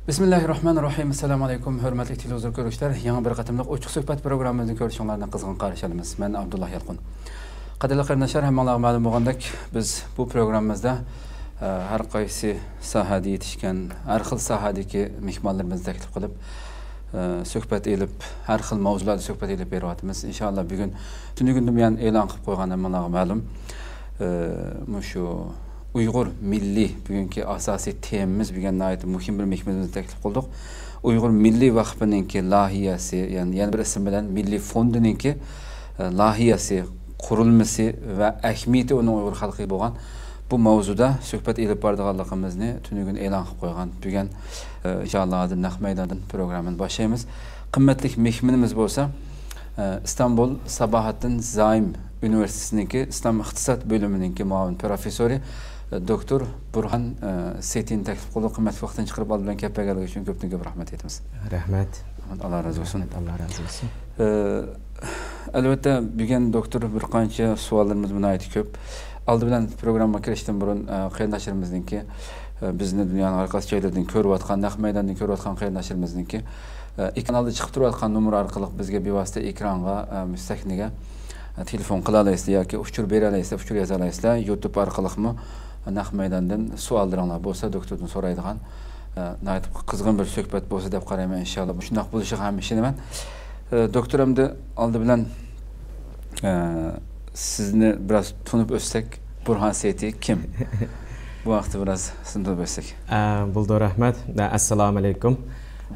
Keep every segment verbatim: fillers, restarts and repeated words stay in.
بىسمىللاھىررەھمانىررەھىم. ئەسسالامۇ ئەلەيكۇم، ھۆرمەتلىك تېلېۋىزور كۆرۈشلەر. يېڭى بىر قېتىملىق ئوچۇق سۆھبەت پروگراممىمىزنى كۆرۈشۈڭلارنى قىزغىن قارشى ئالىمىز. مەن ئابدۇللا يالقۇن. قەدىرلىك قېرىنداشلار، ھەممىڭلارغا مەلۇم بولغاندەك، بىز بۇ پروگراممىمىزدا، ئە، ھەر قايسى ساھەدە يېتىشكەن، ھەر خىل ساھەدىكى مېھمانلىرىمىزنى تەكلىپ قىلىپ، ئە، سۆھبەت ئېلىپ، ھەر خىل ماۋزۇلاردا سۆھبەت ئېلىپ بېرىۋاتىمىز. ئىنشاللا بۈگۈن تۈنۈگۈندىن بۇيان ئېلان قىلىپ قويغان ھەممىڭلارغا مەلۇم، ئە، مۇشۇ ئۇيغۇر مىللىي بۈگۈنكى ئاساسىي تېمىمىز، بۈگۈن ناھايىتى مۇھىم بىر مېھمىنىمىزنى تەكلىپ قىلدۇق. ئۇيغۇر مىللىي ۋەقپىنىڭكى لايىھەسى، يەنى يەنە بىر ئىسىم بىلەن مىللىي فوندىنىڭكى، ئە، لايىھەسى، قۇرۇلمىسى ۋە ئەھمىيىتى ئۇنىڭ ئۇيغۇر خەلقىگە بولغان بۇ ماۋزۇدا سۆھبەت ئېلىپ بارىدىغانلىقىمىزنى تۈنۈگۈن ئېلان قىلىپ قويغان. بۈگۈن، ئە، ئىنشاللا ھازىر نەق مەيداندىن پروگراممىنى باشلايمىز. قىممەتلىك مېھمىنىمىز بولسا، ئىستانبۇل ساباھەتتىن زايم ئۇنىۋېرسىتېتىنىڭكى ئىسلام ئىقتىساد بۆلۈمىنىڭكى مۇئاۋىن پروفېسسورى، دوكتور بۇرھان سېتىنى تەكلىپ قىلدۇق. قىممەتلىك ۋاقتىنى چىقىرىپ ئالدى بىلەن كەپ بەرگەنلىكى ئۈچۈن كۆپتىن كۆپ رەھمەت ئېيتىمىز. رەھمەت. رەھمەت، ئاللا رازى بولسۇن. رەھمەت، ئاللا رازى بولسۇن. ئە، ئەلۋەتتە، بۈگۈن دوكتور بىر قانچە سوئاللىرىمىز ناھايىتى كۆپ. ئالدى بىلەن پروگراممىغا كىرىشتىن بۇرۇن، ئە، قېرىنداشلىرىمىزنىڭكى، ئە، بىزنى دۇنيانىڭ ھەر قايسى جايلىرىدىن كۆرۈۋاتقان، نەق مەيداندىن كۆرۈۋاتقان قېرىنداشلىرىمىزنىڭكى ئىكراندا چىقىپ تۇرۇۋاتقان نومۇر ئارقىلىق بىزگە بىۋاسىتە ئېكرانغا، ئە، مۇشۇ سەھنىگە، ئە، تېلېفون قىلالايسىلەر ياكى ئۇچۇر بېرەلەيسىلەر، ئۇچۇر يازالايسىلەر. يۇتۇب ئارقىلىقمۇ نەق مەيداندىن سوئاللىرىڭلار بولسا، دوكتوردىن سورايدىغان، ئە، ناھايىتى قىزغىن بىر سۆھبەت بولسا دەپ قارايمەن، ئىنشاللا. مۇشۇنداق بولۇشىغا ھەم ئىشىنىمەن. ئە، دوكتور، ئەمدى ئالدى بىلەن، ئە، سىزنى بىراز تونۇپ ئۆتسەك، بۇرھان سېتى كىم؟ بۇ ھەقتە بىراز سىزنى تونۇپ ئۆتسەك. ئە، بولىدۇ، رەھمەت. ئە، ئەسسالامۇ ئەلەيكۇم.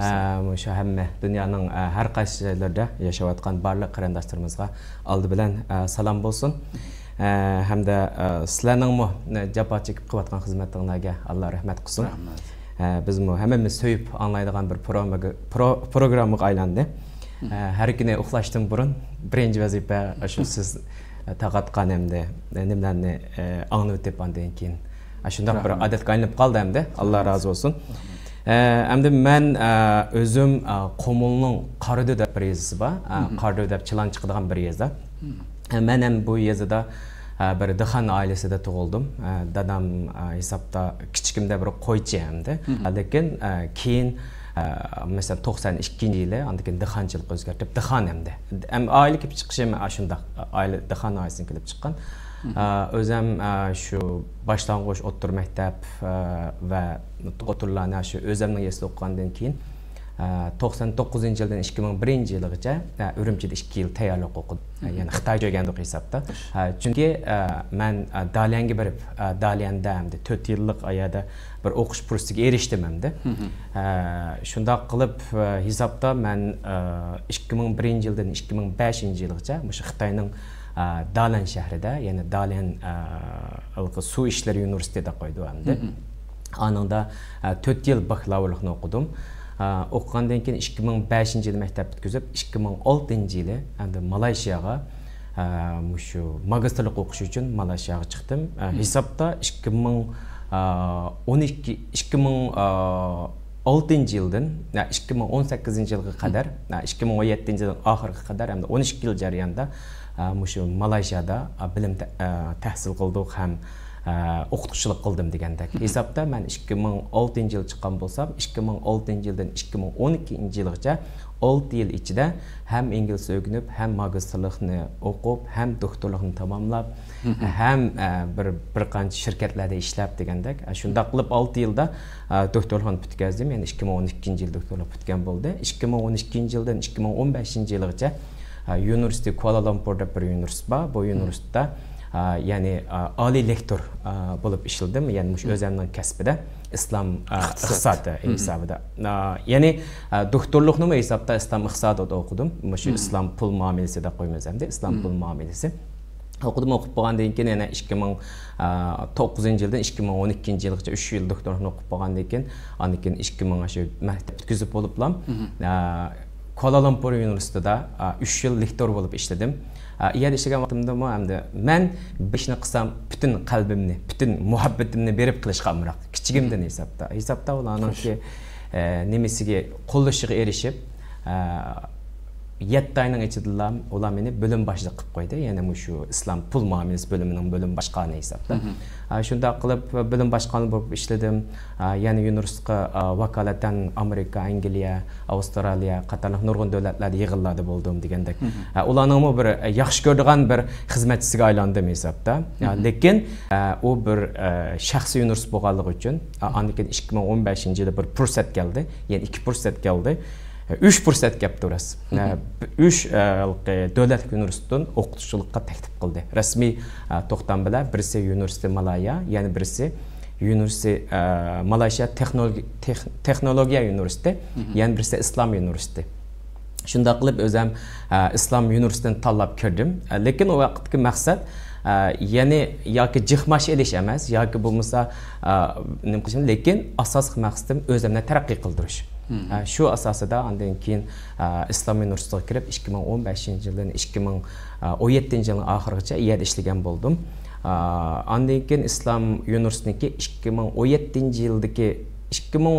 ئە، مۇشۇ ھەممە دۇنيانىڭ، ئە، ھەر قايسى جايلىرىدا ياشاۋاتقان بارلىق قېرىنداشلىرىمىزغا ئالدى بىلەن، ئە، سالام بولسۇن. ئە، ھەمدە، ئە، سىلەرنىڭمۇ، ئە، جاپا چېكىپ قىلىۋاتقان خىزمەتلىرىڭلارغا ئاللا رەھمەت قىلسۇن. رەھمەت. ئە، بىزمۇ ھەممىمىز سۆيۈپ ئاڭلايدىغان بىر پرومىگا-، پرو-، پروگراممىغا ئايلاندى. ئە، ھەر كۈنى ئۇخلاشتىن بۇرۇن بىرىنچى ۋەزىپە شۇ سىز، ئە، تارقاتقان ھەمدە نېمىلەرنى، ئە، ئاڭلىۋېتىپ، ئاندىن كېيىن، ئە، شۇنداق بىر رەھمەت. ئادەتكە ئايلىنىپ قالدى ئەمدى. ئاللا رەھمەت. رازى بولسۇن. رەھمەت. ئە، ئەمدى مەن، ئە، ئۆزۈم، ئە، قۇمۇلنىڭ قارادۆ دەپ بىر يېزىسى بار. ئە، قارادۆ دەپ چىلان چىقىدىغان بىر يېزا. ئە، مەن ھەم بۇ يېزىدا، ئە، بىر دىخان ئائىلىسىدە تۇغۇلدۇم. ئە، دادام، ئە، ھېسابتا كىچىكىمدە بىر قويچى ئەمدى. لېكىن، ئە، كېيىن، ئە، مەسىلەن، توقسان ئىككىنچى يىلى ئاندىن كېيىن دىخانچىلىققا ئۆزگەرتىپ، دىخان ئەمدى. ئەم-، ئائىلە كېلىپ چىقىشىم ئاشۇنداق. ئائىلە، دىخان ئائىلىسىدىن كېلىپ چىققان. ئە، ئۆزۈم، ئە، شۇ باشلانغۇچ ئوتتۇرا مەكتەپ، ئە، ۋە ئوتتۇرىلارنى شۇ ئۆزۈمنىڭ يېزىسىدا ئوقۇغاندىن كېيىن، ئە، توقسان توققۇزىنچى يىلدىن ئىككى مىڭ بىرىنچى يىلغىچە، ئە، ئۈرۈمچىدە ئىككى يىل تەييارلىق ئوقۇدۇم. ئە، يەنى خىتايچە ئۆگەندۇق ھېسابتا. ئە، چۈنكى، ئە، مەن، ئە، داليەنگە بېرىپ، ئە، داليەندە ئەمدى تۆت يىللىق ئايادا بىر ئوقۇش پۇرسىتىگە ئېرىشتىم ئەمدى. ئە، شۇنداق قىلىپ، ئە، ھېسابتا مەن، ئە، ئىككى مىڭ بىرىنچى يىلدىن ئىككى مىڭ بەشىنچى يىلغىچە مۇشۇ خىتاينىڭ، ئە، داليەن شەھىرىدە، يەنى داليەن، ئە، ھېلىقى سۇ ئىشلىرى ئۇنىۋېرسىتېتى دەپ قويىدۇ ئەمدى. ئانىڭدا، ئە، تۆت يىل باكلاۋۇرلۇقنى ئوقۇدۇم. ئە، ئوقۇغاندىن كېيىن ئىككى مىڭ بەشىنچى يىلى مەكتەپ پۈتكۈزۈپ، ئىككى مىڭ ئالتىنچى يىلى ئەمدى مالايشىياغا، ئە، مۇشۇ ماگىستىرلىق ئوقۇش ئۈچۈن مالايشىياغا چىقتىم. ئە، ھېسابتا ئىككى مىڭ، ئە، ئون ئىككى، ئىككى مىڭ، ئە، ئالتىنچى يىلدىن، ئە، ئىككى مىڭ ئون سەككىزىنچى يىلغا قەدەر، ئە، ئىككى مىڭ ئون يەتتىنچى يىلنىڭ ئاخىرىغا قەدەر ھەمدە ئون ئىككى يىل جەريانىدا، ئە، مۇشۇ مالايشىيادا، ئە، بىلىم تە-، ئە، تەھسىل قىلدۇق ھەم ئە، ئوقۇتقۇچىلىق قىلدىم دېگەندەك. ھېسابتا مەن ئىككى مىڭ ئالتىنچى يىل چىققان بولسام، ئىككى مىڭ ئالتىنچى يىلدىن ئىككى مىڭ ئون ئىككىنچى يىلغىچە ئالتە يىل ئىچىدە ھەم ئىنگلىزچە ئۆگىنىپ، ھەم ماگىستىرلىقنى ئوقۇپ، ھەم دوكتورلۇقنى تاماملاپ، ھەم، ئە، بىر، بىر قانچە شىركەتلەردە ئىشلەپ دېگەندەك. ئە، شۇنداق قىلىپ ئالتە يىلدا، ئە، دوكتورلۇقنى پۈتكەزدىم. يەنى ئىككى مىڭ ئون ئىككىنچى يىل دوكتورلۇق پۈتكەن بولدى. ئىككى مىڭ ئون ئىككىنچى يىلدىن ئىككى مىڭ ئون بەشىنچى يىلغىچە ئە، يۇنىۋېرسىتېت، كۇالا لۇمپۇر دەپ بىر يۇنىۋېرسىتېت بار. بۇ يۇنىۋېرسىتېتتا، ئە، يەنى، ئە، ئالىي لېكتور، ئە، بولۇپ ئىشلىدىم. يەنى مۇشۇ ئۆزۈمنىڭ كەسپىدە ئىسلام، ئە، ئىقتىساد. ئىقتىسادى ھېسابىدا. ئە، يەنى، ئە، دوكتورلۇقنىمۇ ھېسابتا ئىسلام ئىقتىسادىدا ئوقۇدۇم. مۇشۇ ئىسلام پۇل مۇئامىلىسى دەپ قويىمىز ئەمدى، ئىسلام پۇل مۇئامىلىسى. ئوقۇدۇم، ئوقۇپ بولغاندىن كېيىن يەنە ئىككى مىڭ، ئە، توققۇزىنچى يىلدىن ئىككى مىڭ ئون ئىككىنچى يىلغىچە ئۈچ يىل دوكتورلۇقنى ئوقۇپ بولغاندىن كېيىن، ئاندىن كېيىن ئىككى مىڭ شۇ مەكتەپ پۈتكۈزۈپ بولۇپلا، ئە، كۇالا لۇمپۇر يۇنىۋېرسىتېتىدا، ئە، ئۈچ يىل لېكتور بولۇپ ئىشلىدىم. ئە، ئۇ يەردە ئىشلىگەن ۋاقتىمدىمۇ ئەمدى مەن بىر ئىشنى قىلسام، پۈتۈن قەلبىمنى، پۈتۈن مۇھەببىتىمنى بېرىپ قىلىشقا ئامراق. كىچىكىمدىن ھېسابتا. ھېسابتا ئۇلارنىڭكى، ئە، نېمىسىگە، قوللىشىغا ئېرىشىپ، ئە، يەتتە ئاينىڭ ئىچىدىلا ئۇلار مېنى بۆلۈم باشلىقى قىلىپ قويدى. يەنى مۇشۇ ئىسلام پۇل مۇئامىلىسى بۆلۈمىنىڭ بۆلۈم باشقانى ھېسابتا. ھە، شۇنداق قىلىپ بۆلۈم باشقانى بولۇپ ئىشلىدىم. ھە، يەنە يۇنىۋېرسىتېتقا، ھە، ۋاكالىتەن ئامېرىكا، ئەنگلىيە، ئاۋسترالىيە قاتارلىق نۇرغۇن دۆلەتلەردە يىغىنلاردا بولدۇم دېگەندەك. ھە، ئۇلارنىڭمۇ بىر، ھە، ياخشى كۆرىدىغان بىر خىزمەتچىسىگە ئايلاندىم ھېسابتا. ھە، لېكىن، ھە، ئۇ بىر، ھە، شەخسىي يۇنىۋېرسىتېت بولغانلىقى ئۈچۈن، ھە، ئاندىن كېيىن ئىككى مىڭ ئون بەشىنچى يىلى بىر پۇرسەت كەلدى. يەنە ئىككى پۇرسەت كەلدى. ئۈچ پۇرسەت كەپتۇ راست. ئە، ئۈچ، ئە، ھېلىقى دۆلەتلىك يۇنىۋېرسىتېتتىن ئوقۇتقۇچىلىققا تەكلىپ قىلدى. رەسمىي، ئە، توختام بىلەن بىرسى يۇنىۋېرسىتېت مالايا، يەنە بىرسى يۇنىۋېرسىتېت، ئە، مالايشىيا تېخنولوگىيە، تېخ-، تېخنولوگىيە يۇنىۋېرسىتېتى، يەنە بىرسى ئىسلام يۇنىۋېرسىتېتى. شۇنداق قىلىپ ئۆزۈم، ئە، ئىسلام يۇنىۋېرسىتېتىنى تاللاپ كىردىم. ئە، لېكىن ئۇ ۋاقىتتىكى مەقسەت، ئە، يەنى ياكى جىق مائاش ئېلىش ئەمەس، ياكى بولمىسا، ئە، نېمە قىلىش، لېكىن ئاساسلىق مەقسىتىم ئۆزۈمنى تەرەققىي قىلدۇرۇش. ئە، شۇ ئاساسىدا ئاندىن كېيىن، ئە، ئىسلام يۇنىۋېرسىتېتىغا كىرىپ، ئىككى مىڭ ئون بەشىنچى يىلدىن ئىككى مىڭ ئون يەتتىنچى يىلنىڭ ئاخىرىغىچە ئۇ يەردە ئىشلىگەن بولدۇم. ئە، ئاندىن كېيىن ئىسلام يۇنىۋېرسىتېتىنىڭكى ئىككى مىڭ ئون يەتتىنچى يىلدىكى، ئىككى مىڭ،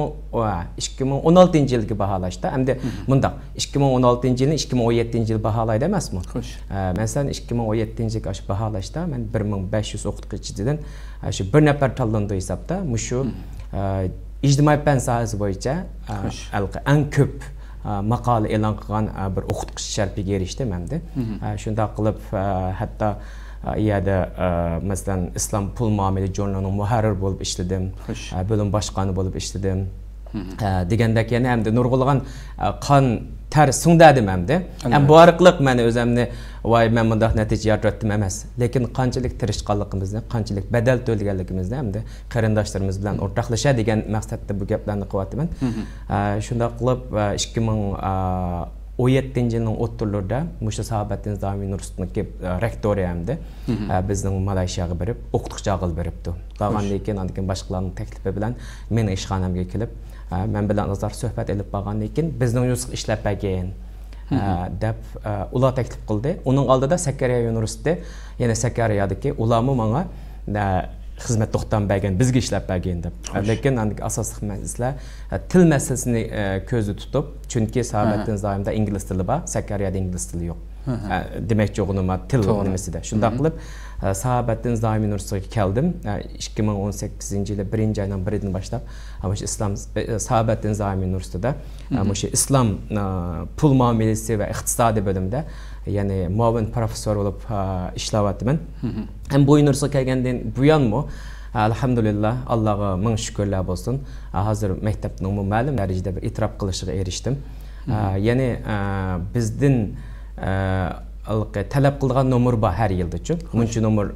ئىككى مىڭ ئون ئالتىنچى يىلدىكى باھالاشتا، ئەمدى مۇنداق، ئىككى مىڭ ئون ئالتىنچى يىلنى ئىككى مىڭ ئون يەتتىنچى يىل باھالايدۇ ئەمەسمۇ؟ خوش. ئە، مەسىلەن، ئىككى مىڭ ئون يەتتىنچى يىلدىكى ئاشۇ باھالاشتا مەن بىر مىڭ بەش يۈز ئوقۇتقۇچىدىن، ئە، شۇ بىر نەپەر تاللىنىدۇ ھېسابتا. مۇشۇ، ئە، ئىجتىمائىي پەن ساھەسى بويىچە، ئە، خوش. ھېلىقى ئەڭ كۆپ، ئە، ماقالە ئېلان قىلغان، ئە، بىر ئوقۇتقۇچى شەرىپىگە ئېرىشتىم ئەمدى. ئە، شۇنداق قىلىپ، ئە، ھەتتا، ئە، ئۇ يەردە، ئە، مەسىلەن، ئىسلام پۇل مۇئامىلە ژۇرنىلىنىڭ مۇھەررىرى بولۇپ ئىشلىدىم. خوش. ئە، بۆلۈم باشقانى بولۇپ ئىشلىدىم. ئە، دېگەندەك يەنە ئەمدى نۇرغۇنلىغان، ئە، قان، تەر سىڭدۈردۈم ئەمدى. ھەم بۇ ئارقىلىق مەن ئۆزۈمنى، ۋاي، مەن مۇنداق نەتىجە يارىتىۋەتتىم ئەمەس. لېكىن قانچىلىك تىرىشقانلىقىمىزنى، قانچىلىك بەدەل تۆلىگەنلىكىمىزنى ئەمدى قېرىنداشلىرىمىز بىلەن ئورتاقلىشا دېگەن مەقسەتتە بۇ گەپلەرنى قىلىۋاتىمەن. ئە، شۇنداق قىلىپ، ئە، ئىككى مىڭ ئون يەتتىنچى يىلنىڭ ئوتتۇرىلىرىدا مۇشۇ ساھابەتتىن زامىن يۇنىۋېرسىتېتىنىڭكى، ئە، رېكتورى ئەمدى، ئە، بىزنىڭ مالايشىياغا بېرىپ، ئوقۇتقۇچى ئاغىلى بېرىپتۇ. بارغاندىن كېيىن، ئاندىن كېيىن باشقىلارنىڭ تەكلىپى بىلەن مېنىڭ ئىشخانامغا كېلىپ، ئە، مەن بىلەن ئازراق سۆھبەت ئېلىپ بارغاندىن كېيىن، بىزنىڭ يۇنىۋېرسىتېتقا ئىشلەپ بەرگىن، ئە، دەپ، ئە، ئۇلار تەكلىپ قىلدى. ئۇنىڭ ئالدىدا سەككارىيە يۇنىۋېرسىتېتى، يەنە سەككارىيەدىكى ئۇلارمۇ ماڭا، ئە، خىزمەت توختامى بەرگەن، بىزگە ئىشلەپ بەرگىن دەپ. خوش. لېكىن ئاندىكى ئاساسلىق مەسىلە، ئە، تىل مەسىلىسىنى، ئە، كۆزدە تۇتۇپ، چۈنكى ساھابەتتىن زايىمدا ئىنگلىز تىلى بار، سەككارىيەدە ئىنگلىز تىلى يوق. ئە، دېمەكچى بولغىنىم تىل نېمىسىدە. شۇنداق قىلىپ، ئە، ساھابەتتىن زايىم يۇنىۋېرسىتېتىغا كەلدىم. ئە، ئىككى مىڭ ئون سەككىزىنچى يىلى بىرىنچى ئاينىڭ بىرىدىن باشلاپ، ئە، مۇشۇ ئىسلام، ئە، ساھابەتتىن زايىم يۇنىۋېرسىتېتىدا، ئە، مۇشۇ ئىسلام، ئە، پۇل مۇئامىلىسى ۋە ئىقتىسادى بۆلۈمىدە، يەنى مۇئاۋىن پروفېسسور بولۇپ، ئە، ئىشلەۋاتىمەن. ھەم بۇ يۇنىۋېرسىتېتقا كەلگەندىن بۇيانمۇ، ئەلھەمدۇلىللا، ئاللاغا مىڭ شۈكۈرلەر بولسۇن. ھازىر مەكتەپنىڭمۇ مەلۇم دەرىجىدە بىر ئېتىراپ قىلىشىغا ئېرىشتىم. يەنى، بىزدىن، ھېلىقى تەلەپ قىلىدىغان نومۇر بار ھەر يىلدىچۇ. مۇنچە نومۇر،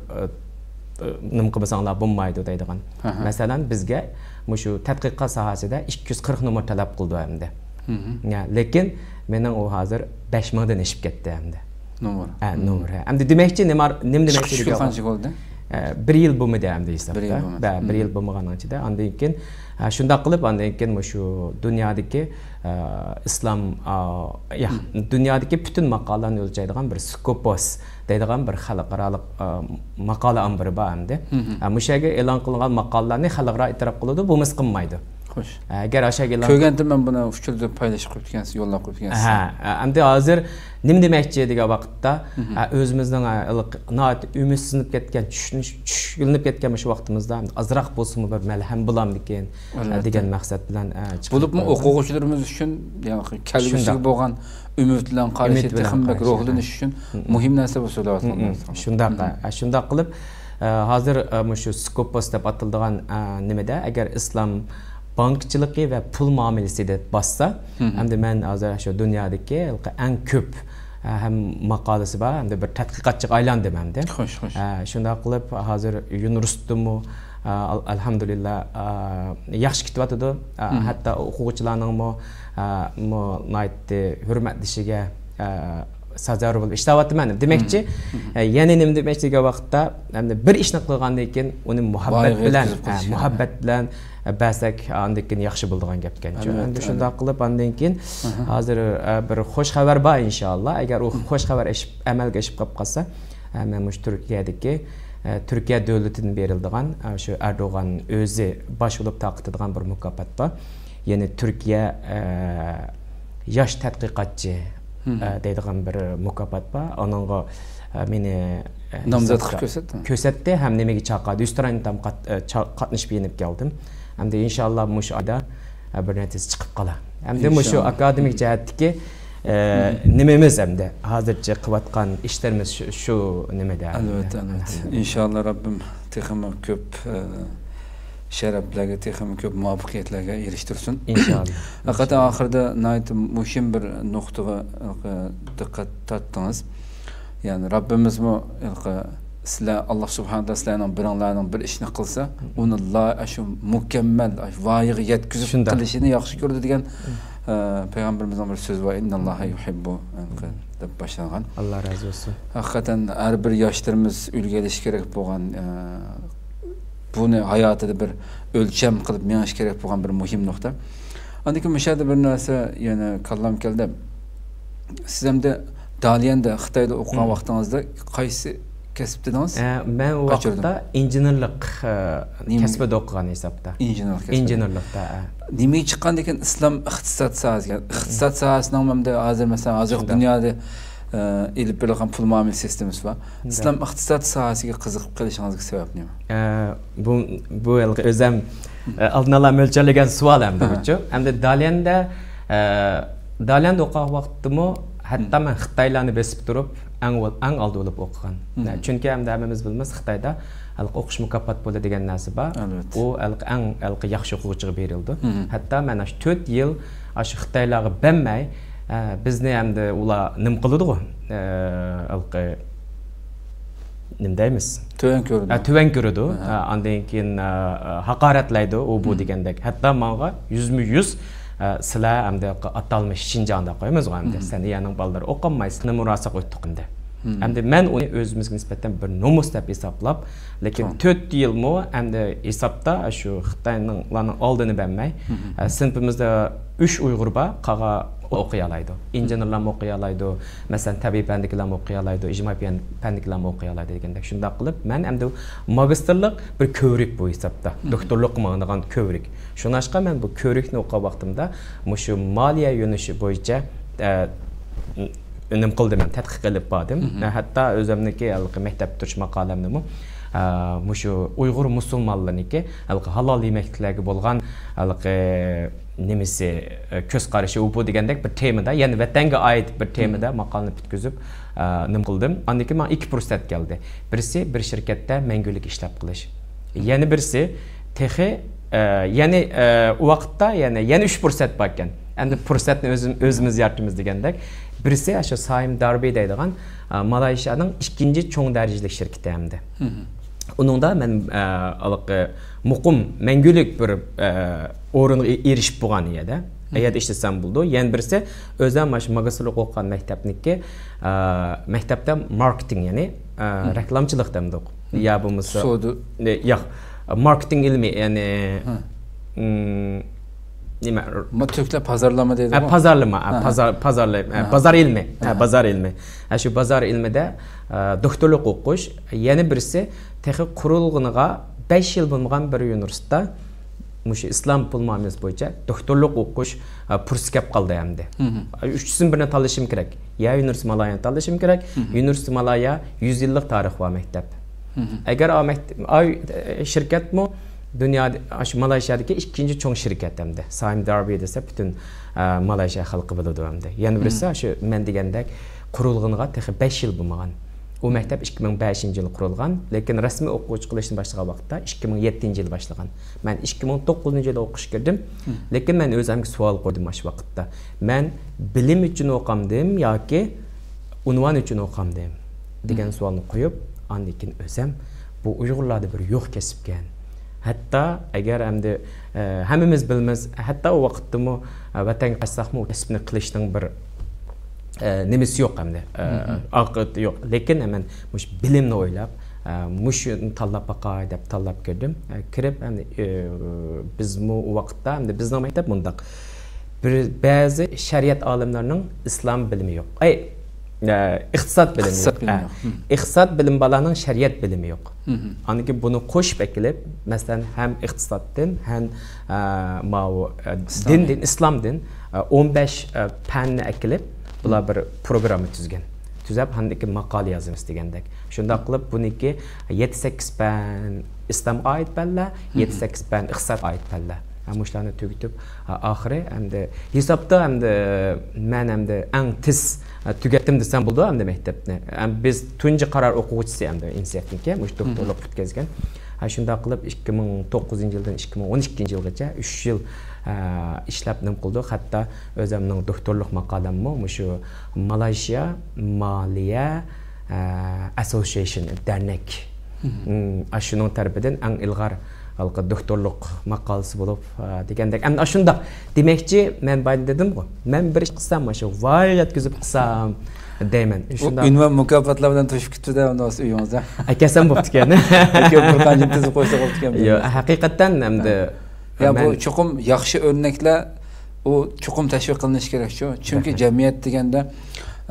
نېمە قىلمىساڭلار بولمايدۇ دەيدىغان. مەسىلەن، بىزگە مۇشۇ تەتقىقات ساھەسىدە ئىككى يۈز قىرىق نومۇر تەلەپ قىلىدۇ ئەمدى. يا، لېكىن مېنىڭ ئۇ ھازىر بەش مىڭدىن ئېشىپ كەتتى ئەمدى. نومۇر. ھە، نومۇر، ھە. ئەمدى دېمەكچى، نېمە، نېمە دېمەكچى چىقىش كۈنى قانچە بولدى؟ ئە، بىر يىل بولمىدى ئەمدى ھېسابتا. بىر يىل بولمىدى. بىر يىل بولمىغاننىڭ ئىچىدە. ئاندىن كېيىن، ھە، شۇنداق قىلىپ، ئاندىن كېيىن مۇشۇ دۇنيادىكى، ئە، ئىسلام، ئا، يا، دۇنيادىكى پۈتۈن ماقالىلەرنى ئۆلچەيدىغان بىر سكوپوس دەيدىغان بىر خەلقئارالىق، ئە، ماقالە ئامبىرى بار ئەمدى. ھە، مۇشۇ يەرگە ئېلان قىلىنغان ماقالىلەرنى خەلقئارا ئېتىراپ قىلىدۇ، بولمىسا قىلمايدۇ. خوش. ئەگەر ئاشۇ يەرگە ئېلان كۆرگەنتىم مەن بۇنى، ئۇچۇردا پايلىشىپ قويۇپتىكەنسىز، يوللاپ قويۇپتىكەنسىز. ھە، ئەمدى ھازىر نېمە دېمەكچى دېگەن ۋاقىتتا، ھە، ئۆزىمىزنىڭ، ھە، ناھايىتى ئۈمىدسىزلىنىپ كەتكەن، چۈشكۈنلىنىپ كەتكەن مۇشۇ ۋاقتىمىزدا ئازراق بولسىمۇ بىر مەلھەم بولامدىكىن، ھە، دېگەن مەقسەت بىلەن، ھە، چىقىپ بولۇپمۇ ئوقۇغۇچىلىرىمىز ئۈچۈن، يەنى كەلگۈسىگە بولغان ئۈمىد بىلەن قارىشى، تېخىمۇ بەك روھلىنىش ئۈچۈن مۇھىم نەرسە بۇ سۆزلەۋاتقان نەرسە. شۇنداق، ھە، شۇنداق قىلىپ، ئە، ھازىر، ئە، مۇشۇ سكوپوس دەپ ئاتىلىدىغان، ئە، نېمىدە، ئەگەر ئىسلام بانكىچىلىقى ۋە پۇل مۇئامىلىسى دەپ باسسا، ئەمدى مەن ھازىر شۇ دۇنيادىكى ئەڭ كۆپ، ئە، ھەم ماقالىسى بار، ئەمدى بىر تەتقىقاتچىغا ئايلاندىم ئەمدى. خوش، خوش. ئە، شۇنداق قىلىپ ھازىر يۇنىۋېرسىتېتتىمۇ، ئە، ئەلھەمدۇلىللا، ئە، ياخشى كېتىۋاتىدۇ. ئە، ھەتتا ئوقۇغۇچىلارنىڭمۇ، ئە، مۇ-، ناھايىتى ھۆرمەتلىشىگە، ئە، سازاۋەر بولۇپ ئىشلەۋاتىمەن. دېمەكچى، ئە، يەنە نېمە دېمەكچى دېگەن ۋاقىتتا، ئەمدى بىر ئىشنى قىلغاندىن كېيىن ئۇنى مۇھەببەت بىلەن، ئە، مۇھەببەت بىلەن، ئە، بەرسەك، ئاندىن كېيىن ياخشى بولىدىغان گەپكەنچۇ. ئەمدى شۇنداق قىلىپ، ئاندىن كېيىن ھازىر، ئە، بىر خوش خەۋەر بار، ئىنشائاللا. ئەگەر ئۇ خوش خەۋەر ئېشىپ، ئەمەلگە ئېشىپ قېلىپ قالسا، ئە، مەن مۇشۇ تۈركىيەدىكى، ئە، تۈركىيە دۆلىتىدىن بېرىلىدىغان، ئە، شۇ ئەردوغان ئۆزى باش بولۇپ تارقىتىدىغان بىر مۇكاپات بار. يەنى تۈركىيە، ئە، ياش تەتقىقاتچى، ئە، دەيدىغان بىر مۇكاپات بار. ئۇنىڭغا، ئە، مېنى، ئە، نامزات قىلىپ كۆرسەتتىڭىز؟ كۆرسەتتى ھەم نېمىگە چاقىردى. ئۈسترانىتام قات-، ئە، چا-، قاتنىشىپ يېنىپ كەلدىم. ئەمدى ئىنشاللا مۇشۇ ئايدا، ئە، بىر نەتىجە چىقىپ قالار. ئەمدى مۇشۇ ئىنشاللا. ئاكادېمىك جەھەتتىكى، ئە، نېمىمىز ئەمدى ھازىرچە قىلىۋاتقان ئىشلىرىمىز شۇ، شۇ نېمىدە ئەمدى. ئەلۋەتتە، ئەلۋەتتە. ئىنشاللا رەببىم تېخىمۇ كۆپ، ئە، شەرەپلەرگە، تېخىمۇ كۆپ مۇۋەپپەقىيەتلەرگە ئېرىشتۈرسۇن. ئىنشاللا. ھەقىقەتەن ئاخىرىدا ناھايىتى مۇھىم بىر نۇقتىغا، ئە، دىققەت تارتتىڭىز. يەنى رەببىمىزمۇ، ئە، سىلەر، ئاللا سۇبھانەھۇ ۋە تائالا سىلەرنىڭ بىرىڭلارنىڭ بىر ئىشنى قىلسا، ئۇنى لا-، شۇ مۇكەممەل، ۋايىغا يەتكۈزۈپ شۇنداق. قىلىشىنى ياخشى كۆرىدۇ دېگەن، ئە، پەيغەمبىرىمىزنىڭ بىر سۆزى بار، «ئىنناللاھا يۇھىببۇ»، ئە، دەپ باشلانغان. ئاللا رازى بولسۇن. ھەقىقەتەن ھەر بىر ياشلىرىمىز ئۈلگە ئېلىش كېرەك بولغان، ئە، بۇنى ھاياتىدا بىر ئۆلچەم قىلىپ مېڭىش كېرەك بولغان بىر مۇھىم نۇقتا. ئاندىن كېيىن مۇشۇ يەردە بىر نەرسە يەنە كاللام كەلدى. سىز ئەمدى داليەندە، خىتايدا ئوقۇغان ۋاقتىڭىزدا قايسى كەسىپ دېدىڭىز؟ ئە، مەن ئۇ ۋاقىتتا ئىنژېنېرلىق، ئە، كەسپىدە ئوقۇغان ھېسابتا. ئىنژېنېرلىق كەسپىدە. ئىنژېنېرلىقتا، ئە. نېمىگە چىققاندىكىن ئىسلام ئىقتىساد ساھەسىگە، ئىقتىساد ساھەسىنىڭ ئەمدى ھازىر مەسىلەن ھازىرقى دۇنيادا، ئە، ئېلىپ بېرىلغان پۇل مۇئامىلە سىستېمىسى بار. ئىسلام ئىقتىساد ساھەسىگە قىزىقىپ قېلىشىڭىزغا سەۋەب نېمە؟ ئە، بۇ، بۇ ھېلىقى ئۆزەم، ئە، ئالدىن ئالا مۆلچەرلىگەن سوئال ئەمدى بۇچۇ. ئەمدى داليەندە، ئە، داليەندە ئوقۇغان ۋاقىتتىمۇ ھەتتا مەن خىتايلارنى بېسىپ تۇرۇپ ئەڭ، ئەڭ ئالدى بولۇپ ئوقۇغان. ئە، چۈنكى ئەمدى ھەممىمىز بىلىمىز، خىتايدا ھېلىقى ئوقۇش مۇكاپات پۇلى دېگەن نەرسە بار. ئۇ ھېلىقى ئەڭ، ھېلىقى ياخشى ئوقۇغۇچىغا بېرىلىدۇ. ھەتتا مەن ئاشۇ تۆت يىل ئاشۇ خىتايلارغا بەرمەي، ئە، بىزنى ئەمدى ئۇلار نېمە قىلىدىغۇ؟ ئە، ھېلىقى نېمە دەيمىز؟ تۆۋەن كۆرىدۇ. ئە، تۆۋەن كۆرىدۇ. ئە، ئاندىن كېيىن، ئە، ھاقارەتلەيدۇ، ئۇ بۇ دېگەندەك. ھەتتا ماڭا يۈزمۇ يۈز، ئە، سىلەر ئەمدى ئاتالمىش شىنجاڭدا قويىمىزغۇ ئەمدى. سەن يەنىڭ بالىلىرى ئوقۇمايسىز. نېمە راسا قويدۇق ئەمدى. ئەمدى مەن ئۇنى ئۆزىمىزگە نىسبەتەن بىر نومۇس دەپ ھېسابلاپ، لېكىن تۆت يىلمۇ ئەمدى ھېسابتا شۇ خىتاينىڭلارنىڭ ئالدىنى بەرمەي، ئە، سىنىپىمىزدا ئۈچ ئۇيغۇر بار، قالغان ئوقۇيالايدۇ. ئىنژېنېرلارمۇ ئوقۇيالايدۇ، مەسىلەن، تەبىئىي پەندىكىلەرمۇ ئوقۇيالايدۇ، ئىجتىمائىي پەن-، پەندىكىلەرمۇ ئوقۇيالايدۇ دېگەندەك. شۇنداق قىلىپ، مەن ئەمدى ماگىستىرلىق بىر كۆۋرۈك بۇ ھېسابتا، دوكتورلۇققا ماڭىدىغان كۆۋرۈك. شۇڭلاشقا مەن بۇ كۆۋرۈكنى ئوقۇغان ۋاقتىمدا مۇشۇ مالىيە يۆنىلىشى بويىچە، ئە، نېمە قىلدىم، مەن تەتقىق ئېلىپ باردىم. ئە، ھەتتا ئۆزۈمنىڭكى ھېلىقى مەكتەپتە تۇرۇش ماقالەمنىمۇ، ئە، مۇشۇ ئۇيغۇر مۇسۇلمانلىرىنىڭكى ھېلىقى ھالال يېمەكلىكلەرگە بولغان ھېلىقى نېمىسى، ئە، كۆز قارىشى، ئۇ بۇ دېگەندەك بىر تېمىدا، يەنى ۋەتەنگە ئائىت بىر تېمىدا ماقالىنى پۈتكۈزۈپ، ئە، نېمە قىلدىم. ئاندىن كېيىن ماڭا ئىككى پۇرسەت كەلدى. بىرسى بىر شىركەتتە مەڭگۈلۈك ئىشلەپ قېلىش. يەنە بىرسى تېخى، ئە، يەنى، ئە، ئۇ ۋاقىتتا يەنە، يەنە ئۈچ پۇرسەت باركەن. ئەمدى پۇرسەتنى ئۆزۈم-، ئۆزىمىز يارىتىمىز دېگەندەك. بىرسى ئاشۇ سايم داربى دەيدىغان، ئە، مالايشىيانىڭ ئىككىنچى چوڭ دەرىجىلىك شىركىتى ئەمدى. ئۇنىڭدا مەن، ئە، ھېلىقى مۇقىم، مەڭگۈلۈك بىر، ئە، ئورۇنغا ئېرىشىپ بولغان يەردە. ئەيەردە ئىشلىسەم بولىدۇ. يەنە بىرسى، ئۆزۈم مانا شۇ ماگىستىرلىق ئوقۇغان مەكتەپنىڭكى، ئە، مەكتەپتە ماركېتىڭ، يەنى، ئە، رېكلامچىلىق دەمدۇق. يا بولمىسا، سودا. ئە، ياق، ماركېتىڭ ئىلمى، يەنى، م، نېمە؟ ما تۈركلەر پازارلىما دەيدىغۇ؟ ئە، پازارلىما، ئە، پازار، پازارلى-، ئە، بازار ئىلمى. ئە، بازار ئىلمى. ئە، شۇ بازار ئىلمىدە، ئە، دوكتورلۇق ئوقۇش. يەنە بىرسى، تېخى قۇرۇلغىنىغا بەش يىل بولمىغان بىر ئۇنىۋېرسىتېتتا مۇشۇ ئىسلام پۇل مۇئامىلىسى بويىچە دوكتورلۇق ئوقۇش، ئە، پۇرسىتى كەپ قالدى ئەمدى. ئۈچىسىدىن بىرىنى تاللىشىم كېرەك. يا يۇنىۋېرسىتېت مالايانى تاللىشىم كېرەك. يۇنىۋېرسىتېت مالايا يۈز يىللىق تارىخى بار مەكتەپ. ئەگەر ئا مەكت-، ئا، ئە، شىركەتمۇ دۇنيادا، ئاشۇ مالايشىيادىكى ئىككىنچى چوڭ شىركەت ئەمدى. سايم داربى دېسە، پۈتۈن، ئە، مالايشىيا خەلقى بىلىدۇ ئەمدى. يەنە بىرسى، ئاشۇ مەن دېگەندەك، قۇرۇلغىنىغا تېخى بەش يىل بولمىغان. ئۇ مەكتەپ ئىككى مىڭ بەشىنچى يىلى قۇرۇلغان، لېكىن رەسمىي ئوقۇغۇچى قىلىشنى باشلىغان ۋاقىتتا ئىككى مىڭ يەتتىنچى يىلى باشلىغان. مەن ئىككى مىڭ توققۇزىنچى يىلى ئوقۇشقا كىردىم. لېكىن مەن ئۆزۈمگە سوئال قويدۇم ئاشۇ ۋاقىتتا. مەن بىلىم ئۈچۈن ئوقامدىم ياكى ئۇنۋان ئۈچۈن ئوقامدىم دېگەن سوئالنى قويۇپ، ئاندىن كېيىن ئۆزۈم بۇ ئۇيغۇرلاردا بىر يوق كەسىپكەن. ھەتتا ئەگەر ئەمدى، ئە، ھەممىمىز بىلىمىز، ھەتتا ئۇ ۋاقىتتىمۇ، ئە، ۋەتەنگە قايتساقمۇ ئۇ كەسىپنى قىلىشنىڭ بىر، ئە، نېمىسى يوق ئەمدى، ئە، ئاقىۋىتى يوق. لېكىن مەن مۇشۇ بىلىمنى ئويلاپ، ئە، مۇشۇنى تاللاپ باقاي دەپ تاللاپ كىردىم. ئە، كىرىپ ئەمدى، ئە، بىزمۇ ئۇ ۋاقىتتا ئەمدى بىزنىڭ مەكتەپ مۇنداق. بىر، بەزى شەرىئەت ئالىملىرىنىڭ ئىسلام بىلىمى يوق. ئەي، ئە، ئىقتىساد بىلىمى يوق. ئىقتىساد بىلىمى يوق. ئىقتىساد بىلىم بالانىڭ شەرىئەت بىلىمى يوق. ئاندىن كېيىن بۇنى قوشۇپ ئەكېلىپ، مەسىلەن، ھەم ئىقتىسادتىن، ھەم، ئە، ماۋۇ، ئە، دىندىن، ئىسلامدىن، ئە، ئون بەش، ئە، پەننى ئەكېلىپ، بۇلار بىر پروگرامما تۈزگەن. تۈزەپ، ھەمدىكى ماقالە يازىمىز دېگەندەك. شۇنداق قىلىپ، بۇنىڭكى يەتتە سەككىز پەن ئىسلامغا ئائىت پەنلەر، يەتتە سەككىز پەن ئىقتىسادقا ئائىت پەنلەر. ھە، مۇشۇلارنى تۈگىتىپ، ھە، ئاخىرى ئەمدى ھېسابتا ئەمدى مەن ئەمدى ئەڭ تېز، ھە، تۈگەتتىم دېسەم بولىدۇ ئەمدى مەكتەپنى. ھەم بىز تۇنجى قارار ئوقۇغۇچىسى ئەمدى ئىنسىيەتنىڭكى مۇشۇ دوكتورلۇق پۈتكەزگەن. ھە، شۇنداق قىلىپ ئىككى مىڭ توققۇزىنچى يىلدىن ئىككى مىڭ ئون ئىككىنچى يىلغىچە ئۈچ يىل، ھە، ئىشلەپ نېمە قىلدۇق. ھەتتا ئۆزۈمنىڭ دوكتورلۇق ماقالەممۇ مۇشۇ مالايشىيا مالىيە، ئە، ئەسوسىيېيشن، دەرنەك. مم، ئاشۇنىڭ تەرىپىدىن ئەڭ ئىلغار ھالقا دوكتورلۇق ماقالىسى بولۇپ، ئە، دېگەندەك. ئەمدى ئاشۇنداق دېمەكچى، مەن بايا دېدىمغۇ، مەن بىر ئىش قىلسام، ماشۇ ۋايىگە يەتكۈزۈپ قىلسام دەيمەن. شۇنداق. ئۇنۋان مۇكاپاتلار بىلەن توشۇپ كېتىپتۇ-دە، ئۇيىڭىزدا. ئەكەلسەم بوپتىكەن. بىر قانچىنى تىزىپ قويسا بوپتىكەن. ياق، ھەقىقەتەن ئەمدى يا، بۇ مەن چوقۇم ياخشى ئۆرنەكلەر، ئۇ چوقۇم تەشۋىق قىلىنىشى كېرەك شۇ. چۈنكى رەھمەت. جەمئىيەت دېگەندە،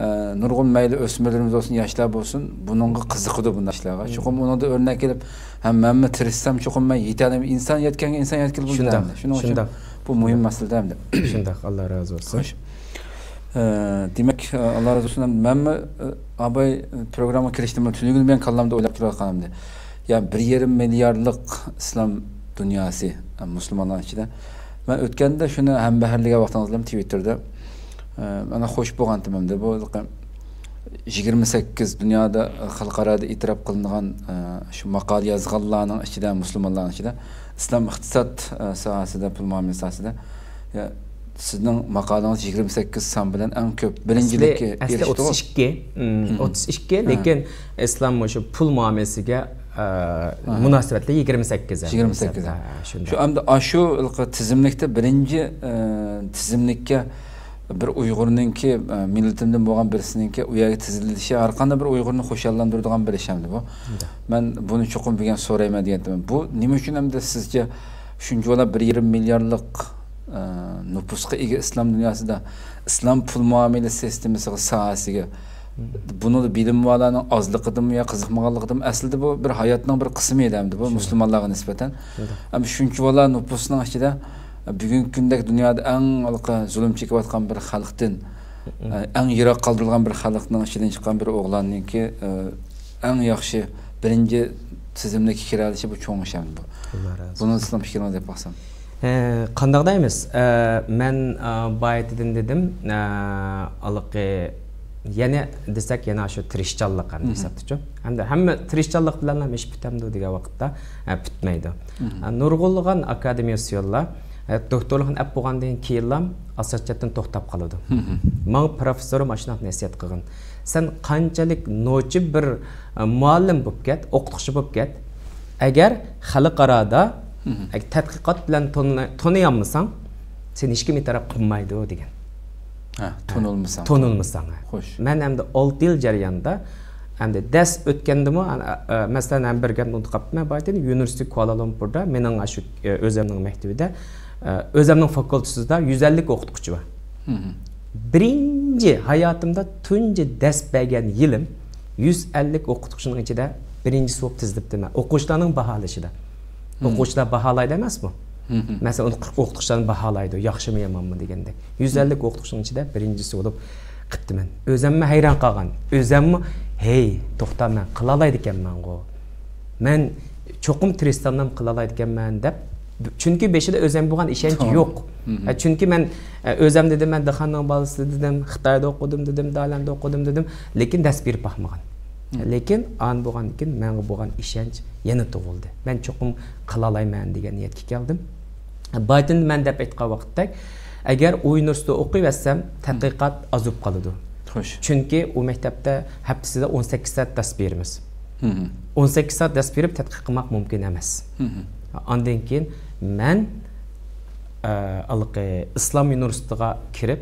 ئە، نۇرغۇن مەيلى ئۆسمۈرلىرىمىز بولسۇن، ياشلار بولسۇن، بۇنىڭغا قىزىقىدۇ بۇنداق ئىشلارغا. مم. چوقۇم ئۇنىڭدا ئۆرنەك ئېلىپ، ھە، مەنمۇ تىرىشسام، چوقۇم مەن يېتەلەيمەن. ئىنسان يەتكەنگە ئىنسان يەتكىلى بولىدۇ شۇنداق، ئەمدى. شۇنىڭ ئۈچۈن شۇنداق. بۇ مۇھىم مەسىلىدە ئەمدى. شۇنداق، ئاللا رازى بولسۇن. خوش. ئە، دېمەك، ئە، ئاللا رازى بولسۇن. مەنمۇ، ئە، ئاباي، ئە، پروگراممىغا كىرىشتىن بۇرۇن تۈنۈگۈن مېنىڭ كاللامدا ئويلاپ تۇرۇۋاتقانىمدى. يا، بىر يېرىم مىلياردلىق ئىسلام دۇنياسى، ئە، مۇسۇلمانلار ئىچىدە. مەن ئۆتكەندە شۇنى ھەمبەھىرلىگەن ۋاقتىڭىزدا تىۋىتتېردا، ئە، مانا خوش بولغانتىم ئەمدى. بۇ يىگىرمە سەككىز دۇنيادا، ئە، خەلقئارادا ئېتىراپ قىلىنغان، ئە، شۇ ماقالە يازغانلارنىڭ ئىچىدە، مۇسۇلمانلارنىڭ ئىچىدە ئىسلام ئىقتىساد، ئە، ساھەسىدە، پۇل مۇئامىلە ساھەسىدە، يا، سىزنىڭ ماقالىڭىز يىگىرمە سەككىز سان بىلەن ئەڭ كۆپ بىرىنچىلىككە ئەسلى، ئەسلى ئېرىشتىغۇ. ئوتتۇز ئىككى، مم، مم. ئوتتۇز ئىككى، ھە. لېكىن ئىسلام مۇشۇ پۇل مۇئامىلىسىگە، ئە، ئاھا. مۇناسىۋەتلىك يىگىرمە سەككىز. يىگىرمە سەككىز. ھە، شۇنداق. شۇ ئەمدى ئاشۇ تىزىملىكتە بىرىنچى، ئە، تىزىملىككە بىر ئۇيغۇرنىڭكى، ئە، مىللىتىمدىن بولغان بىرسىنىڭكى ئۇ يەرگە تىزىلىشى ھەر قانداق بىر ئۇيغۇرنى خۇشاللاندۇرىدىغان بىر ئىش ئەمدى بۇ. شۇنداق. مەن بۇنى چوقۇم بۈگۈن سورايمەن دېگەنتىم. بۇ نېمە ئۈچۈن ئەمدى سىزچە شۇنچىۋالا بىر يېرىم مىليارلىق، ئە، نوپۇسقا ئىگە ئىسلام دۇنياسىدا ئىسلام پۇل مۇئامىلە سىستېمىسىغا، ساھەسىگە، بۇنىڭدا بىلىمۋالارنىڭ ئازلىقىدىنمۇ يا قىزىقمىغانلىقىدىنمۇ، ئەسلىدە بۇ بىر ھاياتنىڭ بىر قىسمى ئىدى ئەمدى بۇ مۇسۇلمانلارغا نىسبەتەن. ئەمما شۇنچىۋالا نوپۇسنىڭ ئىچىدە بۈگۈنكى كۈندەك دۇنيادا ئەڭ ھالقا زۇلۇم چېكىۋاتقان بىر خەلقتىن، ئە، ئەڭ يىراق قالدۇرۇلغان بىر خەلقنىڭ ئىچىدىن چىققان بىر ئوغلاننىڭكى، ئە، ئەڭ ياخشى بىرىنچى تىزىملىككە كىرەلىشى بۇ چوڭ ئىش ئەمدى بۇ. ئاللا رازى بولسۇن. بۇنىڭدا سىزنىڭ پىكرىڭىزنى دەپ باقسام. ئە، قانداق دەيمىز؟ ئە، مەن، ئە، بايىتىدىن دېدىم، ئە، ھالقى يەنە دېسەك، يەنە شۇ تىرىشچانلىق ھەمدە ھېسابتىچۇ. ھەمدە ھەممە تىرىشچانلىق بىلەنلا ئىش پۈتەمدۇ دېگەن ۋاقىتتا، ئە، پۈتمەيدۇ. ئە، نۇرغۇنلىغان ئاكادېمىيە ئۇسسۇللار، ئە، دوكتورلۇقنى ئەپ بولغاندىن كېيىنلا ئاساسىي جەھەتتىن توختاپ قالىدۇ. ماڭا پروفېسسورۇم ئاشۇنداق نەسىھەت قىلغان. سەن قانچىلىك نوچى بىر، ئە، مۇئەللىم بولۇپ كەت، ئوقۇتقۇچى بولۇپ كەت، ئەگەر خەلقئارادا، ئەگەر تەتقىقات بىلەن تونۇ-، تونۇيالمىساڭ، سېنى ھېچكىم ئېتىراپ قىلمايدۇ دېگەن. ھە، تونۇلمىساڭ. تونۇلمىساڭ، ھە. خوش. مەن ئەمدى ئالتە يىل جەريانىدا، ئەمدى دەرس ئۆتكەندىمۇ، ئەنە، ئە، مەسىلەن، ھەم بىر گەپنى ئۇنتۇپ قاپتىمەن، بايىتىن يۇنىۋېرسىتېت كۇالا-لۇمپۇردا مېنىڭ ئاشۇ، ئە، ئۆزۈمنىڭ مەكتىپىدە، ئە، ئۆزۈمنىڭ فاكۇلتېتىدا يۈز ئەللىك ئوقۇتقۇچى بار. بىرىنچى ھاياتىمدا تۇنجى دەرس بەرگەن يىلىم يۈز ئەللىك ئوقۇتقۇچىنىڭ ئىچىدە بىرىنچىسى بولۇپ تىزىلىپتىمەن. ئوقۇغۇچىلارنىڭ باھالىشىدا. ئوقۇغۇچىلار باھالايدۇ ئەمەسمۇ؟ مەسىلەن، ئوقۇتقۇچىلارنى باھالايدۇ، ياخشىمۇ، يامانمۇ دېگەندەك. يۈز ئەللىك ئوقۇتقۇچىنىڭ ئىچىدە بىرىنچىسى بولۇپ قىپتىمەن. ئۆزۈممۇ ھەيران قالغان. ئۆزۈممۇ، ھەي، توختا، مەن قىلالايدىكەنمەنغۇ. مەن چوقۇم تىرىشساملا قىلالايدىكەنمەن دەپ، چۈنكى بېشىدا ئۆزۈمگە بولغان ئىشەنچ يوق. ئە، چۈنكى مەن، ئە، ئۆزۈم دېدىم، مەن دېھقاننىڭ بالىسى دېدىم، خىتايدا ئوقۇدۇم دېدىم، دالاندا ئوقۇدۇم دېدىم، لېكىن دەرس بېرىپ باقمىغان. لېكىن ئانا بولغاندىن كېيىن مەڭگە بولغان ئىشەنچ يەنە تۇغۇلدى. مەن چوقۇم قىلالايمەن دېگەن نىيەتكە كەلدىم. بايىتىن مەن دەپ ئېيتقان ۋاقىتتەك، ئەگەر ئۇ يۇنىۋېرسىتېتتا ئوقۇيۋەرسەم، تەتقىقات ئاز بولۇپ قالىدۇ. خوش. چۈنكى ئۇ مەكتەپتە ھەپتىسىدە ئون سەككىز سائەت دەرس بېرىمىز. ئون سەككىز سائەت دەرس بېرىپ تەتقىق قىلماق مۇمكىن ئەمەس. ئاندىن كېيىن مەن، ئە، ھېلىقى ئىسلام يۇنىۋېرسىتېتىغا كىرىپ،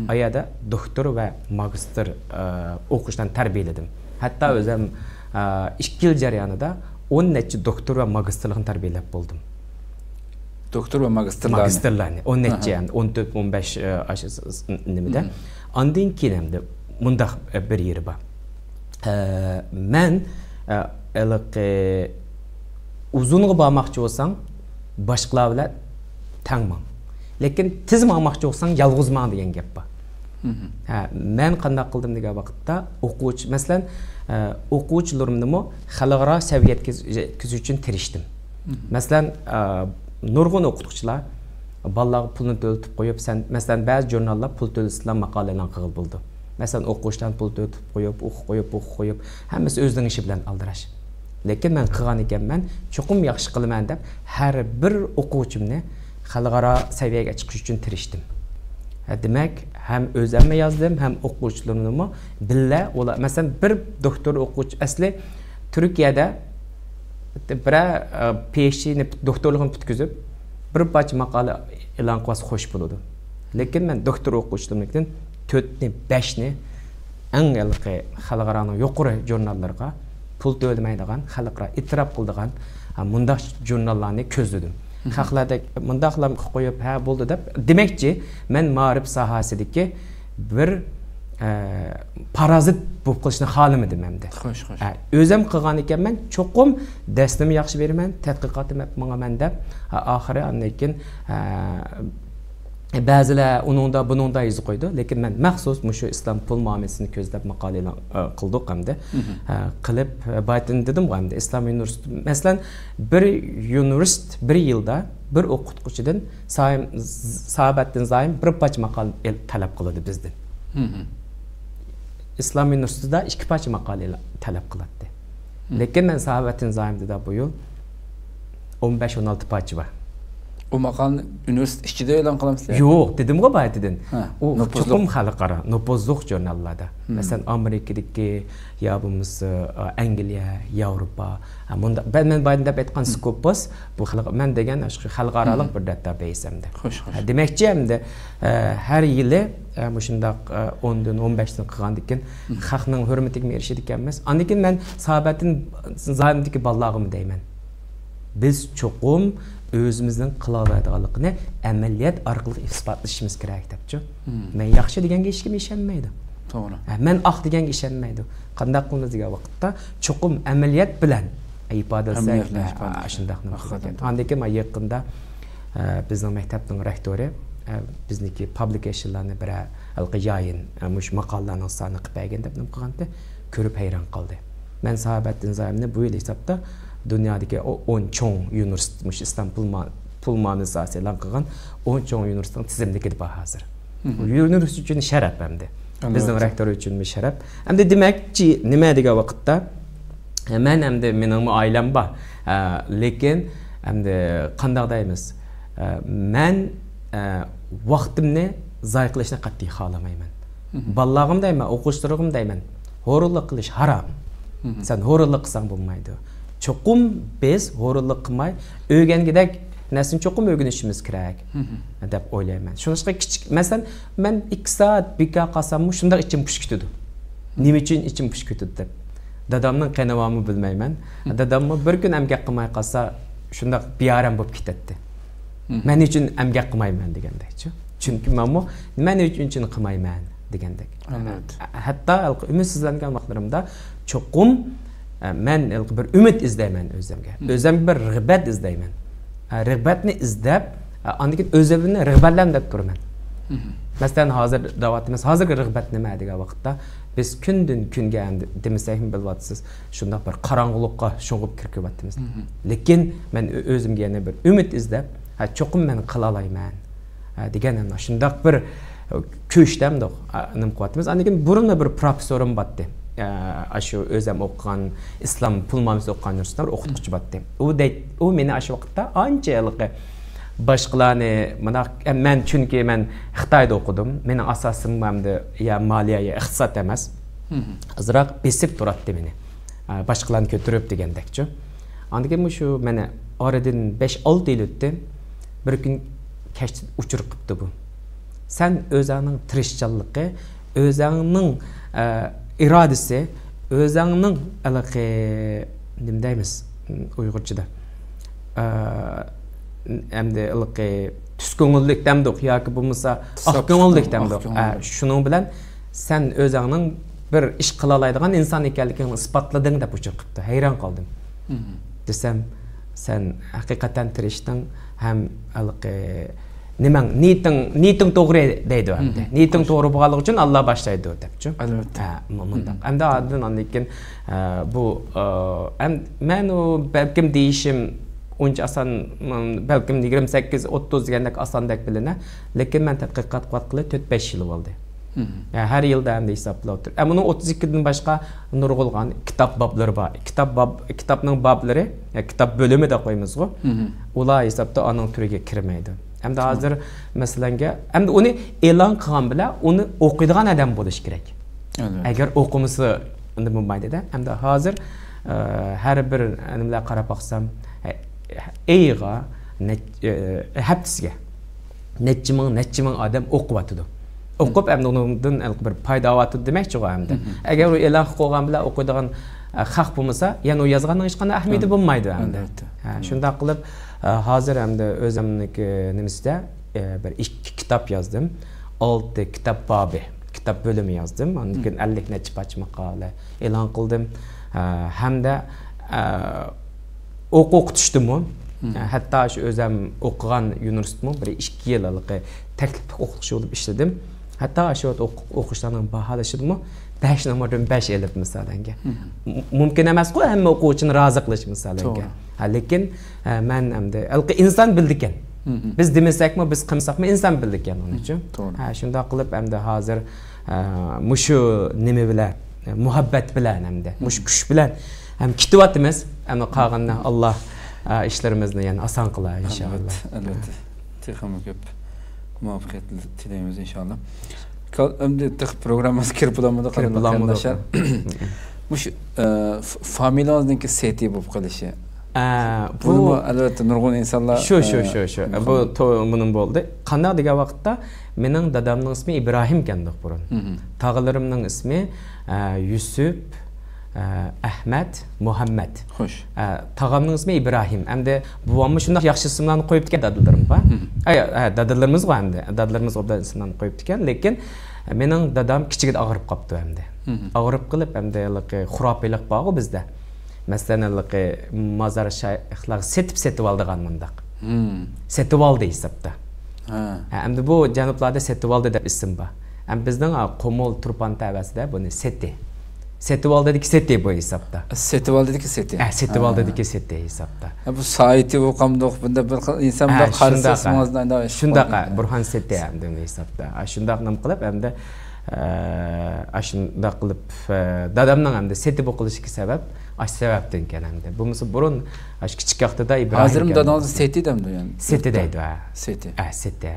ئايەردە دوكتور ۋە ماگىستىر، ئە، ئوقۇغۇچىلارنى تەربىيەلىدىم. ھەتتا ئۆزۈم، ئە، ئىككى يىل جەريانىدا ئون نەچچە دوكتور ۋە ماگىستىرلارنى تەربىيەلەپ بولدۇم. دوكتور ۋە ماگىستىرلارنى. ماگىستىرلارنى. ئون نەچچە، ئەمدى ئون تۆت، ئون بەش، ئە، ئاشۇ س-، س-، نېمىدە. ئاندىن كېيىن ئەمدى مۇنداق، ئە، بىر يېرى بار. ئە، مەن، ئە، ھېلىقى ئۇزۇنغا بارماقچى بولساڭ، باشقىلار بىلەن تەڭ ماڭ. لېكىن تېز ماڭماقچى بولساڭ، يالغۇز ماڭ دېگەن گەپ بار. ھە، مەن قانداق قىلدىم دېگەن ۋاقىتتا، ئوقۇغۇچى، مەسىلەن، ئە، ئوقۇغۇچىلىرىمنىمۇ خەلقئارا سەۋىيەگە يەتكۈز-، يەتكۈزۈش ئۈچۈن تىرىشتىم. مەسىلەن، ئە، نۇرغۇن ئوقۇتقۇچىلار بالىلارغا پۇلنى تۆلىتىپ قويۇپ، سەن، مەسىلەن، بەزى ژۇرناللار پۇل تۆلىسىلا ماقالە ئېلان قىلغىلى بولىدۇ. مەسىلەن، ئوقۇغۇچىلاردىن پۇل تۆلىتىپ قويۇپ، ئوقۇپ قويۇپ، ئوقۇپ قويۇپ، ھەممىسى ئۆزىنىڭ ئىشى بىلەن ئالدىراش. لېكىن مەن قىلغان ئىكەنمەن، چوقۇم ياخشى قىلىمەن دەپ، ھەر بىر ئوقۇغۇچىمنى خەلقئارا سەۋىيەگە چىقىش ئۈچۈن تىرىشتىم. ھە، دېمەك، ھەم ئۆزەممۇ يازدىم، ھەم ئوقۇغۇچىلىرىمنىمۇ بىللە، ئۇلار، مەسىلەن، بىر دوكتور ئوقۇغۇچى، ئەسلى تۈركىيەدە بىرەر، ئە، پىئېچدىنى، دوكتورلۇقىنى پۈتكۈزۈپ، بىر پارچە ماقالە ئېلان قىلسا خوش بولىدۇ. لېكىن مەن دوكتور ئوقۇغۇچىلىرىمنىڭكىدىن تۆتنى، بەشنى ئەڭ ھېلىقى خەلقئارانىڭ يۇقىرى ژۇرناللىرىغا پۇل تۆلىمەيدىغان، خەلقئارا ئېتىراپ قىلىدىغان، ھە، مۇنداق ژۇرناللارنى كۆزلىدىم. خەقلەردەك مۇنداقلا قويۇپ، ھە، بولدى دەپ، دېمەكچى، مەن مائارىپ ساھەسىدىكى بىر، ئە، پارازىت بولۇپ قېلىشنى خالىمىدىم ئەمدى. خوش، خوش. ئە، ئۆزۈم قىلغان ئىكەنمەن، چوقۇم دەرسنىمۇ ياخشى بېرىمەن، تەتقىقاتنى ئەپ ماڭىمەن دەپ، ئە، ئاخىرى ئاندىن كېيىن، ئە، بەزىلەر ئۇنىڭدا، بۇنىڭدا يېزىپ قويىدۇ، لېكىن مەن مەخسۇس مۇشۇ ئىسلام پۇل مۇئامىلىسىنى كۆزلەپ ماقالە ئېلان، ئە، قىلدۇق ئەمدى. ئە، قىلىپ، ئە، بايىتىن دېدىمغۇ ئەمدى، ئىسلام يۇنىۋېرسىتېتى، مەسىلەن، بىر يۇنىۋېرسىتېت بىر يىلدا بىر ئوقۇتقۇچىدىن سايىم-، ساھابەتتىن زايىم بىر پارچە ماقالە ئېل-، تەلەپ قىلىدۇ بىزدىن. ئىسلام يۇنىۋېرسىتېتىدا ئىككى پارچە ماقالە ئېل-، تەلەپ قىلاتتى. لېكىن مەن ساھابەتتىن زايىمدا بۇ يىل ئون بەش، ئون ئالتە پارچە بار. ئۇ ماقالىنى ئۇنىۋېرسىتېت ئىچىدە ئېلان قىلامسىلەر؟ يوق، دېدىمغۇ بايىتىدىن. ھە، ئۇ نوپۇزلۇق. چوقۇم خەلقئارا، نوپۇزلۇق ژۇرناللاردا. مەسىلەن، ئامېرىكىدىكى يا بولمىسا، ئا، ئەنگلىيە، ياۋروپا، ھە، مۇنداق. مەن، مەن بايىتىن دەپ ئېيتقان سكوپوس، بۇ خەلق-، مەن دېگەن شۇ خەلقئارالىق بىر داتابەيس ئەمدى. خوش، خوش. ھە، دېمەكچى ئەمدى، ئە، ھەر يىلى، ئە، مۇشۇنداق، ئە، ئوندىن، ئون بەشتىن قىلغاندىن كېيىن خەقنىڭ ھۆرمىتىگىمۇ ئېرىشىدىكەنمىز. ئاندىن كېيىن مەن ساھابەتتىن زايىمدىكى بالىلارغىمۇ دەيمەن. بىز چوقۇم ئۆزىمىزنىڭ قىلالايدىغانلىقىنى ئەمەلىيەت ئارقىلىق ئىسپاتلىشىمىز كېرەك دەپچۇ. مەن ياخشى دېگەنگە ھېچكىم ئىشەنمەيدۇ. توغرا. ھە، مەن ئاق دېگەنگە ئىشەنمەيدۇ. قانداق قىلىمىز دېگەن ۋاقىتتا چوقۇم ئەمەلىيەت بىلەن ئىپادىلىسەك، ئەمەلىيەت بىلەن ئىپادىلىسەك. شۇنداق نېمە قىلىدىكەن. ئاندىن كېيىن مانا يېقىندا، ئە، بىزنىڭ مەكتەپنىڭ رېكتورى، ئە، بىزنىڭكى پابلىكېيشنلارنى بىرەر ھېلىقى يايىن، ئە، مۇشۇ ماقالىلەرنىڭ سانى قىلىپ بەرگىن دەپ نېمە قىلغانتى، كۆرۈپ ھەيران قالدى. مەن ساھابەتتىن زايىمنى بۇ يىل ھېسابتا دۇنيادىكى ئو-، ئون چوڭ يۇنىۋېرسىتېت، مۇشۇ ئىسلام پۇل ما-، پۇل مۇئامىلە ساھەسى ئېلان قىلغان ئون چوڭ يۇنىۋېرسىتېتنىڭ تىزىملىكىدا بار ھازىر. بۇ يۇنىۋېرسىتېت ئۈچۈن شەرەپ ئەمدى. بىزنىڭ رېكتور ئۈچۈنمۇ شەرەپ. ئەمدى دېمەكچى نېمە دېگەن ۋاقىتتا، مەن ئەمدى مېنىڭمۇ ئائىلەم بار. ئە، لېكىن ئەمدى قانداق دەيمىز؟ ئە، مەن، ئە، ۋاقتىمنى زايە قىلىشنى قەتئىي خالىمايمەن. بالىلارغىمۇ دەيمەن، ئوقۇغۇچىلىرىغىمۇ دەيمەن، ھۇرۇنلۇق قىلىش ھارام. سەن ھۇرۇنلۇق قىلساڭ بولمايدۇ. چوقۇم بىز ھۇرۇنلۇق قىلماي، ئۆگەنگۈدەك نەرسىنى چوقۇم ئۆگىنىشىمىز كېرەك، دەپ ئويلايمەن. شۇڭلاشقا كىچىك، مەسىلەن، مەن ئىككى سائەت بىكار قالساممۇ شۇنداق ئىچىم پۇشۇپ كېتىدۇ. نېمە ئۈچۈن ئىچىم پۇشۇپ كېتىدۇ دەپ. دادامنىڭ قېنى بارمۇ بىلمەيمەن. داداممۇ بىر كۈن ئەمگەك قىلماي قالسا شۇنداق بىئارام بولۇپ كېتەتتى. مەن ئۈچۈن ئەمگەك قىلمايمەن دېگەندەكچۇ. چۈنكى مەنمۇ نېمە ئۈچۈن قىلمايمەن دېگەندەك. ئەلۋەتتە. ھەتتا ئۈمىدسىزلەنگەن ۋاقىتلىرىمدا چوقۇم، ئە، مەن بىر ئۈمىد ئىزدەيمەن ئۆزۈمگە. ئۆزۈمگە بىر رىغبەت ئىزدەيمەن. ئە، رىغبەتنى ئىزدەپ، ئە، ئاندىن كېيىن ئۆزۈمنى رىغبەتلەندۈرۈپ تۇرىمەن. مەسىلەن، ھازىر دەۋاتىمىز، ھازىرقى رىغبەت نېمە دېگەن ۋاقىتتا، بىز كۈندىن كۈنگە ئەمدى دېمىسەكمۇ بىلىۋاتىسىز، شۇنداق بىر قاراڭغۇلۇققا شۇڭغۇپ كىرىپ كېلىۋاتىمىز. لېكىن مەن ئۆ-، ئۆزۈمگە يەنە بىر ئۈمىد ئىزدەپ، ھە، چوقۇم مەن قىلالايمەن، ھە، دېگەن ئەمدى شۇنداق بىر، ئە، كۈچ دەمدۇق، ئە، نېمە قىلىۋاتىمىز. ئاندىن كېيىن بۇرۇنلا بىر پروفېسسورۇم بارتتى. ئە، ئاشۇ ئۆزەم ئوقۇغان، ئىسلام پۇل مۇئامىلىسى ئوقۇغان يۇرتتا بىر ئوقۇتقۇچى بارتتى. ئۇ دەي-، ئۇ مېنى ئاشۇ ۋاقىتتا ئانچە ھېلىقى باشقىلارنى مۇنداق، ئە، مەن، چۈنكى مەن خىتايدا ئوقۇدۇم. مېنىڭ ئاساسىم ئەمدى يا مالىيە، يا ئىقتىساد ئەمەس. ئازراق بېسىپ تۇراتتى مېنى، ئە، باشقىلارنى كۆتۈرۈپ دېگەندەكچۇ. ئاندىن كېيىن مۇشۇ مانا ئارىدىن بەش-ئالتە يىل ئۆتتى. بىر كۈن كەچتە ئۇچۇر قىپتۇ بۇ. سەن ئۆزۈڭنىڭ تىرىشچانلىقى، ئۆزۈڭنىڭ، ئە، ئىرادىسى، ئۆزۈڭنىڭ ھېلىقى، نېمە دەيمىز ئۇيغۇرچىدا؟ ئە، ئەمدى ھېلىقى تۈز كۆڭۈللۈك دەمدۇق ياكى بولمىسا ئاق كۆڭۈللۈك دەمدۇق. ئە، شۇنىڭ بىلەن سەن ئۆزۈڭنىڭ بىر ئىش قىلالايدىغان ئىنسان ئىكەنلىكىڭنى ئىسپاتلىدىڭ دەپ ئۇچۇر قىپتۇ. ھەيران قالدىم. دېسەم، سەن ھەقىقەتەن تىرىشتىڭ ھەم ھېلىقى نېمەڭ، نىيىتىڭ، نىيىتىڭ توغرا دەيدۇ ئەمدى. نىيىتىڭ توغرا بولغانلىقى ئۈچۈن ئاللا باشلايدۇ دەپچۇ. ئەلۋەتتە. ھە، مۇ-، مۇنداق. ئەمدى ئاندىن، ئاندىن كېيىن، ئە، بۇ، ئە، ئەم-، مەن ئۇ بەلكىم دېيىشىم ئۇنچە ئاسان، م، بەلكىم يىگىرمە سەككىز، ئوتتۇز دېگەندەك ئاساندەك بىلىنە. لېكىن مەن تەتقىقات قىلىۋاتقىلى تۆت، بەش يىل بولدى. يا، ھەر يىلدا ئەمدى ھېسابلاپ تۇر. ئە، بۇنىڭ ئوتتۇز ئىككىدىن باشقا نۇرغۇنلىغان كىتاب بابلىرى بار. كىتاب باب-، كىتابنىڭ بابلىرى، يا، كىتاب بۆلۈمى دەپ قويىمىزغۇ. ئۇلار ھېسابتا ئانىڭ تۈرىگە كىرمەيدۇ. ئەمدى ھازىر مەسىلەنگە، ئەمدى ئۇنى ئېلان قىلغان بىلەن ئۇنى ئوقۇيدىغان ئادەم بولۇش كېرەك. ئەلۋەتتە. ئەگەر ئوقۇمىسا، ئۇنداق بولمايدۇ-دە. ئەمدى ھازىر، ئە، ھەر بىر نېمىلەر قاراپ باقسام، ئېيىغا، نەچ-، ئە، ھەپتىسىگە نەچچە مىڭ، نەچچە مىڭ ئادەم ئوقۇۋاتىدۇ. ئوقۇپ، ئەمدى ئۇنىڭدىن ھېلىقى بىر پايدا ئاۋاتىدۇ دېمەكچىغۇ ئەمدى. ئەگەر ئۇ ئېلان قىلىپ قويغان بىلەن ئوقۇيدىغان، ئە، خەق بولمىسا، يەنە ئۇ يازغاننىڭ ھېچقانداق ئەھمىيىتى بولمايدۇ ئەمدى. ئەلۋەتتە. ھە، شۇنداق قىلىپ، ئە، ھازىر ئەمدى ئۆزۈمنىڭكى نېمىسىدە، ئە، بىر ئىككى كىتاب يازدىم. ئالتە كىتاب بابى، كىتاب بۆلۈمى يازدىم. ئاندىن كېيىن ئەللىك نەچچە پارچە ماقالە ئېلان قىلدىم. ئە، ھەمدە، ئە، ئوقۇ ئوقۇتۇشتىمۇ، ھەتتا شۇ ئۆزۈم ئوقۇغان يۇنىۋېرسىتېتمۇ بىر ئىككى يىل ھېلىقى تەكلىپلىك ئوقۇتقۇچى بولۇپ ئىشلىدىم. ھەتتا شۇ ۋاقىت ئوقۇ-، ئوقۇغۇچىلارنىڭ باھالىشىدىمۇ بەش نومۇردىن بەش ئېلىپ، مىسالەنگە. مۇ-، مۇمكىن ئەمەسقۇ ھەممە ئوقۇغۇچىنى رازى قىلىش، مىسالەنگە. توغرا. ھە، لېكىن، ئە، مەن ئەمدى ھېلىقى ئىنسان بىلىدىكەن. بىز دېمىسەكمۇ، بىز قىلمىساقمۇ ئىنسان بىلىدىكەن ئۇنى ئۈچۈن. توغرا. ھە، شۇنداق قىلىپ ئەمدى ھازىر، ئە، مۇشۇ نېمە بىلەن، مۇھەببەت بىلەن ئەمدى، مۇشۇ كۈچ بىلەن ھەم كېتىۋاتىمىز. ئەمدى قالغىنىنى ئاللا، ئە، ئىشلىرىمىزنى يەنە ئاسان قىلار، ئىنشائاللا. ئەلۋەتتە، ئەلۋەتتە. تېخىمۇ كۆپ مۇۋەپپەقىيەتلەر تىلەيمىز، ئىنشائاللا. كال-، ئەمدى تېخى پروگراممىمىزغا كىرىپ بولالمىدۇق، كىرىپ قەدىرلىك بولالمىدۇق. قېرىنداشلار. مۇشۇ، ئە، ف-، فامىلىڭىزنىڭكى سېتى بولۇپ قېلىشى. ئە، بۇ بۇنىمۇ، ئەلۋەتتە، نۇرغۇن ئىنسانلار، شۇ، شۇ، ئە، شۇ، شۇ. بۇ تو-، بۇنىمۇ بولدى. قانداق دېگەن ۋاقىتتا، مېنىڭ دادامنىڭ ئىسمى ئىبراھىم ئىكەندۇق بۇرۇن. تاغىلىرىمنىڭ ئىسمى، ئە، يۈسۈپ، ئە، ئەھمەت، مۇھەممەت. خوش. ئە، تاغامنىڭ ئىسمى ئىبراھىم. ئەمدى بوۋاممۇ شۇنداق ياخشى ئىسىملارنى قويۇپتىكەن دادىلىرىمغا. ئە، ئە، دادىلىرىمىزغۇ ئەمدى. دادىلىرىمىز ئوبدان ئىسىملارنى قويۇپتىكەن. لېكىن مېنىڭ دادام كىچىكىدە ئاغرىپ قاپتۇ ئەمدى. ئاغرىپ قېلىپ، ئەمدى ھېلىقى خۇراپىيلىق بارغۇ بىزدە. مەسىلەن، ھېلىقى مازار شايىخلارغا سېتىپ، سېتىۋالىدىغان مۇنداق. سېتىۋالدى ھېسابتا. ھە، ئەمدى بۇ جەنۇبلاردا سېتىۋالدى دەپ ئىسىم بار. ئەمدى بىزنىڭ، ئا، قۇمۇل، تۇرپان تەۋەسىدە بۇنى سېتى. سېتىۋالدىدىكى سېتى بۇ ھېسابتا. سېتىۋالدىدىكى سېتى. ھە، سېتىۋالدىدىكى سېتى ھېسابتا. ھە، بۇ سايىتى بۇ قامدۇق، بۇندا بىر خىل ئىنسان ھە، بۇنداق قارىسا شۇنداق، ئىسمىڭىزنى ئانداق ئىش شۇنداق، قىلغان. بۇرھان سېتى ئەمدى ھېسابتا. ھە، شۇنداق نېمە قىلىپ ئەمدى، ئە، ئاشۇنداق قىلىپ، ئە، دادامنىڭ ئەمدى سېتى بولۇپ قېلىشىدىكى سەۋەب ئاشۇ سەۋەبتىن ئىكەن ئەمدى. بولمىسا بۇرۇن ئاشۇ كىچىك ۋاقتىدا ئىبراھىم ھازىرمۇ ئىكەن. دادىڭىزنى سېتى دەمدۇ يەنى؟ سېتى دەيدۇ، ھە. سېتى. ھە، سېتى.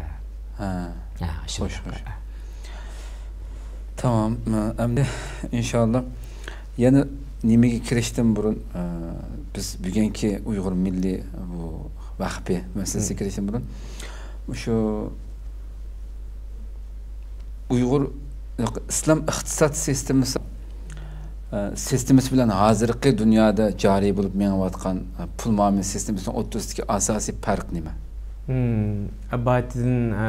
ھە. ھە، خوش، شۇنداق. خوش. تامام، ئەمدى ئىنشاللا يەنە نېمىگە كىرىشتىن بۇرۇن، ئە، بىز بۈگۈنكى ئۇيغۇر مىللىي بۇ ۋەقپى مەسىلىسىگە كىرىشتىن بۇرۇن، مۇشۇ ئۇيغۇر ئىسلام ئىقتىساد سىستېمىسى، ئە، سىستېمىسى بىلەن ھازىرقى دۇنيادا جارى بولۇپ مېڭىۋاتقان، ئە، پۇل مۇئامىلە سىستېمىسىنىڭ ئوتتۇرىسىدىكى ئاساسىي پەرق نېمە؟ مم، بايىتىدىن، ئە،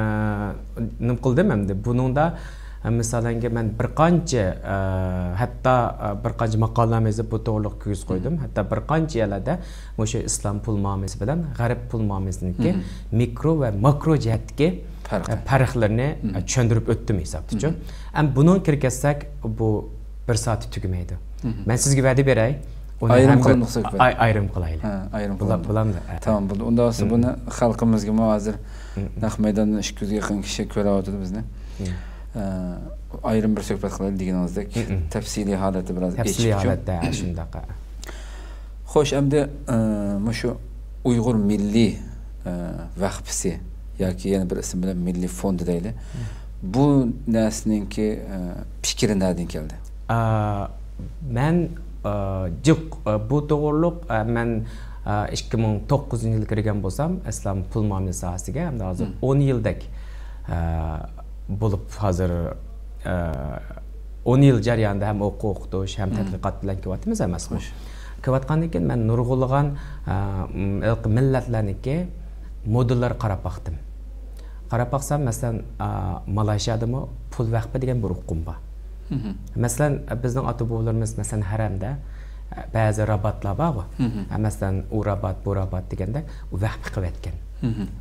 نېمە قىلدىم ئەمدى؟ بۇنىڭدا، ئە، مىسالەنگە مەن بىر قانچە، ئە، ھەتتا، ئە، بىر قانچە ماقالىلەرمۇ يېزىپ، بۇ توغرىلىق كۆز قويدۇم. ھەتتا بىر قانچە يەرلەردە مۇشۇ ئىسلام پۇل مۇئامىلىسى بىلەن غەرب پۇل مۇئامىلىسىنىڭكى مىكرو ۋە ماكرو جەھەتتىكى، ئە، پەرقلەرنى، ئە، چۈشەندۈرۈپ ئۆتتۈم ھېسابتىچۇ. ئەمما بۇنىڭغا كىرىپ كەتسەك، بۇ بىر سائەتتە تۈگىمەيدۇ. مەن سىزگە ۋەدە بېرەي، ئۇنى ئايرىم قىلىمىز سۆھبەت. ئاي-، ئايرىم قىلايلى. ھە، ئايرىم قىلىمىز. بۇلامدا، ھە. تامام بولدى. ئۇنداق بولسا بۇنى خەلقىمىزگىمۇ ھازىر نەق مەيداندا ئىككى يۈزگە يېقىن كىشى كۆرۈۋاتىدۇ بىزنى. ئە، ئايرىم بىر سۆھبەت قىلايلى دېگىنىڭىزدەك تەپسىلىي ھالەتتە بىراز تەپسىلىي ئېچىپچۇ. ھالەتتە، ھە، شۇنداق، ھە. خوش، ئەمدى، ئە، مۇشۇ ئۇيغۇر مىللىي، ئە، ۋەقپىسى ياكى يەنە بىر ئىسىم بىلەن مىللىي فوندى دەيلى. بۇ نەرسىنىڭكى، ئە، پىكرى نەدىن كەلدى؟ ئا، مەن، ئا، جىق، ئا، بۇ توغرۇلۇق، ئا، مەن، ئا، ئىككى مىڭ توققۇزىنچى يىلى كىرگەن بولسام، ئىسلام پۇل مۇئامىلە ساھەسىگە، ئەمدى ھازىر ئون يىلدەك، ئا، بولۇپ، ھازىر، ئا، ئون يىل جەريانىدا ھەم ئوقۇ ئوقۇتۇش، ھەم تەتقىقات بىلەن كېلىۋاتىمىز ئەمەسمۇ؟ خوش. كېلىۋاتقاندىن كېيىن مەن نۇرغۇنلىغان، ئا، م-، مىللەتلەرنىڭكى مودېللىرىغا قاراپ باقتىم. قاراپ باقسام، مەسىلەن، ئا، مالايشىيادىمۇ پۇل ۋەقپى دېگەن بىر ئۇقۇم بار. مەسىلەن، بىزنىڭ ئاتا-بوۋىلىرىمىز، مەسىلەن، ھەرەمدە، ئە، بەزى راباتلار بارغۇ. ئە، مەسىلەن، ئۇ رابات، بۇ رابات دېگەندە، ئۇ ۋەقپە قىلىۋەتكەن.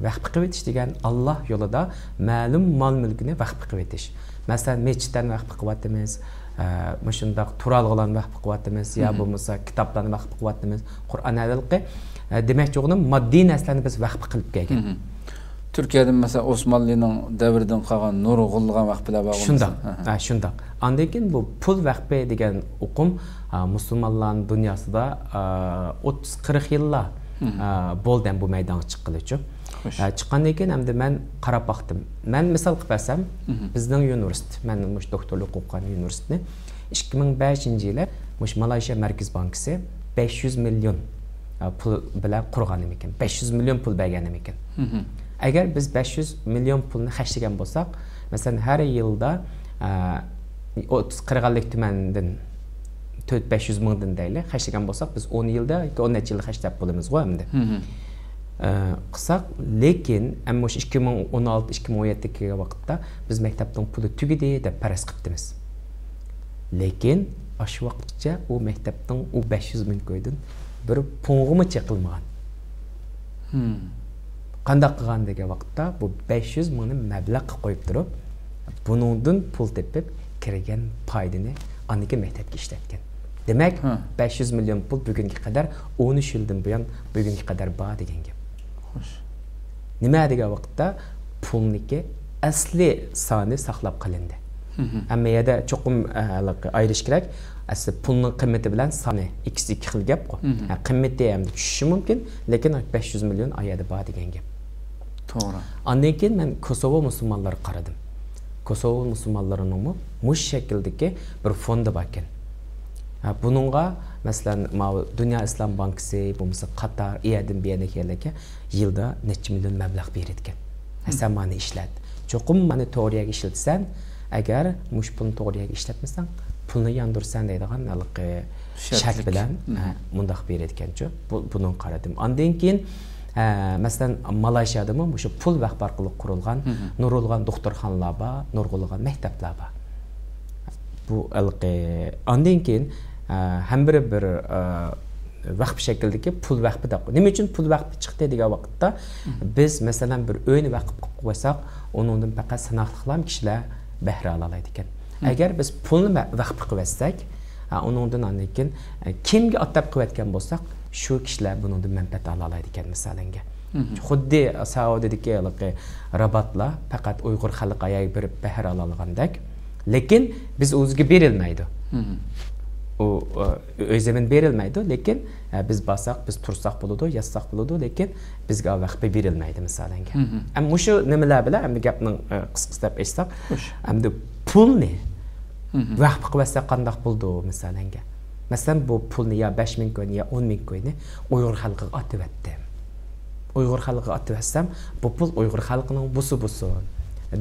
ۋەخپە قىلىۋېتىش دېگەن ئاللا يولىدا مەلۇم مال مۈلكىنى ۋەخپە قىلىۋېتىش. مەسىلەن، مەسچىتلەرنى ۋەخپە قىلىۋاتىمىز، ئە، مۇشۇنداق تۇرالغۇلارنى ۋەخپە قىلىۋاتىمىز، يا بولمىسا كىتابلارنى ۋەخپە قىلىۋاتىمىز. قۇرئان ھەلقى، ئە، دېمەكچى بولغىنىم ماددىي نەرسىلەرنى بىز ۋەخپە قىلىپ كەلگەن. تۈركىيەدە، مەسىلەن، ئوسمانلىنىڭ دەۋرىدىن قالغان نۇرغۇنلىغان ۋەخپىلەر بار. شۇنداق. ھە، شۇنداق. ئاندىن كېيىن بۇ پۇل ۋەخپى دېگەن ئۇقۇم، ئا، مۇسۇلمانلارنىڭ دۇنياسىدا، ئا، ئوتتۇز قىرىق يىللار، ئا، بولدى ھەم بۇ مەيدانغا چىققىلىچۇ. ئا، چىققاندىن كېيىن ئەمدى مەن قاراپ باقتىم. مەن مىسال قىلىپ بەرسەم، بىزنىڭ يۇنىۋېرسىتېت، مەن مۇشۇ دوكتورلۇق ئوقۇغان يۇنىۋېرسىتېتنى ئىككى مىڭ بەشىنچى يىلى مۇشۇ مالايشىيا مەركىزىي بانكىسى بەش يۈز مىليون، ئا، پۇل بىلەن قۇرغان ئىكەن. بەش يۈز مىليون پۇل بەرگەن ئىكەن. ئەگەر بىز بەش يۈز مىليون پۇلنى خەجلىگەن بولساق، مەسىلەن، ھەر يىلدا، ئە، ئوتتۇز قىرىق ئەللىك تۈمەندىن، تۆت بەش يۈز مىڭدىن دەيلى، خەجلىگەن بولساق، بىز ئون يىلدا ياكى ئون نەچچە يىلدا خەجلەپ بولىمىزغۇ ئەمدى. ئە، قىلساق، لېكىن ئەمما مۇشۇ ئىككى مىڭ ئون ئالتە، ئىككى مىڭ ئون يەتتە كەلگەن ۋاقىتتا بىز مەكتەپنىڭ پۇلى تۈگىدى دەپ پەرەز قىپتىمىز. لېكىن ئاشۇ ۋاقىتقىچە ئۇ مەكتەپنىڭ ئۇ بەش يۈز مىڭ كويدىن بىر پۇڭغىمۇ چېقىلمىغان. قانداق قىلغان دېگەن ۋاقىتتا، بۇ بەش يۈز مىڭنى مەبلەغ قىلىپ قويۇپ تۇرۇپ، بۇنىڭدىن پۇل تېپىپ، كىرگەن پايدىنى ئاندىن كېيىن مەكتەپكە ئىشلەتكەن. دېمەك، بەش يۈز مىليون پۇل بۈگۈنگە قەدەر، ئون ئۈچ يىلدىن بۇيان بۈگۈنگە قەدەر بار دېگەن گەپ. نېمە دېگەن ۋاقىتتا، پۇلنىڭكى ئەسلى سانى ساقلاپ قېلىندى. ئەمما يەردە چوقۇم، ئە، ئايرىش كېرەك. ئەسلى پۇلنىڭ قىممىتى بىلەن سانى ئىككىسى ئىككى خىل گەپقۇ. ھە، قىممىتى ئەمدى چۈشۈشى مۇمكىن، لېكىن بەش يۈز مىليون ئايەردە بار دېگەن گەپ. توغرا. ئاندىن كېيىن مەن كوسوۋو مۇسۇلمانلىرىغا قارىدىم. كوسوۋو مۇسۇلمانلىرىنىڭمۇ مۇشۇ شەكىلدىكى بىر فوندى باركەن. ھە، بۇنىڭغا، مەسىلەن، ماۋۇ دۇنيا ئىسلام بانكىسى، بولمىسا قاتار، ئۇ يەردىن بۇ يەردىكىلەرگە يىلدا نەچچە مىليون مەبلەغ بېرىدىكەن. ھە، سەن مانا ئىشلەت. چوقۇم مانا توغرا يەرگە ئىشلىتىسەن، ئەگەر مۇشۇ پۇلنى توغرا يەرگە ئىشلەتمىسەڭ، پۇلنى ياندۇرىسەن دەيدىغان ھېلىقى شەرت بىلەن، ھە، مۇنداق بېرىدىكەنچۇ. بۇ، بۇنىڭغا قارىدىم. ئاندىن كېيىن، ئە، مەسىلەن، مالايشىيادىمۇ مۇشۇ پۇل ۋەخپە ئارقىلىق قۇرۇلغان نۇرغۇنلىغان دوختۇرخانىلار بار، نۇرغۇنلىغان مەكتەپلەر بار. بۇ ھېلىقى، ئاندىن كېيىن، ئە، ھەم بىر، بىر، ئە، ۋەخپە شەكلىدىكى پۇل ۋەخپە دەپ. نېمە ئۈچۈن پۇل ۋەخپە چىقتى دېگەن ۋاقىتتا، بىز، مەسىلەن، بىر ئۆينى ۋەخپە قىلىپ قويساق، ئۇنىڭدىن پەقەت ساناقلىقلام كىشىلەر بەھرە ئالالايدىكەن. ئەگەر بىز پۇلنى ۋە-، ۋەخپە قىلىۋەتسەك، ھە، ئۇنىڭدىن ئاندىن كېيىن، ئە، كىمگە ئاتاپ قىلىۋەتكەن بولساق، شۇ كىشىلەر بۇنىڭدىن مەنپەئەت ئالالايدىكەن، مىسالەنگە. خۇددى سائۇدىدىكى ھېلىقى راباتلار پەقەت ئۇيغۇر خەلقى ئاياغى بېرىپ بەھرە ئالالىغاندەك. لېكىن بىز ئۆزىگە بېرىلمەيدۇ. ئۇ، ئۆ، ئۆي زېمىن بېرىلمەيدۇ، لېكىن، ئە، بىز بارساق، بىز تۇرساق بولىدۇ، ياتساق بولىدۇ، لېكىن بىزگە ۋەخپە بېرىلمەيدۇ، مىسالەنگە. ئەم، مۇشۇ نېمىلەر بىلەن ئەمدى گەپنىڭ، ئە، قىسقىسى دەپ ئېيتساق، ئەمدى پۇلنى ۋەخپە قىلىۋەتسەك قانداق بولىدۇ، مىسالەنگە. مەسىلەن، بۇ پۇلنى يا بەش مىڭ كوينى، يا ئون مىڭ كوينى ئۇيغۇر خەلقىگە ئاتىۋەتتىم. ئۇيغۇر خەلقىگە ئاتىۋەتسەم، بۇ پۇل ئۇيغۇر خەلقىنىڭ بولسا بولسۇن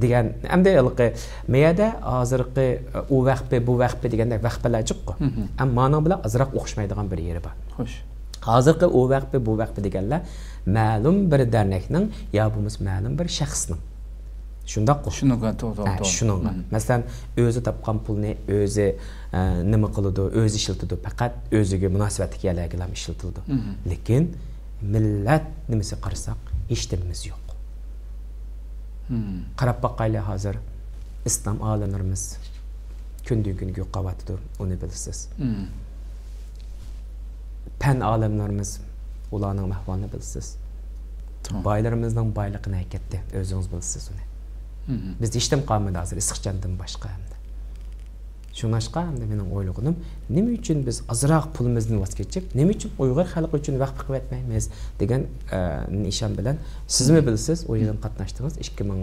دېگەن. ئەمدى ھېلىقى مەيەدە ھازىرقى ئۇ ۋەخپە، بۇ ۋەخپە دېگەندەك ۋەخپىلەر جىققۇ. ئەمما مانىڭ بىلەن ئازراق ئوخشىمايدىغان بىر يېرى بار. خوش. ھازىرقى ئۇ ۋەخپە، بۇ ۋەخپە دېگەنلەر مەلۇم بىر دەرنەكنىڭ يا بولمىسا مەلۇم بىر شەخسنىڭ. شۇنداققۇ؟ شۇنىڭغا، توغرا، ھە، توغرا. شۇنىڭغا. مەسىلەن، ئۆزى تاپقان پۇلنى ئۆزى، ئە، نېمە قىلىدۇ، ئۆزى ئىشلىتىدۇ، پەقەت ئۆزىگە مۇناسىۋەتلىك يەرلەرگىلا ئىشلىتىلىدۇ. لېكىن مىللەت نېمىسىگە قارىساق، ھېچ نېمىمىز يوق. قاراپ باقايلى ھازىر، ئىسلام ئالىملىرىمىز كۈندىن كۈنگە يوقاۋاتىدۇ، ئۇنى بىلىسىز. پەن ئالىملىرىمىز، ئۇلارنىڭ ئەھۋالىنى بىلىسىز. توغرا. بايلىرىمىزنىڭ بايلىقى نەگە كەتتى؟ ئۆزىڭىز بىلىسىز ئۇنى. بىزدە ھېچنېمە قالمىدى ھازىر، ئىسسىق چاندىن باشقا ئەمدى. شۇڭلاشقا ئەمدى مېنىڭ ئويلىغىنىم، نېمە ئۈچۈن بىز ئازراق پۇلىمىزدىن ۋاز كېچىپ، نېمە ئۈچۈن ئۇيغۇر خەلقى ئۈچۈن ۋەخپە قىلىۋەتمەيمىز دېگەن، ئە، نىشان بىلەن سىزمۇ بىلىسىز، ئۇ يىغىنغا قاتناشتىڭىز، ئىككى مىڭ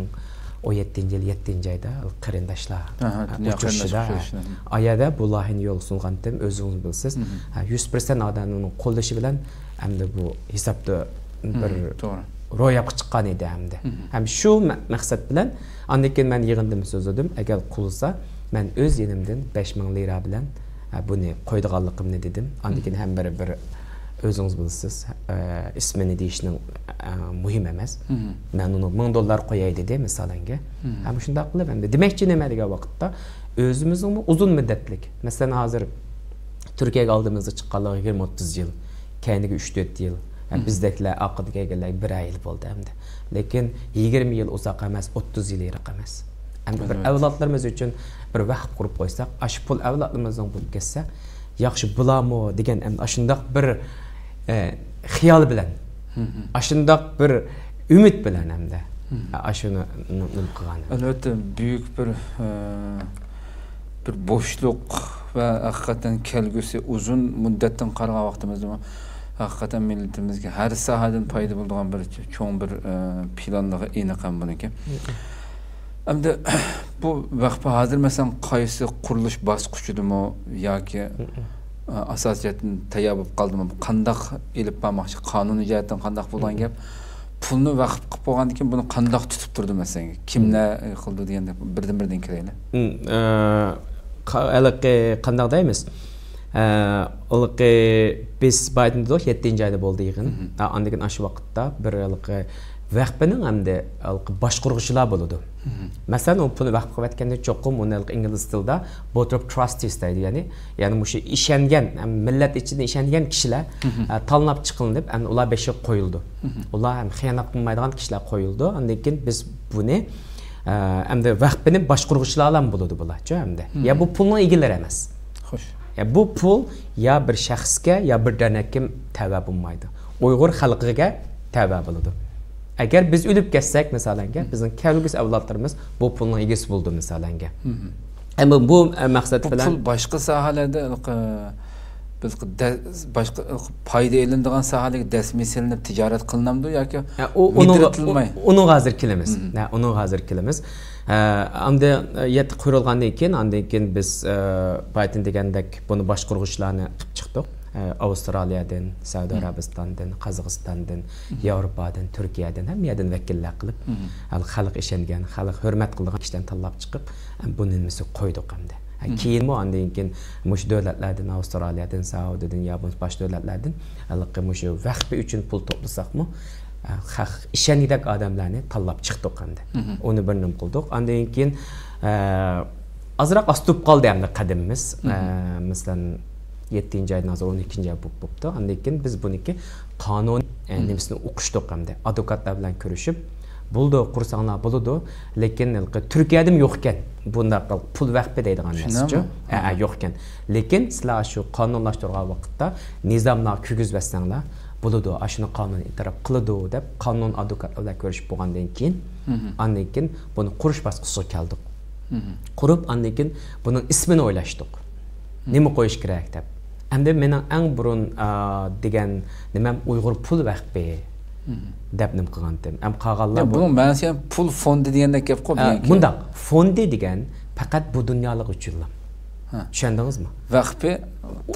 ئون يەتتىنچى يىل يەتتىنچى ئايدا قېرىنداشلار، ئاھا، ئە، دۇنيا ئۇچرىشىشىدا، قېرىنداشلار ئۇچرىشىشىدا. ئايەدە بۇ لايىھەنى يولغا سۇنغانتىم، ئۆزىڭىز بىلىسىز. ھە، يۈز پىرسەنت ئادەمنىڭ قوللىشى بىلەن ئەمدى بۇ ھېسابتا بىر توغرا. روياپقا چىققان ئىدى ئەمدى. ھەم شۇ مە-، مەقسەت بىلەن ئاندىن كېيىن مەن يىغىندىمۇ سۆزلىدىم. ئەگەر قۇلىسا، مەن ئۆز يېنىمدىن بەش مىڭ لىرا بىلەن، ئە، بۇنى قويىدىغانلىقىمنى دېدىم. ئاندىن كېيىن ھەم بىر، بىر ئۆزىڭىز بىلىسىز، ئە، ئىسمىنى دېيىشنىڭ، ئە، مۇھىم ئەمەس. مەن ئۇنى مىڭ دوللار قوياي دېدى، مىسالەنگە. ھەم شۇنداق قىلىپ ئەمدى دېمەكچى نېمە دېگەن ۋاقىتتا، ئۆزىمىزنىڭمۇ ئۇزۇن مۇددەتلىك، مەسىلەن، ھازىر تۈركىيەگە ئالدىمىزدا چىققانلىقى يىگىرمە ئوتتۇز يىل، كەينىگە ئۈچ تۆت يىل، بىزدەكلەر ئارقىدىن كەلگەنلەر بىرەر يىل بولدى ئەمدى. لېكىن يىگىرمە يىل ئۇزاق ئەمەس، ئوتتۇز يىل يىراق ئەمەس. ئەمدى بىر ئەۋلادلىرىمىز ئۈچۈن بىر ۋەقىپ قۇرۇپ قويساق، ئاشۇ پۇل ئەۋلادلىرىمىزنىڭ بولۇپ كەتسە ياخشى بولارمۇ دېگەن ئەمدى ئاشۇنداق بىر، ئە، خىيال بىلەن، ئاشۇنداق بىر ئۈمىد بىلەن ئەمدى ئاشۇنى نېمە قىلغان. ئەلۋەتتە، بۈيۈك بىر، ئە، بىر بوشلۇق ۋە ھەقىقەتەن كەلگۈسى ئۇزۇن مۇددەتتىن قارىغان ۋاقتىمىزدىمۇ ھەقىقەتەن مىللىتىمىزگە ھەر ساھەدىن پايدا بولىدىغان بىر چوڭ بىر، ئە، پىلانلىقى ئېنىق ھەم بۇنىڭكى. ئەمدى بۇ ۋەقپە ھازىر، مەسىلەن، قايسى قۇرۇلۇش باسقۇچىدىمۇ ياكى، ئە، ئاساسىي جەھەتتىن تەييار بولۇپ قالدىمۇ؟ بۇ قانداق ئېلىپ بارماقچى؟ قانۇنىي جەھەتتىن قانداق بولغان گەپ؟ پۇلنى ۋەقىپ قىلىپ بولغاندىن كېيىن بۇنى قانداق تۇتۇپ تۇرىدۇ، مەسىلەن؟ كىملەر قىلىدۇ دېگەندەك بىردىن-بىردىن كېلەيلى. ھېلىقى قانداق دەيمىز؟ ھېلىقى بىز بايدىن دېدۇق، يەتتىنچى ئايدا بولدى يىغىن. ئاندىن كېيىن ئاشۇ ۋاقىتتا بىر ھېلىقى ۋەقپىنىڭ ئەمدى ھېلىقى باشقۇرغۇچىلار بولىدۇ. مەسىلەن، ئۇ پۇلنى ۋەقىپ قىلىۋەتكەندە چوقۇم ئۇنى ھېلىقى ئىنگلىز تىلىدا بورد ئوف تراستىس دەيدۇ، يەنى، يەنى مۇشۇ ئىشەنگەن، ھەم مىللەت ئىچىدە ئىشەنگەن كىشىلەر، ئە، تاللاپ چىقىلىپ، ئەمدى ئۇلار بېشىغا قويۇلىدۇ. ئۇلار ھەم خىيانەت قىلمايدىغان كىشىلەر قويۇلىدۇ. ئاندىن كېيىن بىز بۇنى، ئە، ئەمدى ۋەقپىنى باشقۇرغۇچىلار بولىدۇ بۇلارچۇ ئەمدى. يا بۇ پۇلنىڭ ئىگىلىرى ئەمەس. خوش. يا بۇ پۇل يا بىر شەخسكە، يا بىر دەرنەككە تەۋە بولمايدۇ. ئۇيغۇر خەلقىگە تەۋە بولىدۇ. ئەگەر بىز ئۆلۈپ كەتسەك، مىسالەنگە، بىزنىڭ كەلگۈسى ئەۋلادلىرىمىز بۇ پۇلنىڭ ئىگىسى بولىدۇ، مىسالەنگە. ئەمما بۇ، ئە، مەقسەت بۇ بىلەن پۇل باشقا ساھەلەردە، ئە، بىز دە-، باشقا، ئە، پايدا ئېلىنىدىغان ساھەلەرگە دەسمىي سېلىنىپ تىجارەت قىلىنامدۇ ياكى ھە، ئۇ، ئۇنىڭغا، مىدىرلىتىلماي؟ ئۇ، ئۇنىڭغا ھازىر كېلىمىز. ھە، ئۇنىڭغا ھازىر كېلىمىز. ئە، ئەمدى، ئە، يەتتە قۇرۇلغاندىن كېيىن، ئاندىن كېيىن بىز، ئە، بايىتىن دېگەندەك بۇنى باشقۇرغۇچىلارنى قىلىپ چىقتۇق. ئە، ئاۋسترالىيەدىن، سەئۇدى ئەرەبىستاندىن، قازاقىستاندىن، ياۋروپادىن، تۈركىيەدىن، ھەممە يەردىن ۋەكىللەر قىلىپ، ھەم خەلق ئىشەنگەن، خەلق ھۆرمەت قىلىدىغان كىشىلەرنى تاللاپ چىقىپ، ھەم بۇنى نېمىسىگە قويدۇق ئەمدى. ھە، كېيىنمۇ ئاندىن كېيىن مۇشۇ دۆلەتلەردىن، ئاۋسترالىيەدىن، سەئۇدىدىن يا بولمىسا باشقا دۆلەتلەردىن ھېلىقى مۇشۇ ۋەقپى ئۈچۈن پۇل توپلىساقمۇ، ئە، خەق ئىشەنگۈدەك ئادەملەرنى تاللاپ چىقتۇق ئەمدى. ئۇنى بىر نېمە قىلدۇق. ئاندىن كېيىن، ئە، ئازراق ئاستۇرۇپ قالدى ئەمدى قەدىمىمىز. ئە، مەسىلەن، يەتتىنچى ئايدىن ھازىر ئون ئىككىنچى ئاي بولۇپ بوپتۇ. ئاندىن كېيىن بىز بۇنىڭكى قانۇن، ئە، نېمىسىنى ئوقۇشتۇق ئەمدى. ئادۋوكاتلار بىلەن كۆرۈشۈپ، بولىدۇ، قۇرساڭلار بولىدۇ، لېكىن ھېلىقى تۈركىيەدىمۇ يوق ئىكەن بۇنداق پۇل ۋەقپى دەيدىغان نەرسىچۇ. ھە، ھە، يوق ئىكەن. لېكىن سىلەر شۇ قانۇنلاشتۇرغان ۋاقىتتا نىزاملارغا كىرگۈزۈۋەتسەڭلار بولىدۇ، ئاشۇنى قانۇن ئېتىراپ قىلىدۇ دەپ قانۇن ئادۋوكاتلار بىلەن كۆرۈشۈپ بولغاندىن كېيىن، ئاندىن كېيىن بۇنى قۇرۇش باسقۇچىغا كەلدۇق. قۇرۇپ، ئاندىن كېيىن بۇنىڭ ئىسمىنى ئويلاشتۇق. نېمە قويۇش كېرەك دەپ. ئەمدى مېنىڭ ئەڭ بۇرۇن، ئا، دېگەن نېمەم ئۇيغۇر پۇل ۋەقپى دەپ نېمە قىلغانتىم. ئەم قالغانلار يا، بۇ بۇنىڭ مەنىسى ھەم پۇل فوندى دېگەندەك گەپقۇ، ئا، بۇنىڭكى. مۇنداق، فوندى دېگەن پەقەت بۇ دۇنيالىق ئۈچۈنلا. ھە. چۈشەندىڭىزمۇ؟ ۋەقپى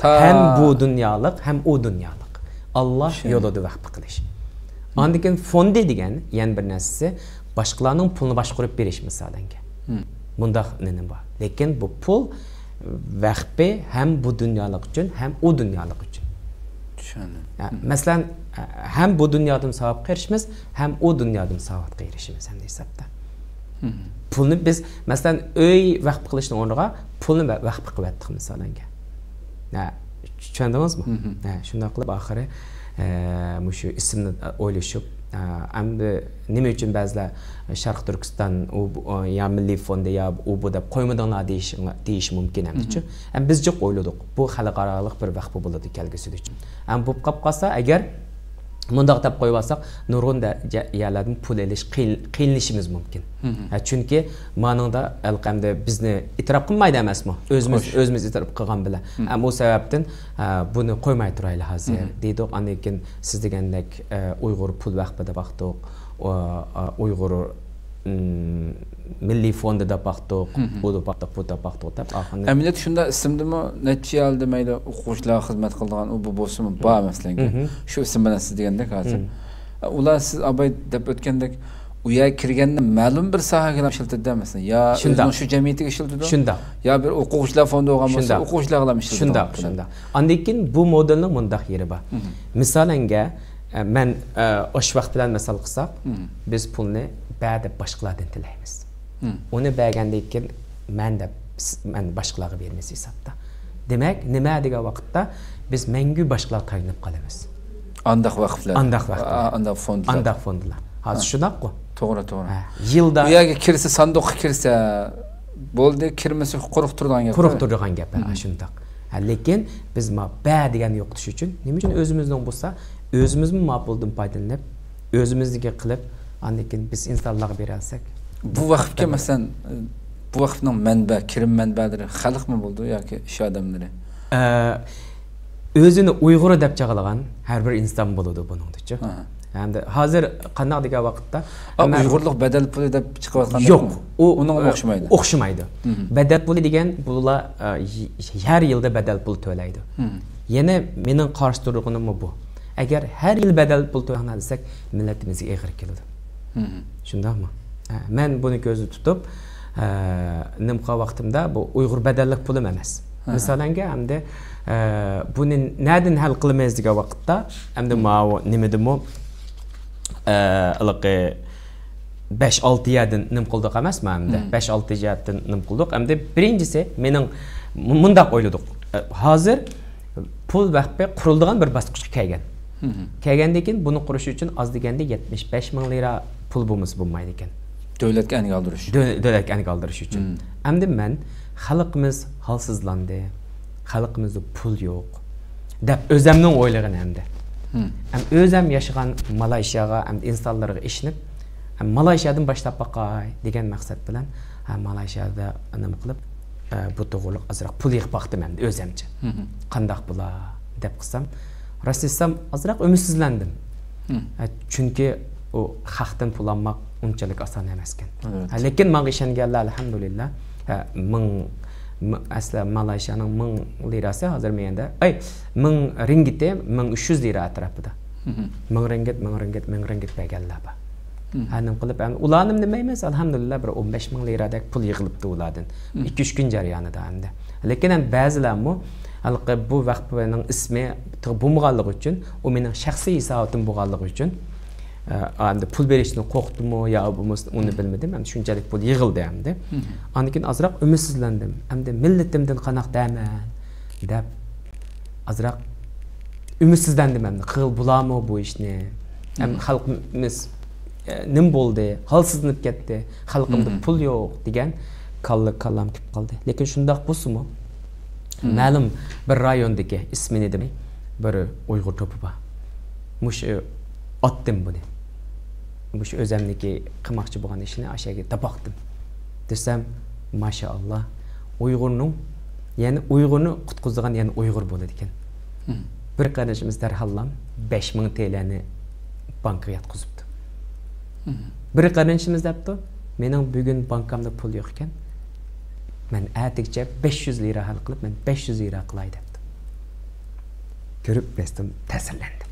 تا ھەم بۇ دۇنيالىق، ھەم ئۇ دۇنيالىق. ئاللا يولىدا ۋەقپە قىلىش. ئاندىن كېيىن فوندى دېگەن يەنە بىر نەرسىسى، باشقىلارنىڭ پۇلىنى باشقۇرۇپ بېرىش، مىسالەنگە. مۇنداق نېمە بار. لېكىن بۇ پۇل ۋەقپى ھەم بۇ دۇنيالىق ئۈچۈن، ھەم ئۇ دۇنيالىق ئۈچۈن. چۈشەندىم. ھە، مەسىلەن، ھەم بۇ دۇنيادىن ساۋابقا ئېرىشىمىز، ھەم ئۇ دۇنيادىن ساۋابقا ئېرىشىمىز ھەمدە ھېسابتا. پۇلنى بىز، مەسىلەن، ئۆي ۋەقپە قىلىشنىڭ ئورنىغا پۇلنى ۋە-، ۋەقپە قىلىۋەتتۇق، مىسالەنگە. ھە، چۈشەندىڭىزمۇ؟ ھە، شۇنداق قىلىپ ئاخىرى، ئە، مۇشۇ ئىسىمنى ئويلىشىپ، ئە، ئەمدى نېمە ئۈچۈن بەزىلەر شەرقىي تۈركىستان ئۇ، بۇ، يا مىللىي فوندى يا ئۇ بۇ دەپ قويمىدىڭلار دېيىش، دېيىشى مۇمكىن ئەمدىچۇ. ئەم، بىز جىق ئويلىدۇق. بۇ خەلقئارالىق بىر ۋەقپە بولىدۇ كەلگۈسىدىچۇ. ئەم، بولۇپ قاپ قالسا ئەگەر مۇنداق دەپ قويۇۋالساق، نۇرغۇن دە-، جە-، يەرلەردىن پۇل ئېلىش قىيىن-، قىيىنلىشىمىز مۇمكىن. ھە، چۈنكى مانىڭدا ئەمدى بىزنى ئېتىراپ قىلمايدۇ ئەمەسمۇ؟ ئۆزىمىز، ئۆزىمىز ئېتىراپ قىلغان بىلەن. ئەم، ئۇ سەۋەبتىن، ئە، بۇنى قويماي تۇرايلى ھازىر، دېدۇق. ئاندىن كېيىن سىز دېگەندەك، ئە، ئۇيغۇر پۇل ۋەقپىدە باقتۇق. ئۇ، ئە، ئۇيغۇر مىللىي فوندى دەپ باقتۇق، بۇ دەپ باقتۇق، بۇ دەپ باقتۇق دەپ ئاخىرىدا. ئەمەلىيەتتە شۇنداق ئىسىمدىمۇ نەچچە يىل دېمەيلى ئوقۇغۇچىلارغا خىزمەت قىلىدىغان ئۇ بۇ بولسىمۇ بار مەسىلەنگە. شۇ ئىسىم بىلەن سىز دېگەندەك ھازىر. ئۇلار سىز ئاباي دەپ ئۆتكەندەك ئۇ يەرگە كىرگەندە مەلۇم بىر ساھەگىلا ئىشلىتىدۇ مەسىلەن. يا ئۆزىنىڭ شۇ جەمئىيىتىگە ئىشلىتىدۇ. شۇنداق. يا بىر ئوقۇغۇچىلار فوندى بولغان بولسا ئوقۇغۇچىلارغىلا ئىشلىتىدۇ. شۇنداق، شۇنداق. ئاندىن كېيىن بۇ مودېلنىڭ مۇنداق يېرى بار. مىسالەنگە، ئە، مەن، ئە، ئوش ۋاقىت بىلەن مىسال قىلساق، بىز پۇلنى بەر دەپ باشقىلاردىن تىلەيمىز. ئۇنى بەرگەندىن كېيىن مەن دەپ، س-، مەن باشقىلارغا بېرىمىز ھېسابتا. دېمەك، نېمە دېگەن ۋاقىتتا بىز مەڭگۈ باشقىلارغا تايىنىپ قالىمىز. ئانداق ۋەقىفلەر. ئانداق ۋەقىفلەر. ئا، ئانداق فوندلار. ئانداق فوندلار. ھازىر ھە. شۇنداققۇ؟ توغرا، توغرا. ھە. يىلدا. ئۇ يەرگە كىرسە، ساندۇققا كىرسە، بولدى، كىرمىسە، قۇرۇق تۇرىدىغان گەپ. قۇرۇق تۇرىدىغان گەپ، ھە، شۇنداق. ھە، لېكىن بىز ما بە دېگەننى يوقىتىش ئۈچۈن، نېمە ئۈچۈن ئۆزىمىزنىڭ بولسا، ئۆزىمىزمۇ ماپۇلدىن پايدىلىنىپ، ئۆزىمىزنىڭكى قىلىپ، ئاندىن كېيىن بىز ئىنسانلارغا بېرەلسەك. بۇ ۋەقىپكە، مەسىلەن، بۇ ۋەقىپنىڭ مەنبە، كىرىم مەنبەلىرى خەلقمۇ بولىدۇ ياكى ئىش ئادەملىرى؟ ئە، ئۆزىنى ئۇيغۇر دەپ چاغلىغان ھەر بىر ئىنسان بولىدۇ بۇنىڭدىچۇ. ئەمدى ھازىر قانداق دېگەن ۋاقىتتا، ئۇيغۇرلۇق بەدەل پۇلى دەپ چىقىۋاتقان يوق، ئۇنىڭغا ئوخشىمايدۇ. ئوخشىمايدۇ. بەدەل پۇلى دېگەن بۇلار، ئە، ھەر يىلدا بەدەل پۇل تۆلەيدۇ. يەنە مېنىڭ قارشى تۇرغىنىممۇ بۇ. ئەگەر ھەر يىل بەدەل پۇل تۆلەڭلار دېسەك، مىللىتىمىزگە ئېغىر كېلىدۇ. شۇنداقمۇ؟ ھە، مەن بۇنى كۆزدە تۇتۇپ، ئە، نېمە قىلغان ۋاقتىمدا بۇ ئۇيغۇر بەدەللىك پۇلۇم ئەمەس. مىسالەنگە، ئەمدى، ئە، بۇنى نەدىن ھەل قىلىمىز دېگەن ۋاقىتتا، ئەمدى ماۋۇ نېمىدىمۇ، ئە، ھېلىقى بەش ئالتە يەردىن نېمە قىلدۇق ئەمەسمۇ ئەمدى؟ بەش ئالتە يەردىن نېمە قىلدۇق؟ ئەمدى بىرىنچىسى، مېنىڭ مۇ-، مۇنداق ئويلىدۇق. ئە، ھازىر پۇل ۋەقپى قۇرۇلىدىغان بىر باسقۇچقا كەلگەن. كەلگەندىن كېيىن بۇنى قۇرۇش ئۈچۈن ئاز دېگەندە يەتمىش بەش مىڭ لىرا پۇل بولمىسا بولمايدىكەن. دۆلەتكە ئەنگە ئالدۇرۇش. دۆ-، دۆلەتكە ئەنگە ئالدۇرۇش ئۈچۈن. ئەمدى مەن خەلقىمىز ھالسىزلاندى، خەلقىمىزدە پۇل يوق دەپ ئۆزەمنىڭ ئويلىغىنى ئەمدى. ئەم ئۆزەم ياشىغان مالايشىياغا، ئەمدى ئىنسانلارغا ئىشىنىپ، ئەم مالايشىيادىن باشلاپ باقاي دېگەن مەقسەت بىلەن، ھە، مالايشىيادا نېمە قىلىپ، ئە، بۇ توغرۇلۇق ئازراق پۇل يىغىپ باقتىم ئەمدى ئۆزەمچە. قانداق بولا دەپ قىلسام، راست ئېيتسام، ئازراق ئۈمىدسىزلەندىم. ئە، چۈنكى ئۇ خەقتىن پۇل ئالماق ئۇنچىلىك ئاسان ئەمەسكەن. ھە، لېكىن ماڭا ئىشەنگەنلەر، ئەلھەمدۇلىللا، ھە، مىڭ، م-، ئەسلى مالايشىيانىڭ مىڭ لىراسى ھازىر مېنىڭدە، ئەي، مىڭ رىڭگىتى مىڭ ئۈچ يۈز لىرا ئەتراپىدا. مىڭ رىڭگىت، مىڭ رىڭگىت، مىڭ رىڭگىت بەرگەنلەر بار. ھە، نېمە قىلىپ، ئەمدى ئۇلارنىمۇ دېمەيمىز، ئەلھەمدۇلىللا، بىر ئون بەش مىڭ لىرادەك پۇل يىغىلىپتۇ ئۇلاردىن. ئىككى، ئۈچ كۈن جەريانىدا ئەمدى. لېكىن ئەمدى بەزىلەرمۇ ھېلىقى بۇ ۋەقپىنىڭ ئىسمى بولمىغانلىقى ئۈچۈن، ئۇ مېنىڭ شەخسىي ھېساباتىم بولغانلىقى ئۈچۈن، ئە، ئەمدى پۇل بېرىشتىن قورقتىمۇ يا بولمىسا ئۇنى بىلمىدىم. ئەمدى شۇنچىلىك پۇل يىغىلدى ئەمدى. ئاندىن كېيىن ئازراق ئۈمىدسىزلەندىم. ئەمدى مىللىتىمدىن قانداق دەرمەن دەپ ئازراق ئۈمىدسىزلەندىم ئەمدى. قىلغىلى بولارمۇ بۇ ئىشنى؟ ئەم، خەلقىمىز، ئە، نېمە بولدى؟ ھالسىزلىنىپ كەتتى. خەلقىمدە پۇل يوق دېگەن كاللا، كاللام كېلىپ قالدى. لېكىن شۇنداق بولسىمۇ، مەلۇم بىر رايوندىكى، ئىسمىنى دېمەي، بىر ئۇيغۇر توپى بار. مۇشۇ ئاتتىم بۇنى. مۇشۇ ئۆزەمنىكى قىلماقچى بولغان ئىشىنى ئاشۇ يەرگە تاپاقتىم. دېسەم، ماشائاللا، ئۇيغۇرنىڭ، يەنى ئۇيغۇرنى قۇتقۇزىدىغان يەنە ئۇيغۇر بولىدىكەن. بىر قېرىندىشىمىز دەرھاللا بەش مىڭ تىلەنى بانكىغا ياتقۇزۇپتۇ. بىر قېرىندىشىمىز دەپتۇ، مېنىڭ بۈگۈن بانكامدا پۇل يوق ئىكەن، مەن ئەتىگىچە بەش يۈز لىرا ھەل قىلىپ، مەن بەش يۈز لىرا قىلاي دەپتۇ. كۆرۈپ راستتىن تەسىرلەندىم.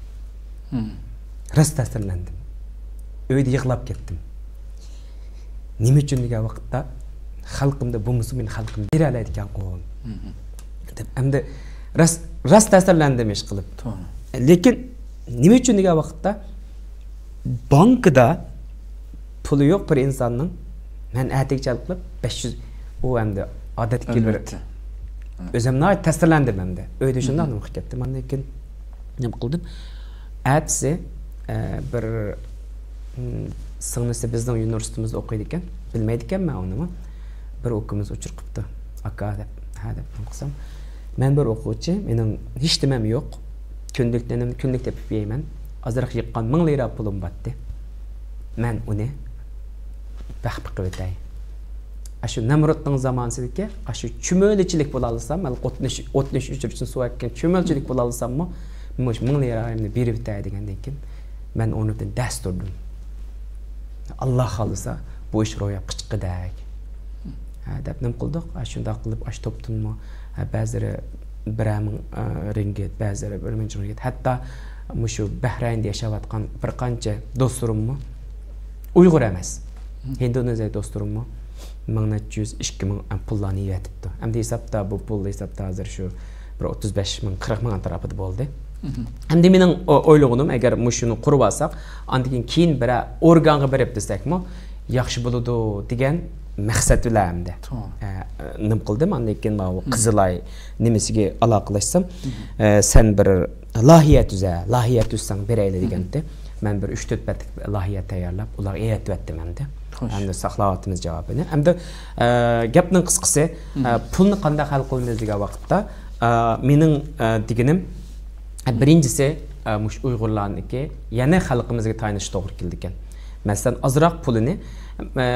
راست تەسىرلەندىم. ئۆيدە يىغلاپ كەتتىم. نېمە ئۈچۈن دېگەن ۋاقىتتا، خەلقىمدە بولمىسا، مېنىڭ خەلقىم بېرەلەيدىكەنغۇ دەپ، ئەمدى راست، راست تەسىرلەندىم ئىشقىلىپ. لېكىن نېمە ئۈچۈن دېگەن ۋاقىتتا، بانكىدا پۇلى يوق بىر ئىنساننىڭ، مەن ئەتىگىچە ھەل قىلىپ بەش يۈز، ئۇ ئەمدى ئادەتتىكى بىر ئۆزۈم ناھايىتى تەسىرلەندىم ئەمدى. ئۆيدە شۇنداق نېمە قىلىپ كەتتىم. ئاندىن كېيىن نېمە قىلدىم؟ ئەتىسى، ئە، بىر، م، سىڭلىسى بىزنىڭ يۇنىۋېرسىتېتىمىزدا ئوقۇيدىكەن. بىلمەيدىكەنمەن ئۇنىمۇ. بىر ئۇكىمىز ئۇچۇر قىپتۇ. ئاكا دەپ، ھە دەپ نېمە قىلسام، مەن بىر ئوقۇغۇچى، مېنىڭ ھېچ نېمەم يوق. كۈندىلىك نېمەمنى كۈندىلىك تېپىپ يەيمەن. ئازراق يىغقان مىڭ لىرا پۇلۇم بارتتى. مەن ئۇنى بەخپە قىلىۋېتەي. ئاشۇ نەمرۇتنىڭ زامانىسىدىكى ئاشۇ چۈمۈلىچىلىك بولالىسام، ھېلىقى ئوتنى، ئوتنى ئۆچۈرۈش ئۈچۈن سۇ ئەككەن چۈمۈلىچىلىك بولالىساممۇ، مۇشۇ مىڭ لىرايىمنى بېرىۋېتەي دېگەندىن كېيىن، مەن ئورنۇمدىن دەس تۇردۇم. ئاللا خالىسا، بۇ ئىش روياپقا چىققۇدەك. ھە، دەپ نېمە قىلدۇق؟ ئاشۇنداق قىلىپ، ئاشۇ توپتىنمۇ، ھە، بەزىلىرى بىرەر مىڭ، ئە، رىڭگىت، بەزىلىرى بىر مىليون رىڭگىت. ھەتتا مۇشۇ بەھرەيندا ياشاۋاتقان بىر قانچە دوستلىرىممۇ، ئۇيغۇر ئەمەس، ھىندونېزىيە دوستلىرىممۇ مىڭ نەچچە يۈز، ئىككى مىڭ پۇللارنى يېۋەتىپتۇ. ئەمدى ھېسابتا بۇ پۇل ھېسابتا ھازىر شۇ بىر ئوتتۇز بەش مىڭ، قىرىق مىڭ ئەتراپىدا بولدى. ئەمدى مېنىڭ ئو-، ئويلىغىنىم، ئەگەر مۇشۇنى قۇرۇۋالساق، ئاندىن كېيىن، كېيىن بىرەر ئورگانغا بېرىپ دېسەكمۇ ياخشى بولىدۇ دېگەن مەقسەت بىلەن ئەمدى. توغرا. ئە، نېمە قىلدىم؟ ئاندىن كېيىن ماۋۇ قىزىلاي نېمىسىگە ئالاقىلەشسەم، ئە، سەن بىر لايىھە تۈزە، لايىھە تۈزسەڭ بېرەيلى دېگەنتى. مەن بىر ئۈچ تۆت بەتلىك لايىھە تەييارلاپ، ئۇلارغا ئېۋەتىۋەتتىم ئەمدى. خوش. ئەمدى ساقلاۋاتىمىز جاۋابىنى. ئەمدى، ئە، گەپنىڭ قىسقىسى، ئە، پۇلنى قانداق ھەل قىلىمىز دېگەن ۋاقىتتا، ئە، مېنىڭ، ئە، دېگىنىم، ئە، بىرىنچىسى، ئە، مۇشۇ ئۇيغۇرلارنىڭكى يەنە خەلقىمىزگە تايىنىشى توغرا كېلىدىكەن. مەسىلەن، ئازراق پۇلىنى، ئە،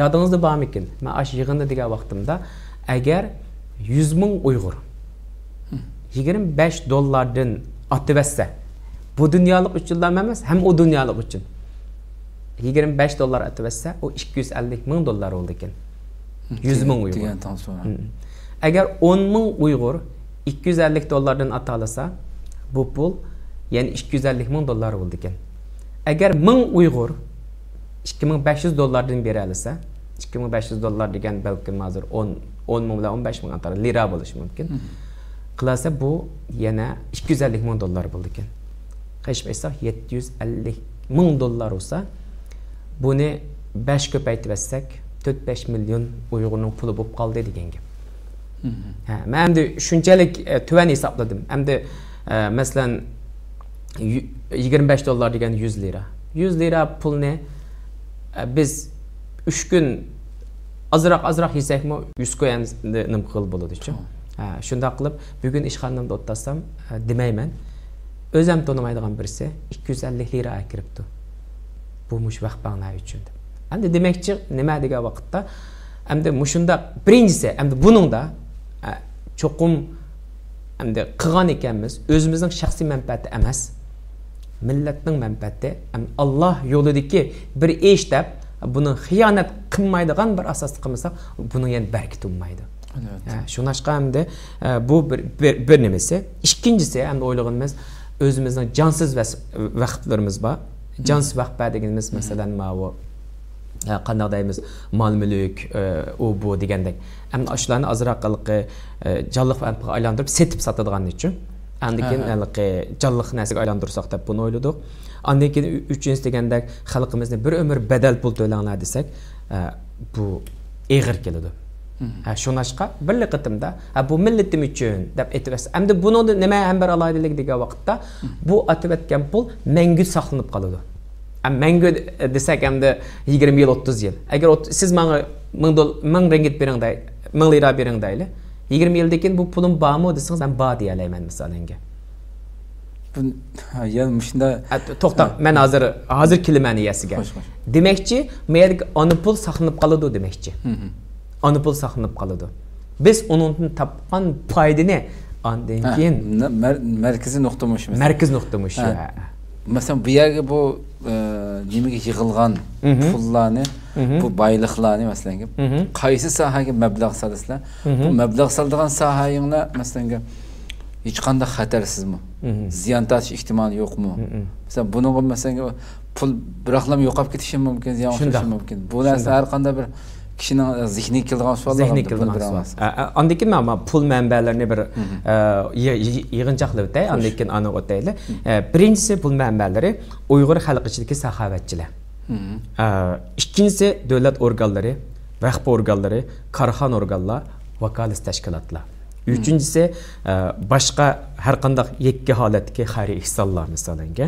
يادىڭىزدا بارمىكىن؟ مەن ئاشۇ يىغىندا دېگەن ۋاقتىمدا، ئەگەر يۈز مىڭ ئۇيغۇر يىگىرمە بەش دوللاردىن ئاتىۋەتسە، بۇ دۇنيالىق ئۈچۈنلا ئەمەس، ھەم ئۇ دۇنيالىق ئۈچۈن. يىگىرمە بەش دوللار ئاتىۋەتسە، ئۇ ئىككى يۈز ئەللىك مىڭ دوللار بولىدىكەن. يۈز مىڭ ئۇيغۇر. دېگەن تاڭ سورا. مم. ئەگەر ئون مىڭ ئۇيغۇر ئىككى يۈز ئەللىك دوللاردىن ئاتالىسا، بۇ پۇل يەنە ئىككى يۈز ئەللىك مىڭ دوللار بولىدىكەن. ئەگەر مىڭ ئۇيغۇر ئىككى مىڭ بەش يۈز دوللاردىن بېرەلىسە، ئىككى مىڭ بەش يۈز دوللار دېگەن بەلكىم ھازىر ئون، ئون مىڭ بىلەن ئون بەش مىڭ ئاتالىسا، لىرا بولۇشى مۇمكىن. مم. قىلالىسا، بۇ يەنە ئىككى يۈز ئەللىك مىڭ دوللار بولىدىكەن. قېلىپ ئېيتساق، يەتتە يۈز ئەللىك مىڭ دوللار بولسا، بۇنى بەش كۆپەيتىۋەتسەك، تۆت بەش مىليون ئۇيغۇرنىڭ پۇلى بولۇپ قالدى دېگەن گەپ. مم. ھە، مەن ئەمدى شۇنچىلىك، ئە، تۆۋەن ھېسابلىدىم. ئەمدى، ئە، مەسىلەن، يۈ-، يىگىرمە بەش دوللار دېگەن يۈز لىرا. يۈز لىرا پۇلنى، ئە، بىز ئۈچ كۈن ئازراق، ئازراق يېسەكمۇ، يۈز كويەننى نېمە قىلغىلى بولىدۇچۇ؟ ھە، شۇنداق قىلىپ، بۈگۈن ئىشخانىمدا ئولتۇرسام، ئە، دېمەيمەن. ئۆزۈم تونۇمايدىغان بىرسى ئىككى يۈز ئەللىك لىرا ئەكىرىپتۇ. بۇ مۇشۇ ۋەخپەڭلار ئۈچۈن دەپ. ئەمدى دېمەكچى نېمە دېگەن ۋاقىتتا، ئەمدى مۇشۇنداق بىرىنچىسى، ئەمدى بۇنىڭدا، ئە، چوقۇم ئەمدى قىلغان ئىكەنمىز، ئۆزىمىزنىڭ شەخسىي مەنپەئەتى ئەمەس، مىللەتنىڭ مەنپەئەتى، ئەم، ئاللا يولىدىكى بىر ئىش دەپ، بۇنى خىيانەت قىلمايدىغان بىر ئاساستا قىلمىساق، بۇنىڭ يەنە بەرىكىتى بولمايدۇ. ئەلۋەتتە. ھە، شۇڭلاشقا ئەمدى، ئە، بۇ بىر، بىر، بىر نېمىسى. ئىككىنچىسى، ئەمدى ئويلىغىنىمىز، ئۆزىمىزنىڭ جانسىز ۋەس-، ۋەخپىلىرىمىز بار. جانسىز ۋەخپە دېگىنىمىز، مەسىلەن، ماۋۇ، ئە، قانداق دەيمىز، مال-مۈلۈك، ئە، ئۇ، بۇ دېگەندەك. ئەمدى ئاشۇلارنى ئازراق ھېلىقى، ئە، جانلىق ۋەخپىگە ئايلاندۇرۇپ سېتىپ ساتىدىغان ئۈچۈن. ئاندىن كېيىن ھېلىقى جانلىق نەرسىگە ئايلاندۇرساق دەپ بۇنى ئويلىدۇق. ئاندىن كېيىن ئۈ-، ئۈچىنچىسى دېگەندەك، خەلقىمىزنى بىر ئۆمۈر بەدەل پۇل تۆلەڭلار دېسەك، ئە، بۇ ئېغىر كېلىدۇ. ھە، شۇڭلاشقا بىرلا قېتىمدا، ھە، بۇ مىللىتىم ئۈچۈن دەپ ئېتىۋەتسە، ئەمدى بۇنىڭدا نېمە ھەم بىر ئالاھىدىلىك دېگەن ۋاقىتتا، بۇ ئاتىۋەتكەن پۇل مەڭگۈ ساقلىنىپ قالىدۇ. ھە، مەڭگۈ دېسەك، ئەمدى يىگىرمە يىل، ئوتتۇز يىل. ئەگەر ئوت-، سىز ماڭا مىڭ دول-، مىڭ رىڭگىت بېرىڭ دەي-، مىڭ لىرا بېرىڭ دەيلى. يىگىرمە يىلدىن كېيىن بۇ پۇلۇم بارمۇ دېسىڭىز، مەن بار دېيەلەيمەن، مىسالەنگە. بۇ، ھە، يەنە مۇشۇنداق. ئە، تو-، توختاڭ، مەن ھازىر، ھازىر كېلىمەن يەسىگە. خوش، خوش. دېمەكچى، مۇ يەردىكى ئانا پۇل ساقلىنىپ قالىدۇ دېمەكچى. ئانا پۇل ساقلىنىپ قالىدۇ. بىز ئۇنىڭدىن تاپقان پايدىنى ئاندىن كېيىن مەر-، مەركىزىي نۇقتا مۇشۇ مەسىلە. مەركىزىي نۇقتا مۇشۇ، ھە. مەسىلەن، بۇ يەرگە بۇ، ئە، نېمىگە يىغىلغان پۇللارنى، بۇ بايلىقلارنى، مەسىلەن، قايسى ساھەگە مەبلەغ سالىسىلەر؟ بۇ مەبلەغ سالىدىغان ساھەڭلار، مەسىلەن، ھېچقانداق خەتەرسىزمۇ؟ زىيان تارتىش ئېھتىمالى يوقمۇ؟ مەسىلەن، بۇنىڭغا، مەسىلەن، پۇل بىراقلام يوقاپ كېتىشى مۇمكىن، زىيان ئۇچرىشى مۇمكىن. بۇ نەرسە ھەر قانداق بىر كىشىنىڭ زېھنىگە كېلىدىغان سوئاللار. زېھنىگە كېلىدىغان سوئال. ئە، ئە، ئاندىن كېيىن مانا پۇل مەنبەلىرىنى بىر، ئە، يىغ-، يىغ-، يىغىنچاقلاپ ئۆتەي، ئاندىن كېيىن ئانىغا ئۆتەيلى. ئە، بىرىنچىسى، پۇل مەنبەلىرى ئۇيغۇر خەلقى ئىچىدىكى ساخاۋەتچىلەر. ئە، ئىككىنچىسى، دۆلەت ئورگانلىرى، ۋەخپە ئورگانلىرى، كارخانا ئورگانلار، ۋاكالىتەن تەشكىلاتلار. ئۈچىنچىسى، ئە، باشقا ھەر قانداق يەككە ھالەتتىكى خەير ئېھسانلار، مىسالەنگە.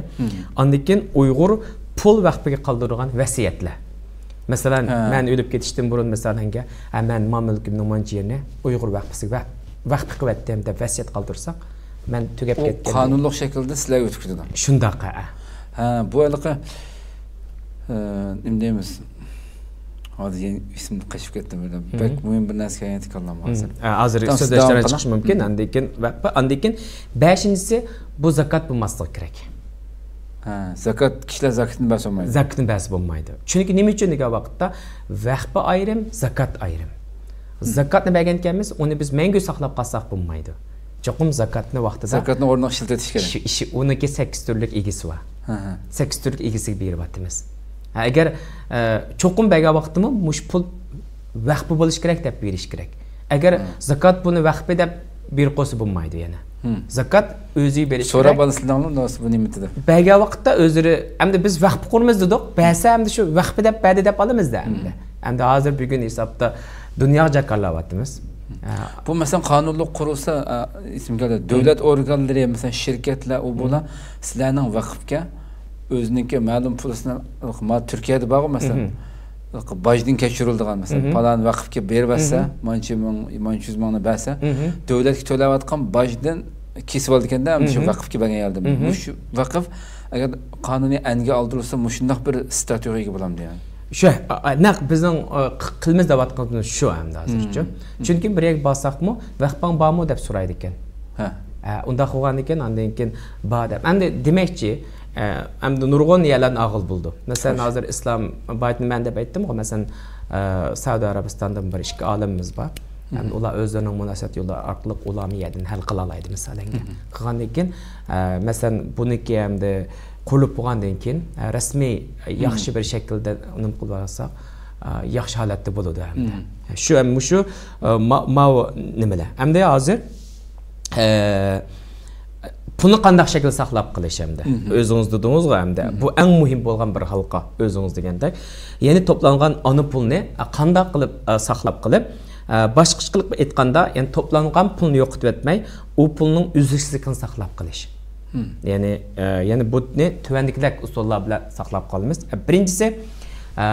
ئاندىن كېيىن ئۇيغۇر پۇل ۋەخپىگە قالدۇرغان ۋەسىيەتلەر. مەسىلەن، مەن ئۆلۈپ كېتىشتىن بۇرۇن، مىسالەنگە، ھە، مەن مال مۈلكۈمنىڭ مانچە يېرىنى ئۇيغۇر ۋەخپىسىگە ۋەخ-، ۋەخپە قىلىۋەتتىم دەپ ۋەسىيەت قالدۇرساق، مەن تۈگەپ كەتكەن. قانۇنلۇق شەكىلدە سىلەرگە ئۆتۈپ كېتىدۇ. شۇنداق، ھە. ھە، بۇ ھېلىقى، ئە، نېمە دەيمىز؟ ھازىر يەنە ئېسىمدىن قېچىپ كەتتى بىردەم. بەك مۇھىم بىر نەرسە كەلگەنتى كاللامغا ھازىر. ئە، ھازىر سۆزلەشتۈرۈشكە چىقىشى مۇمكىن. ئاندىن كېيىن ۋەخپە، ئاندىن كېيىن بەشىنچىسى، بۇ زاكات بولماسلىقى كېرەك. ھە، زاكات، كىشىلەر زاكىتىنى بەرسە بولمايدۇ. زاكىتىنى بەرسە بولمايدۇ. چۈنكى نېمە ئۈچۈن دېگەن ۋاقىتتا، ۋەخپە ئايرىم، زاكات ئايرىم. زاكاتنى بەرگەن ئىكەنمىز، ئۇنى بىز مەڭگۈ ساقلاپ قالساق بولمايدۇ. چوقۇم زاكاتنى ۋاقتىدا، زاكاتنى ئورنىغا ئىشلىتىۋېتىش كېرەك. ئىشى، ئىشى، ئۇنىڭكى سەككىز تۈرلۈك ئىگىسى بار. ھە، ھە. سەككىز تۈرلۈك ئىگىسىگە بېرىۋاتىمىز. ھە، ئەگەر، ئە، چوقۇم بەرگەن ۋاقىتتىمۇ مۇشۇ پۇل ۋەخپە بولۇش كېرەك دەپ بېرىش كېرەك. ئەگەر زاكات بۇنى ۋەخپە دەپ بېرىپ قويسا بولمايدۇ يەنە. زاكات ئۆزى بېرىش كېرەك. سوراپ ئالىسىلەرمۇ بۇ نېمىتى دەپ؟ بەرگەن ۋاقىتتا ئۆزلىرى، ئەمدى بىز ۋەخپە قۇرىمىز دېدۇق، بەرسە ئەمدى شۇ ۋەخپە دەپ بەردى دەپ ئالىمىزدە ئەمدى. ئەمدى ھازىر بۈگۈن ھېسابتا دۇنياغا جاكارلاۋاتىمىز. ئە، بۇ، مەسىلەن، قانۇنلۇق قۇرۇلسا، ئە، ئېسىمگە كەلدى. دۆلەت ئورگانلىرى، مەسىلەن، شىركەتلەر، ئۇ بۇلار سىلەرنىڭ ۋەقىپكە ئۆزىنىڭكى مەلۇم پۇلىسىنى، ما، تۈركىيەدە بارغۇ، مەسىلەن، باجدىن كەچۈرۈلىدىغان، مەسىلەن، پالان ۋەقىپكە بېرىۋەتسە، مانچە مىڭ، مانچە يۈز مىڭنى بەرسە، دۆلەتكە تۆلەۋاتقان باجدىن كېسىۋالىدىكەندە، شۇ ۋەقىپكە بەرگەن ياردىمى. مۇشۇ ۋەقىپ ئەگەر قانۇنىي ئەنگە ئالدۇرۇلسا، مۇشۇنداق بىر ستاتۇيىغا ئىگە بولامدۇ يەنى؟ شۇ، ئا، ئا، نەق بىزنىڭ، ئا، ق-، قىلىمىز دەۋاتقىنىمىز شۇ ئەمدى ھازىرچۇ. چۈنكى بىر يەرگە بارساقمۇ، ۋەقپىڭ بارمۇ دەپ سورايدىكەن. ھە. ئە، ئۇنداق بولغاندىكىن، ئاندىن كېيىن بار دەپ. ئەمدى دېمەكچى، ئە، ئەمدى نۇرغۇن يەرلەرنى ئالغىلى بولىدۇ. مەسىلەن، ھازىر ئىسلام بايتنى مەن دەپ ئېيتتىمغۇ، مەسىلەن، ئە، سەئۇدى ئەرەبىستاندىن بىر ئىككى ئالىمىمىز بار. ئەمدى ئۇلار ئۆزلىرىنىڭ مۇناسىۋەت يوللىرى ئارقىلىق ئۇلارمۇ يەردىن ھەل قىلالايدۇ، مىسالەن. قىلغاندىن كېيىن، ئە، مەسىلەن، بۇنىڭكى ئەمدى قۇرۇلۇپ بولغاندىن كېيىن، ئە، رەسمىي ياخشى بىر شەكىلدە نېمە قىلىپ ئالساق، ئە، ياخشى ھالەتتە بولىدۇ ئەمدى. شۇ، مۇشۇ، ئە، ما-، ماۋۇ نېمىلەر. ئەمدى ھازىر، ئە، پۇلنى قانداق شەكىلدە ساقلاپ قېلىش ئەمدى؟ ئۆزىڭىز دېدىڭىزغۇ ئەمدى. بۇ ئەڭ مۇھىم بولغان بىر ھالقا، ئۆزىڭىز دېگەندەك. يەنى توپلانغان ئانا پۇلنى، ئە، قانداق قىلىپ، ئە، ساقلاپ قېلىپ، ئە، باشقىچە قىلىپ ئېيتقاندا، يەنى توپلانغان پۇلنى يوقىتىۋەتمەي، ئۇ پۇلنىڭ ئۈزلۈكسىزلىكىنى ساقلاپ قېلىش. يەنى، ئە، يەنى بۇنى تۆۋەندىكىدەك ئۇسۇللار بىلەن ساقلاپ قالىمىز. ئە، بىرىنچىسى، ئە،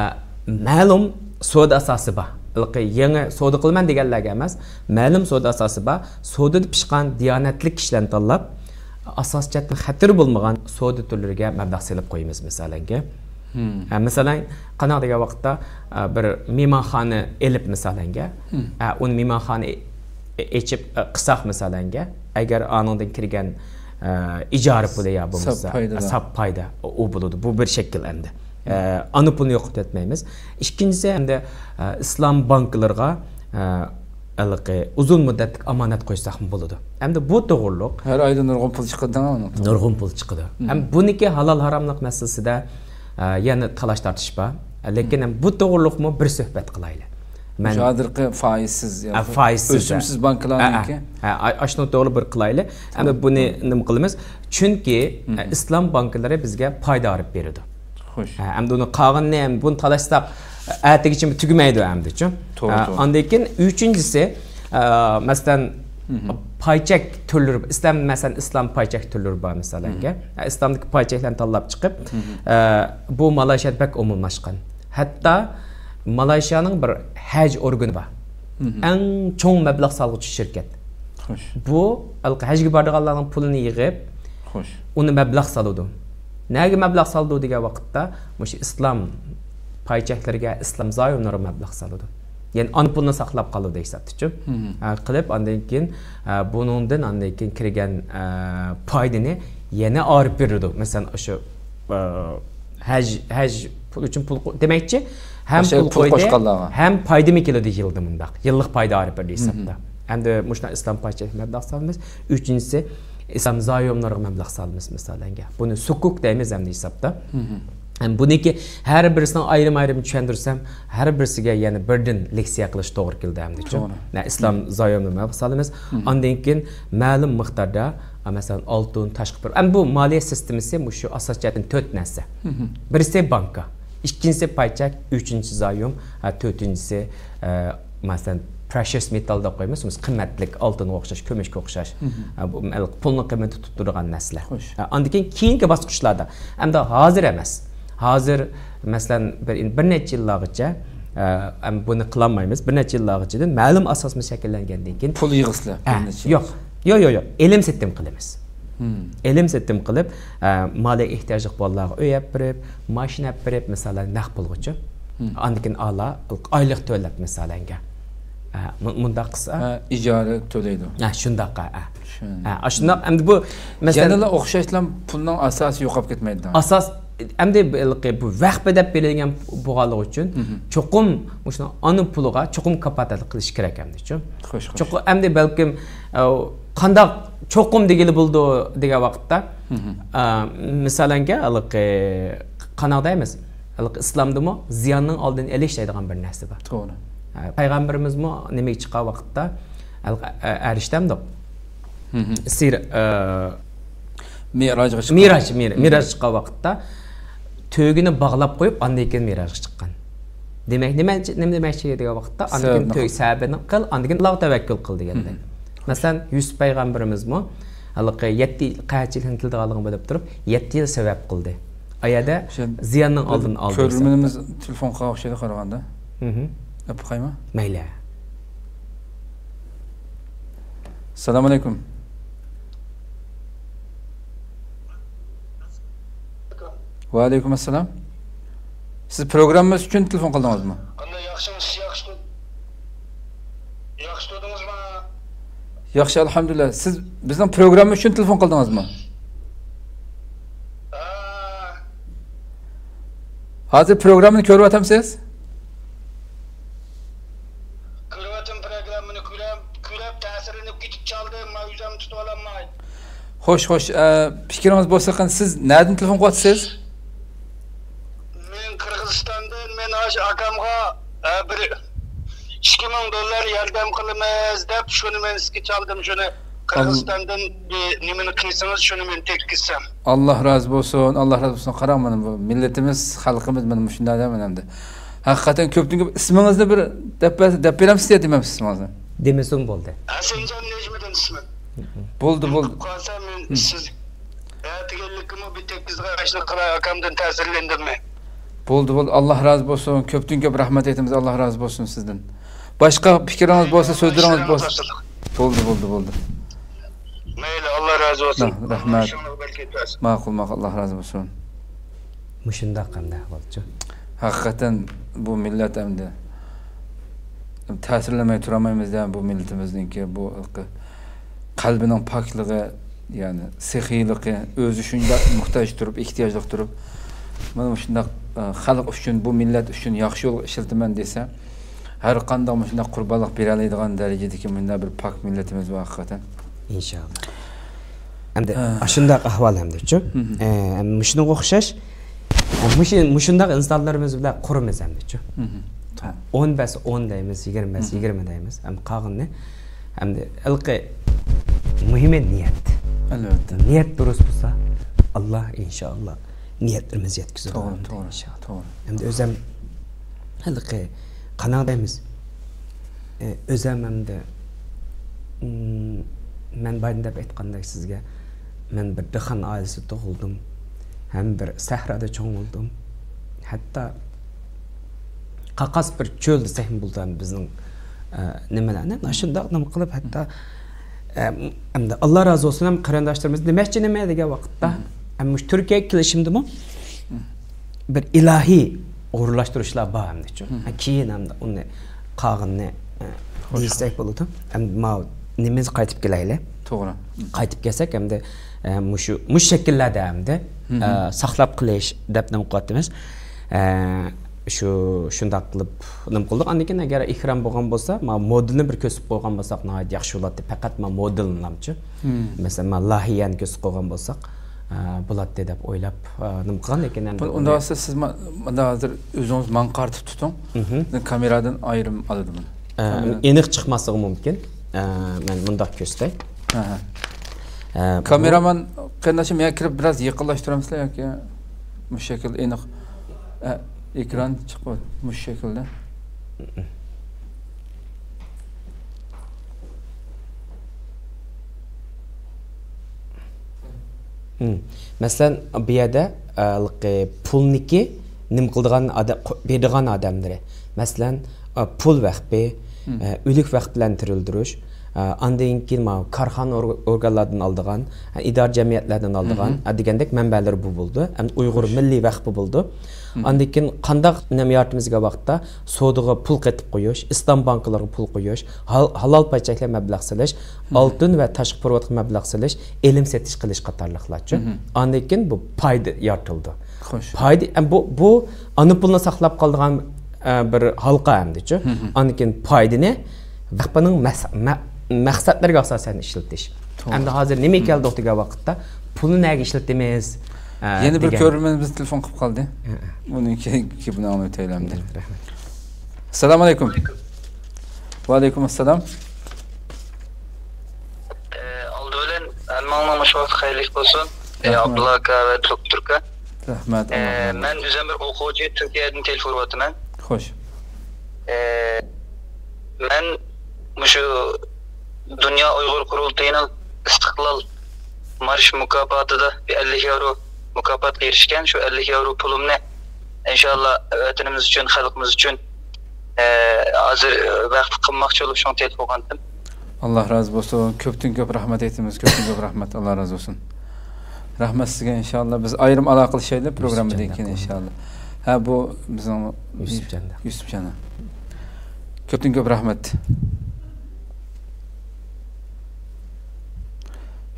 مەلۇم سودا ئاساسى بار. ھېلىقى يېڭى سودا قىلىمەن دېگەنلەرگە ئەمەس، مەلۇم سودا ئاساسى بار. سودىدا پىشقان دىيانەتلىك كىشىلەرنى تاللاپ، ئاساسىي جەھەتتىن خەتىرى بولمىغان سودا تۈرلىرىگە مەبلەغ سېلىپ قويىمىز، مىسالەنگە. ئە، مىسالەن، قانداق دېگەن ۋاقىتتا، ئە، بىر مېھمانخانا ئېلىپ، مىسالەنگە، ئە، ئۇنى مېھمانخانا ئېچىپ، ئە، قىساق مىسالەنگە، ئەگەر ئانىڭدىن كىرگەن، ئە، ئىجارە پۇلى يا بولمىسا، ساپ پايدا. ئە، ساپ پايدا، ئۇ بولىدۇ. بۇ بىر شەكىل ئەمدى. ئە، ئانا پۇلنى يوقىتىۋەتمەيمىز. ئىككىنچىسى، ئەمدى، ئە، ئىسلام بانكىلىرىغا، ئە، ھېلىقى ئۇزۇن مۇددەتلىك ئامانەت قويساقمۇ بولىدۇ. ئەمدى بۇ توغرىلىق. ھەر ئايدا نۇرغۇن پۇل چىقىدۇ ئۇنىڭ. نۇرغۇن پۇل چىقىدۇ. ھەم بۇنىڭكى ھالال ھاراملىق مەسىلىسىدە، ئە، يەنە تالاش تارتىش بار. لېكىن ھەم بۇ توغرىلىقمۇ بىر سۆھبەت قىلايلى. مەن مۇشۇ ھازىرقى فائىزسىز يا ئە، فائىزسىز، ئۆسۈمسىز ئە. بانكىلارنىڭكى. ئە، ئە، ئە، ئە، ئاشۇنىڭ توغرىلىق بىر قىلايلى. ئەمدى بۇنى نېمە قىلىمىز؟ چۈنكى، ئە، ئىسلام بانكىلىرى بىزگە پايدا ئېلىپ بېرىدۇ. خوش. ئە، ئەمدى ئۇنى قالغىنىنى، ئەمدى بۇنى تالاشساق، ئەتىگىچە تۈگىمەيدۇ ئەمدىچۇ. توغرا، ئە، توغرا. ئاندىن كېيىن ئۈچىنچىسى، ئە، مەسىلەن، پايچەك تۈرلىرى، ئىسلام، مەسىلەن، ئىسلام پايچەك تۈرلىرى بار، مىسالەنگە. ئە، ئىسلامدىكى پايچەكلەرنى تاللاپ چىقىپ، ئە، بۇ مالايشىيادا بەك ئومۇملاشقان. ھەتتا مالايشىيانىڭ بىر ھەج ئورگىنى بار. ئەڭ چوڭ مەبلەغ سالغۇچى شىركەت. خوش. بۇ ھەلقى ھەجگە بارىدىغانلارنىڭ پۇلىنى يىغىپ، خوش. ئۇنى مەبلەغ سالىدۇ. نەگە مەبلەغ سالىدۇ دېگەن ۋاقىتتا، مۇشۇ ئىسلام پايچەكلىرىگە، ئىسلام زايوملىرىغا مەبلەغ سالىدۇ. يەنى ئانا پۇلنى ساقلاپ قالىدۇ ھېسابتىچۇ. ھە، قىلىپ، ئاندىن كېيىن، ئە، بۇنىڭدىن ئاندىن كېيىن كىرگەن، ئە، پايدىنى يەنە ئايرىپ بېرىدۇ. مەسىلەن، ئاشۇ، ئە، ھەج، ھەج پۇل ئۈچۈن پۇل قو-، دېمەكچى، ھەم پۇل قويدى، ھەم پايدىمۇ كېلىدۇ يىلدا مۇنداق. يىللىق پايدا ئايرىپ بېرىدۇ ھېسابتا. ئەمدى مۇشۇنداق ئىسلام پايچەكلىرىگە مەبلەغ سالىمىز. ئۈچىنچىسى، ئىسلام زايوملىرىغا مەبلەغ سالىمىز، مىسالەنگە. بۇنى سۇكۇك دەيمىز ئەمدى ھېسابتا. ھەم بۇنىڭكى ھەر بىرسىنىڭ ئايرىم-ئايرىم چۈشەندۈرسەم، ھەر بىرسىگە يەنە بىردىن لېكسىيە قىلىش توغرا كېلىدۇ ئەمدىچۇ. توغرا. مە-، ئىسلام زايومنى مەبلەغ سالىمىز. ئاندىن كېيىن مەلۇم مىقداردا، ئە، مەسىلەن، ئالتۇن، تاشقى پۇل. ئەمدى بۇ مالىيە سىستېمىسى مۇشۇ ئاساسىي جەھەتتىن تۆت نەرسە. بىرسى بانكا، ئىككىنچىسى پايچەك، ئۈچىنچىسى زايوم، ھە، تۆتىنچىسى، ئە، مەسىلەن، پرېشىيەس مېتال دەپ قويىمىز، قىممەتلىك ئالتۇنغا ئوخشاش، كۈمۈشكە ئوخشاش. ھە، بۇ پۇلنىڭ قىممىتى تۇتۇپ تۇرىدىغان نەرسىلەر. خوش. ھە، ئاندىن كېيىن كېيىنكى باسقۇچلاردا، ئەمدى ھازىر ئەمەس. ھازىر، مەسىلەن، بىر، بىر نەچچە يىللارغىچە، ئە، ئەم، بۇنى قىلالمايمىز. بىر نەچچە يىللارغىچىدىن مەلۇم ئاساسمۇ شەكىللەنگەندىن كېيىن پۇل يىغىسىلەر، ھە، بىر نەچچە يىل. يوق. يوق، يوق، يوق. ئېلىم سېتىم قىلىمىز. ئېلىم سېتىم قىلىپ، ئە، مالىيە ئېھتىياجلىق بالىلارغا ئۆي ئەپ بېرىپ، ماشىنا ئەپ بېرىپ، مىسالەن، نەق پۇلغىچۇ. ئاندىن كېيىن ئالا، ئايلىق تۆلەپ، مىسالەنگە. ئە، مۇ-، مۇنداق قىلسا. ھە، ئىجارە تۆلەيدۇ. ھە، شۇنداق، ھە، ھە. ھە، ئاشۇنداق، ئەمدى بۇ، مەسىلەن، يەنىلا ئوخشاشلا پۇلنىڭ ئاساسى يوقاپ كەتمەيدۇ. ئاساس، ئەمدى بۇ، بۇ ۋەقپە دەپ بېرىلگەن بولغانلىقى ئۈچۈن، چوقۇم مۇشۇنىڭ ئانا پۇلىغا چوقۇم كاپالەتلىك قىلىش كېرەك ئەمدىچۇ. خوش، خوش. چوقۇم، ئەمدى بەلكىم، ئە، قانداق چوقۇم دېگىلى بولىدۇ دېگەن ۋاقىتتا، ئە، مىسالەنگە، ھېلىقى قانداق دەيمىز؟ ھېلىقى ئىسلامدىمۇ زىياننىڭ ئالدىنى ئېلىش دەيدىغان بىر نەرسە بار. توغرا. ئە، پەيغەمبىرىمىزمۇ نېمىگە چىققان ۋاقىتتا، ھېلىقى، ئە، ئەرشتە ئەمدى سىر، ئە، مىراجغا چىققان. مىراج، مىر-، مىراج چىققان ۋاقىتتا تۆگىنى باغلاپ قويۇپ، ئاندىن كېيىن مىراجغا چىققان. دېمەك، نېمە، نېمە دېمەكچى دېگەن ۋاقىتتا، ئاندىن كېيىن سەۋەبنى قىل. سەۋەبنى قىل، ئاندىن كېيىن ئاللاغا تەۋەككۈل قىل دېگەندەك. مم. مەسىلەن، يۈسۈپ پەيغەمبىرىمىزمۇ ھېلىقى يەتتە يىل قەھەتچىلىكنى تىلىدىغانلىقىنى بىلىپ تۇرۇپ، يەتتە يىل سەۋەب قىلدى. ئا يەردە زىياننىڭ ئالدىنى ئالدى. كۆرۈرمىنىمىز تېلېفونغا ئوخشايدۇ قارىغاندا. مم. ئەپ قايما؟ مەيلى. ئەسسالامۇ ئەلەيكۇم. ۋەئەلەيكۇم ئەسسالام. سىز پروگراممىمىز ئۈچۈن تېلېفون قىلدىڭىزمۇ؟ قانداق، ياخشىمۇ؟ سىز ياخشى تۇر-، ياخشى تۇردىڭىزمۇ؟ ياخشى، ئەلھەمدۇلىللا. سىز بىزنىڭ پروگرامما ئۈچۈن تېلېفون قىلدىڭىزمۇ؟ ھە. ھازىر پروگراممىنى كۆرۈۋاتامسىز؟ كۆرۈۋاتىمەن، پروگراممىنى كۆرەم، كۆرۈپ تەسىرلىنىپ كېتىپ چالدىم، مەن ئۆزۈم تۇتۇۋالالماي. خوش، خوش. ئە، پىكرىڭىز بولسا قېنى، سىز نەدىن تېلېفون قىلىۋاتىسىز؟ مەن قىرغىزىستاندىن، مەن ئاشۇ ئاكامغا، ئە، بىر ئىككى مىڭ دوللار ياردەم قىلىمىز دەپ، شۇنى مەن سىزگە چالدىم، شۇنى. قىرغىزىستاندىن بىر نېمىنى قىلسىڭىز، شۇنى مەن تەگكۈزسەم. ئاللا رازى بولسۇن، ئاللا رازى بولسۇن. قاراڭ، مانا بۇ مىللىتىمىز، خەلقىمىز مانا مۇشۇنداق دە، مانا ئەمدى. ھەقىقەتەن كۆپتىن كۆپ ئىسمىڭىزنى بىر دەپ بەر-، دەپ بېرەمسىز يا دېمەمسىز ئىسمىڭىزنى؟ دېمىسىمۇ بولدى. ھەسەنجان نەجمىدىن ئىسمىم. بولدى، بولدى. قالسا مەن سىز ئەتىگەنلىكىمۇ بىر تەكلىپ قىلىشنى قىلاي، ئاكامدىن تەسىرلەندىم مەن. بولدى، بولدى. ئاللا رازى بولسۇن. كۆپتىن كۆپ رەھمەت ئېيتىمىز. ئاللا رازى بولسۇن سىزدىن. باشقا پىكرىڭىز بولسا، سۆزلىرىڭىز بولسا. بولدى، بولدى، بولدى. مەيلى، ئاللا رازى بولسۇن. رەھمەت. ئىشىڭلارغا بەرىكەت بەرسۇن. ماقۇل، ماقۇل. ئاللا رازى بولسۇن. مۇشۇنداق ئەمدى ئەھۋالچۇ. ھەقىقەتەن بۇ مىللەت ئەمدى تەسىرلەنمەي تۇرالمايمىز دە، بۇ مىللىتىمىزنىڭكى بۇ قەلبىنىڭ پاكلىقى، يەنى سېخىيلىقى، ئۆزى شۇنداق موھتاج تۇرۇپ، ئېھتىياجلىق تۇرۇپ، مانا مۇشۇنداق، ئە، خەلق ئۈچۈن، بۇ مىللەت ئۈچۈن ياخشى يولغا ئىشلىتىمەن دېسە، ھەر قانداق مۇشۇنداق قۇربانلىق بېرەلەيدىغان دەرىجىدىكى مۇنداق بىر پاك مىللىتىمىز بار ھەقىقەتەن. ئىنشائاللا. ئەمدى ھە. ئاشۇنداق ئەھۋال ئەمدىچۇ. مھم. ئە، مۇشۇنىڭغا ئوخشاش، ئە، مۇشۇ، مۇشۇنداق ئىنسانلىرىمىز بىلەن قۇرىمىز ئەمدىچۇ. مھم. ئون بەرسە ئون دەيمىز، يىگىرمە بەرسە يىگىرمە دەيمىز. ئەمدى قالغىنىنى، ئەمدى ھېلىقى مۇھىمى نىيەت. ئەلۋەتتە. نىيەت دۇرۇس بولسا، ئاللا ئىنشائاللا نىيەتلىرىمىزنى يەتكۈزىدۇ توغرا، ئەمدى توغرا، ئىنشائاللا. توغرا. ئەمدى ئۆزەم ھېلىقى قانداق دەيمىز؟ ئى، ئۆزەم ئەمدى، ئىم، مەن بايىن دەپ ئېيتقاندەك سىزگە، مەن بىر دېھقان ئائىلىسىدە تۇغۇلدۇم. ھەم بىر سەھرادا چوڭ بولدۇم. ھەتتا قاقاس بىر چۆل دېسەكمۇ بولىدۇ، ھەم بىزنىڭ، ئە، نېمىلەرنى، ئاشۇنداق نېمە قىلىپ، ھەتتا، ئە، ئەمدى ئاللا رازى بولسۇن، ھەم قېرىنداشلىرىمىز دېمەكچى نېمە دېگەن ۋاقىتتا، ھەم مۇشۇ تۈركىيەگە كېلىشىمدىمۇ بىر ئىلاھىي ئورۇنلاشتۇرۇشلار بار ئەمدىچۇ. كېيىن ئەمدى ئۇنى قالغىنىنى، ئە، دېيىشسەك بولىدۇ. ئەمدى ماۋۇ نېمىمىزگە قايتىپ كېلەيلى. توغرا. قايتىپ كەلسەك ئەمدى، ئە، مۇشۇ، مۇشۇ شەكىللەردە ئەمدى، ئە، ساقلاپ قېلىش دەپ نېمە قىلىۋاتىمىز. ئە، شۇ، شۇنداق قىلىپ نېمە قىلدۇق. ئاندىن كېيىن ئەگەر ئېكران بولغان بولسا، ماۋۇ مودېلنى بىر كۆرسىتىپ قويغان بولساق ناھايىتى ياخشى بولاتتى. پەقەت ماۋۇ مودېلنىلامچۇ. مەسىلەن، ماۋۇ لايىھەنى كۆرسىتىپ قويغان بولساق، ئە، بولاتتى دەپ ئويلاپ، ئە، نېمە قىلغان. لېكىن ئەمدى ئۇندا ئۇنى سىز، سىز ما-، مۇندا ھازىر ئۆزىڭىز ماڭا قارىتىپ تۇتۇڭ. كامېرادىن ئايرىم ئالىدۇ بۇنى. ئە، ئېنىق چىقماسلىقى مۇمكىن. ئە، مەن مۇنداق كۆرسىتەي. ھە، ھە. ئە، بۇ كامېرامان قېرىنداشىم، يەنە كىرىپ بىراز يېقىنلاشتۇرامسىلەر ياكى مۇشۇ شەكىلدە ئېنىق، ئە، ئېكران چىقىپ مۇشۇ شەكىلدە. مم. مەسىلەن، بۇ يەردە، ئە، ھېلىقى پۇلنىكى نېمە قىلىدىغان ئادە-، قو-، بېرىدىغان ئادەملىرى. مەسىلەن، ئە، پۇل ۋەقپى، ئە، ئۆلۈك ۋەقىپ بىلەن تىرىلدۈرۈش، ئە، ئاندىن كېيىن ماۋۇ كارخانا ئور-، ئورگانلاردىن ئالىدىغان، ئە، ئىدارە جەمئىيەتلەردىن ئالىدىغان، ئە، دېگەندەك مەنبەلىرى بۇ بولىدۇ. ئەمدى ئۇيغۇر مىللىي ۋەقپى بولىدۇ. ئاندىن كېيىن قانداق نېمە يارىتىمىز دېگەن ۋاقىتتا، سودىغا پۇل قېتىپ قويۇش، ئىسلام بانكىلىرىغا پۇل قويۇش، ھال-، ھالال پاي چەكلەپ مەبلەغ سېلىش، ئالتۇن ۋە تاشقى پېرېۋوتقا مەبلەغ سېلىش، ئېلىم سېتىش قىلىش قاتارلىقلارچۇ. ئاندىن كېيىن بۇ پايدا يارىتىلىدۇ. خوش. پايدا، ئە، بۇ، بۇ ئانا پۇلنى ساقلاپ قالىدىغان، ئە، بىر ھالقا ئەمدىچۇ. ئاندىن كېيىن پايدىنى ۋەقپىنىڭ مەس-، مە-، مەقسەتلىرىگە ئاساسەن ئىشلىتىش. توغرا. ئەمدى ھازىر نېمە كەلدۇق دېگەن ۋاقىتتا، پۇلنى نەگە ئىشلىتىمىز، ئە، يەنە بىر دېگەن. كۆرۈرمەنىمىز تېلېفون قىلىپ قالدى. ھە، ھە. ئۇنىڭ كەينىگە ئۆتەيلى ئەمدى. رەھمەت. ئەسسالامۇ ئەلەيكۇم. ۋەئەلەيكۇم ئەسسالام. ئالدى بىلەن ھەممىڭلارنىڭ مۇشۇ ۋاقتى خەيرلىك بولسۇن. رەھمەت. ئابدۇللا ئاكا ۋە دوكتور ئاكا. رەھمەت، ئاللا رازى بولسۇن. مەن ئۆزۈم بىر ئوقۇغۇچى، تۈركىيەدىن تېلېفون ئۇرۇۋاتىمەن. خوش. ئە، مەن مۇشۇ دۇنيا ئۇيغۇر قۇرۇلتىيىنىڭ ئىستىقلال مارش مۇكاپاتىدا بىر ئەللىك ياۋرو مۇكاپاتقا ئېرىشكەن. شۇ ئەللىك ياۋرو پۇلۇمنى، ئىنشاللا، ۋەتىنىمىز ئۈچۈن، خەلقىمىز ئۈچۈن، ئە، ھازىر، ئە، ۋەقىپ قىلماقچى بولۇپ، شۇڭا تېلېفون قىلغانتىم. ئاللا رازى بولسۇن. كۆپتىن كۆپ رەھمەت ئېيتىمىز. كۆپتىن كۆپ رەھمەت. ئاللا رازى بولسۇن. رەھمەت سىزگە، ئىنشاللا. بىز ئايرىم ئالاقىلىشايلى پروگراممىدىن كېيىن، ئىنشاللا. ھە، بۇ بىزنىڭ يۈسۈپجان. يۈسۈپجان. كۆپتىن كۆپ رەھمەت.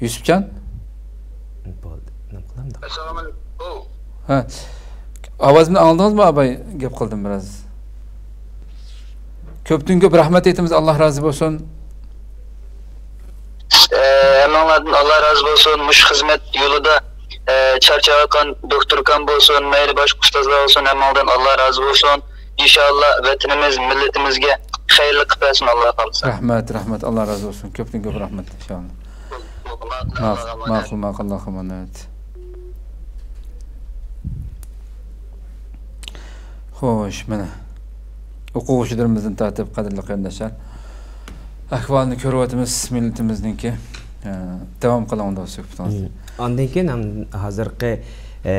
يۈسۈپجان؟ بولدى. نېمە قىلامدۇق؟ ئەسسالامۇ ئەلەيكۇم. ھە. ئاۋازىمنى ئاڭلىدىڭىزمۇ، ئاباي؟ گەپ قىلدىم بىراز. كۆپتىن كۆپ رەھمەت ئېيتىمىز، ئاللا رازى بولسۇن. ئە، ھەممىڭلاردىن ئاللا رازى بولسۇن. مۇشۇ خىزمەت يولىدا، ئە، چارچاۋاتقان دوختۇركام بولسۇن، مەيلى باشقا ئۇستازلار بولسۇن، ھەممىڭلاردىن ئاللا رازى بولسۇن. ئىنشاللا ۋەتىنىمىز، مىللىتىمىزگە خەيرلىك قىلىپ بەرسۇن، ئاللا خالىسا. رەھمەت، رەھمەت، ئاللا رازى بولسۇن. كۆپتىن كۆپ رەھمەت، ئىنشاللا. ماقۇل، ماقۇل، ماقۇل، ئاللاغا ئامانەت. خوش، مانا، ئوقۇغۇچىلىرىمىزدىن تارتىپ، قەدىرلىك قېرىنداشلار، ئەھۋالىنى كۆرۈۋاتىمىز، مىللىتىمىزنىڭكى. ئە، داۋام قىلىڭ، سۆھبىتىڭىزنى. مم. ئاندىن كېيىن ھەم ھازىرقى، ئە،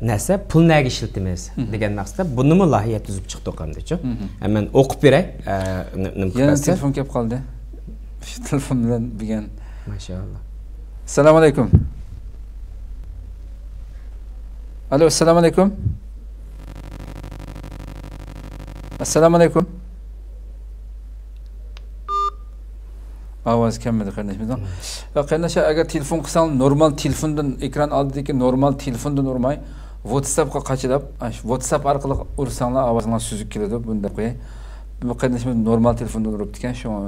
نەرسە، پۇل نەگە ئىشلىتىمىز، مم، دېگەن مەقسەتتە بۇنىمۇ لايىھە تۈزۈپ چىقتۇق ئەمدىچۇ. مم. ھە، مەن ئوقۇپ بېرەي، ئە، نېمە، نېمە يەنە قىلسا؟ تېلېفون كېلىپ قالدى. شۇ تېلېفون بىلەن بۈگۈن. ماشائاللا. ئەسسالامۇ ئەلەيكۇم. ئالو، ئەسسالامۇ ئەلەيكۇم. ئەسسالامۇ ئەلەيكۇم. ئاۋاز كەلمىدى قېرىندىشىمىزنىڭ. ۋە قېرىنداشلار، ئەگەر تېلېفون قىلساڭلار، نورمال تېلېفوندىن، ئېكران ئالدىدىكى نورمال تېلېفوندىن ئۇرماي، ۋاتساپقا قاچىلاپ، ئاشۇ ۋاتساپ ئارقىلىق ئۇرساڭلار، ئاۋازىڭلار سۈزۈك كېلىدۇ، بۇنى دەپ قوياي. بۇ قېرىندىشىمىز نورمال تېلېفوندىن ئۇرۇپتىكەن، شۇڭا،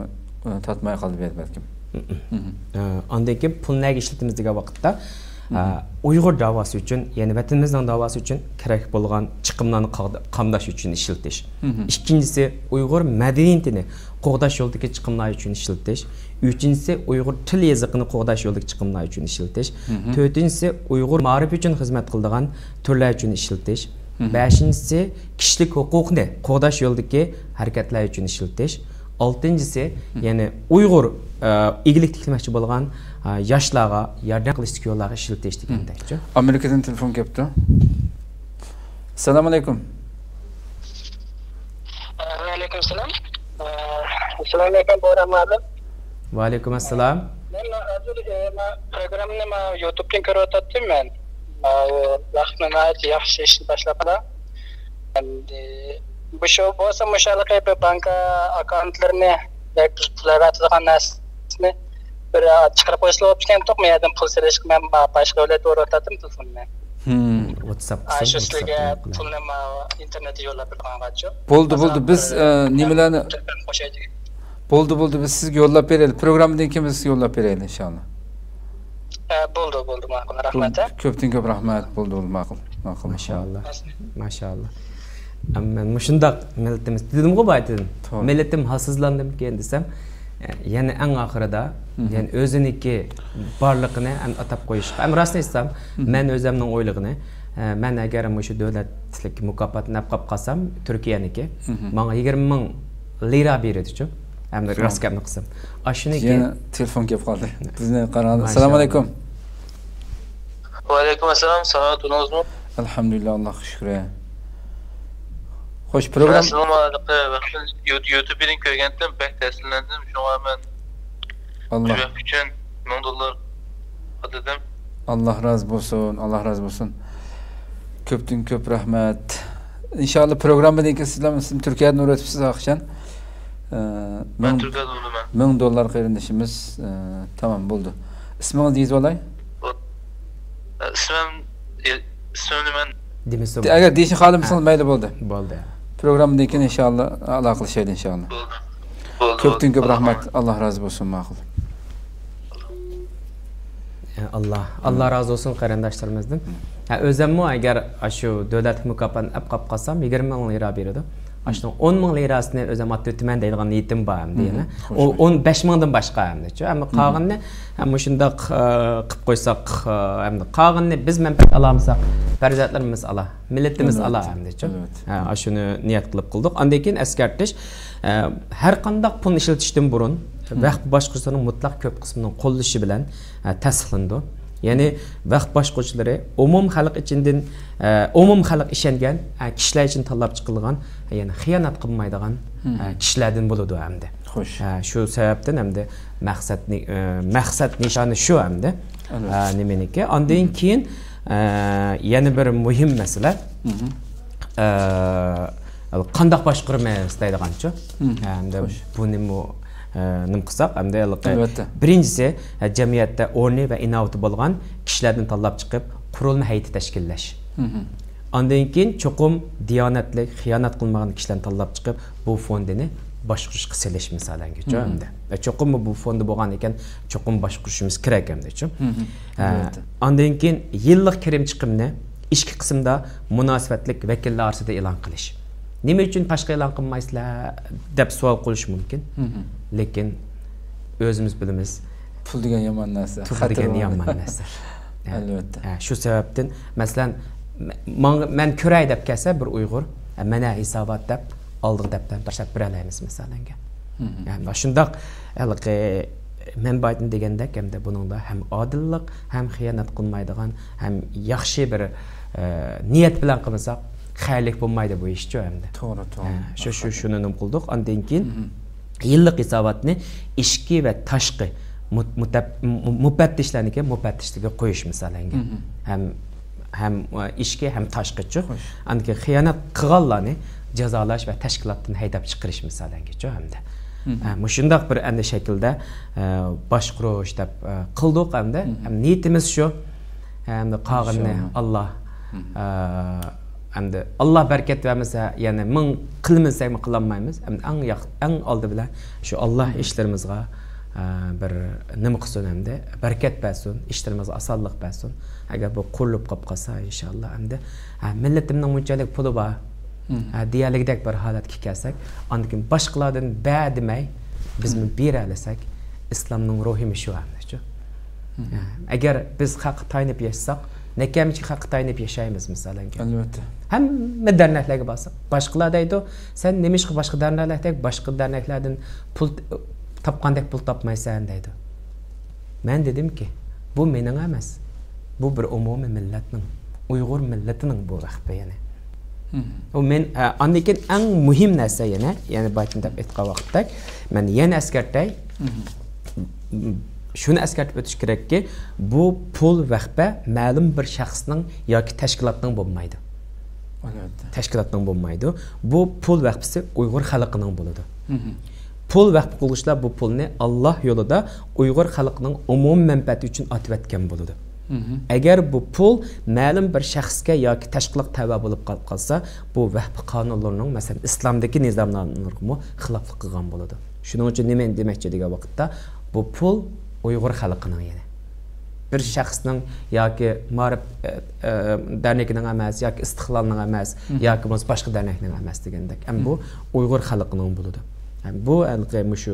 ئە، تارتماي قالدى بەلكىم. ئە، ئاندىن كېيىن پۇل نەگە ئىشلىتىمىز دېگەن ۋاقىتتا، ئە، ئۇيغۇر داۋاسى ئۈچۈن، يەنى ۋەتىنىمىزنىڭ داۋاسى ئۈچۈن كېرەك بولغان چىقىملارنى قاغدا-، قامداش ئۈچۈن ئىشلىتىش. ئىككىنچىسى، ئۇيغۇر مەدەنىيىتىنى قوغداش يولىدىكى چىقىملار ئۈچۈن ئىشلىتىش. ئۈچىنچىسى، ئۇيغۇر تىل يېزىقىنى قوغداش يولىدىكى چىقىملار ئۈچۈن ئىشلىتىش. تۆتىنچىسى، ئۇيغۇر مائارىپى ئۈچۈن خىزمەت قىلىدىغان تۈرلەر ئۈچۈن ئىشلىتىش. بەشىنچىسى، كىشىلىك ھوقۇقنى قوغداش يولىدىكى ھەرىكەتلەر ئۈچۈن ئىشلىتىش. ئالتىنچىسى، يەنى ئۇيغۇر، ئە، ئىگىلىك تىكلىمەكچى بولغان، ئە، ياشلارغا ياردەم قىلىشتىكى يوللارغا ئىشلىتىش دېگەندەكچۇ. ئامېرىكىدىن تېلېفون كەپتۇ. ئەسسالامۇ ئەلەيكۇم. ۋەئەلەيكۇم ئەسسالام. ئەسسالامۇ ئەلەيكۇم، بوران مۇئەللىم. ۋەئەلەيكۇم ئەسسالام. مەن ھازىر، ئە، ما پروگراممىنى ما يۇتۇبتىن كۆرۈۋاتاتتىم مەن. ما ئۇ ۋاقىتنى ناھايىتى ياخشى ئىشنى باشلاپلا. ئەمدى بۇ شۇ بولسا مۇشۇ ھېلىقى بىر بانكا ئاككاونتلىرىنى ياكى پۇل ئەۋەتىدىغان نەرسىنى بىر چىقىرىپ قويسىلا بوپتىكەن، توق، مەن يەردىن پۇل سېلىشقا مەن با-، باشقا دۆلەتتە ئۇرۇۋاتاتتىم تېلېفوننى. ھىم. ۋاتساپ ئاشۇ قىسىم، سىلەرگە ۋاتساپتا يوللاپ پۇلنى ما ئىنتېرنېتتە يوللاپ بېرىدىغانغاچۇ. بولدى، بولدى. ماسالان، بىز، بىر، ئە، نېمىلەرنى، تېلېفون قوشايلى. بولدى، بولدى. بىز سىزگە يوللاپ بېرەيلى. پروگراممىدىن كېيىن بىز سىزگە يوللاپ بېرەيلى، ئىنشاللا. ئە، بولدى، بولدى، ماقۇل. رەھمەت، ھە. كۆپتىن كۆپ رەھمەت. بولدى، بولدى، ماقۇل. ماقۇل، ماقۇل. ماشائاللا. ماشائاللا. ئەمما مۇشۇنداق مىللىتىمىز، دېدىمغۇ بايىتىن، توغرا. مىللىتىم ھالسىزلاندىمىكىن دېسەم، يەنە ئەڭ ئاخىرىدا، مھم. يەنى ئۆزىنىڭكى بارلىقىنى ئەمدى ئاتاپ قويۇشقا. ئەمما راستىنى ئېيتسام، مھم. مەن ئۆزۈمنىڭ ئويلىغىنى، ئە، مەن ئەگەر مۇشۇ دۆلەتلىك مۇكاپاتنى ئەپ قاپ قالسام، تۈركىيەنىڭكى، مھم. ماڭا يىگىرمە مىڭ لىرا بېرىدىچۇ. ئەمدى راست گەپنى قىلسام. ئاشۇنىڭكى يەنە تېلېفون كېلىپ قالدى. بىزنى قاراڭلار. ماشائاللا. ئەسسالامۇ ئەلەيكۇم. ۋەئەلەيكۇم ئەسسالام. سالامەت بولدىڭىزمۇ؟ ئەلھەمدۇلىللا، ئاللاغا شۈكرى. خوش، پروگرامما. مەن سىزنىڭ ھېلىقى يۇت-، يۇتۇبىدىن كۆرگەنتىم، بەك تەسىرلەندىم. شۇڭا مەن ئاللا. مۇشۇ ۋاقىت ئۈچۈن مىڭ دوللار ئاتىدىم. ئاللا رازى بولسۇن، ئاللا رازى بولسۇن. كۆپتىن كۆپ رەھمەت. ئىنشاللا پروگراممىدىن كېيىن سىز بىلەن، سىز تۈركىيەدىن ئۇرۇۋېتىپسىز ئاخشام. ئە، مەن مىڭ، تۈركىيەدىن ئۇرىمەن. مىڭ دوللار قېرىندىشىمىز، ئە، تامام بولدى. ئىسمىڭىزنى يېزىۋالاي. ئە، ئىسمىم، ئە، ئىسمىمنى مەن دېمىسە ئەگەر دېيىشنى خالىمىسىڭىز ھە. مەيلى بولدى. بولدى. پروگراممىدىن كېيىن ئىنشاللا ئالاقىلىشايلى ئىنشاللا. بولدى. بولدى، كۆپتىن بولدى. كۆپ رەھمەت. ئاللا رازى بولسۇن، ماقۇل. ئاللا، ئاللا رازى بولسۇن قېرىنداشلىرىمىزدىن. ھە، ئۆزۈممۇ ئەگەر ئاشۇ دۆلەتلىك مۇكاپاتنى ئەپ قاپ قالسام، يىگىرمە مىڭ لىرا بېرىدۇ. ئاشۇنىڭ ئون مىڭ لىراسىنى ئۆزۈم ئاتا ئۆتىمەن دەيدىغان نىيىتىم بار ئەمدى يەنە. ئۇ ئون بەش مىڭدىن باشقا ئەمدىچۇ. ئەمما قالغىنىنى ھە، مۇشۇنداق، ئە، قىلىپ قويساق، ئە، ئەمدى قالغىنىنى بىز مەنپەئەت ئالالمىساق، پەرزەنتلىرىمىز ئالا، مىللىتىمىز ئالا ئەمدىچۇ. ھە، ئاشۇنى نىيەت قىلىپ قىلدۇق. ئاندىن كېيىن ئەسكەرتىش، ئە، ھەر قانداق پۇلنى ئىشلىتىشتىن بۇرۇن ۋەقىپ باشقۇرۇشلىرىنىڭ مۇتلەق كۆپ قىسمىنىڭ قوللىشى بىلەن، ئە، تەستىقلىنىدۇ. يەنى ۋەقىپ باشقۇرۇچىلىرى ئومۇم خەلق ئىچىدىن، ئە، ئومۇم خەلق ئىشەنگەن، ئە، كىشىلەر ئىچىدىن تاللاپ چىقىلغان، يەنى خىيانەت قىلمايدىغان، ئە، كىشىلەردىن بولىدۇ ئەمدى. خوش. ئە، شۇ سەۋەبتىن ئەمدى مەقسەت نى-، ئە، مەقسەت نىشانى شۇ ئەمدى. ئە، نېمىنىكى؟ ئاندىن كېيىن، ئە، يەنە بىر مۇھىم مەسىلە. ئە، قانداق باشقۇرىمىز دەيدىغانچۇ. ئە، ئەمدى بۇنىمۇ، ئە، نېمە قىلساق، ئەمدى ھېلىقى بىرىنچىسى، ئە، جەمئىيەتتە ئورنى ۋە ئىناۋىتى بولغان كىشىلەردىن تاللاپ چىقىپ، قۇرۇلما ھەيئىتى تەشكىللەش. ئاندىن كېيىن چوقۇم دىيانەتلىك، خىيانەت قىلمىغان كىشىلەرنى تاللاپ چىقىپ، بۇ فوندىنى باشقۇرۇشقا سېلىش، مىسالەنگىچۇ، ئەمدى. ئە، چوقۇم بۇ فوندى بولغان ئىكەن، چوقۇم باشقۇرۇشىمىز كېرەك، ئەمدىچۇ. ئە، ئاندىن كېيىن يىللىق كىرىم چىقىمنى ئىچكى قىسىمدا مۇناسىۋەتلىك ۋەكىللەر ئارىسىدا ئېلان قىلىش. نېمە ئۈچۈن تاشقا ئېلان قىلمايسىلەر دەپ سوئال قويۇلۇشى مۇمكىن. لېكىن ئۆزىمىز بىلىمىز. پۇل دېگەن يامان نەرسە. پۇل دېگەن يامان نەرسە. ئەلۋەتتە. ھە، شۇ سەۋەبتىن، مەسىلەن، ماڭا، مەن كۆرەي دەپ كەلسە بىر ئۇيغۇر، مەنە ھېسابات دەپ، ئالدىغا دەپتەرنى تاشلاپ بېرەلەيمىز، مىسالەنگە. ھە، شۇنداق، ھېلىقى مەن بايىتىن دېگەندەك، ئەمدى بۇنىڭدا ھەم ئادىللىق، ھەم خىيانەت قىلمايدىغان، ھەم ياخشى بىر، ئە، نىيەت بىلەن قىلمىساق، خەيرلىك بولمايدۇ بۇ ئىشچۇ ئەمدى. توغرا، توغرا. ھە، شۇ، شۇ، شۇنى نېمە قىلدۇق. ئاندىن كېيىن يىللىق ھېساباتنى ئىچكى ۋە تاشقى مۇت-، مۇتەپ-، مۇ-، مۇپەتتىشلەرنىڭكى مۇپەتتىشلىكىگە قويۇش، مىسالەنگە. ھەم، ھەم، ئە، ئىچكى، ھەم تاشقىچۇ. ئاندىن كېيىن خىيانەت قىلغانلارنى جازالاش ۋە تەشكىلاتتىن ھەيدەپ چىقىرىش، مىسالەنگىچۇ، ھەمدە. ئە، مۇشۇنداق بىر ئەمدى شەكىلدە، ئە، باشقۇرۇش دەپ، ئە، قىلدۇق ئەمدى. ھەم نىيىتىمىز شۇ. ئەمدى قالغىنىنى ئاللا، ئە، ئەمدى ئاللا بەرىكەت بەرمىسە، يەنى مىڭ قىلىمىز دېسەكمۇ قىلالمايمىز. ئەمدى ئەڭ ياق-، ئەڭ ئالدى بىلەن شۇ ئاللا ئىشلىرىمىزغا، ئە، بىر نېمە قىلسۇن ئەمدى، بەرىكەت بەرسۇن، ئىشلىرىمىزغا ئاسانلىق بەرسۇن. ئەگەر بۇ قۇرۇلۇپ قاپ قالسا، ئىنشاللا ئەمدى، ھە، مىللىتىمنىڭ مۇنچىلىك پۇلى بار، ھە، دېيەرلىكىدەك بىر ھالەتكە كەلسەك، ئاندىن كېيىن باشقىلاردىن بەر دېمەي، بىزمۇ بېرەلىسەك، ئىسلامنىڭ روھىمۇ شۇ ئەمدىچۇ. ھە، ئەگەر بىز خەققە تايىنىپ ياشىساق، نەكەمىچى خەققە تايىنىپ ياشايمىز، مىسالەنكى. ئەلۋەتتە. ھەممە دەرنەكلەرگە بارساق، باشقىلار دەيدۇ، سەن نېمىشقا باشقا دەرنەكلەردەك، باشقا دەرنەكلەردىن پۇل تاپقاندەك پۇل تاپمايسەن دەيدۇ. مەن دېدىمكى، بۇ مېنىڭ ئەمەس، بۇ بىر ئومۇمىي مىللەتنىڭ، ئۇيغۇر مىللىتىنىڭ بۇ ۋەقپى يەنى. ئۇ مەن، ئە، ئاندىن كېيىن ئەڭ مۇھىم نەرسە يەنە، يەنە بايىتىن دەپ ئېيتقان ۋاقىتتەك، مەن يەنە ئەسكەرتەي، شۇنى ئەسكەرتىپ ئۆتۈش كېرەككى، بۇ پۇل ۋەقپە مەلۇم بىر شەخسنىڭ ياكى تەشكىلاتنىڭ بولمايدۇ. ئەلۋەتتە. تەشكىلاتنىڭ بولمايدۇ. بۇ پۇل ۋەقپىسى ئۇيغۇر خەلقىنىڭ بولىدۇ. پۇل ۋەقپە قىلغۇچىلار بۇ پۇلنى ئاللا يولىدا ئۇيغۇر خەلقىنىڭ ئومۇمىي مەنپەئەتى ئۈچۈن ئاتىۋەتكەن بولىدۇ. ئەگەر بۇ پۇل مەلۇم بىر شەخسكە ياكى تەشكىلاتقا تەۋە بولۇپ قال-، قالسا، بۇ ۋەقپە قانۇنلىرىنىڭ، مەسىلەن، ئىسلامدىكى نىزاملارغىمۇ خىلاپلىق قىلغان بولىدۇ. شۇنىڭ ئۈچۈن نېمە دېمەكچى دېگەن ۋاقىتتا، بۇ پۇل ئۇيغۇر خەلقىنىڭ يەنى. بىر شەخسنىڭ ياكى مائارىپ، ئە، ئە، دەرنىكىنىڭ ئەمەس، ياكى ئىستىقلالنىڭ ئەمەس، ياكى بولمىسا باشقا دەرنەكنىڭ ئەمەس دېگەندەك. ئەمما بۇ ئۇيغۇر خەلقىنىڭ بولىدۇ. ئەمما بۇ ھېلىقى مۇشۇ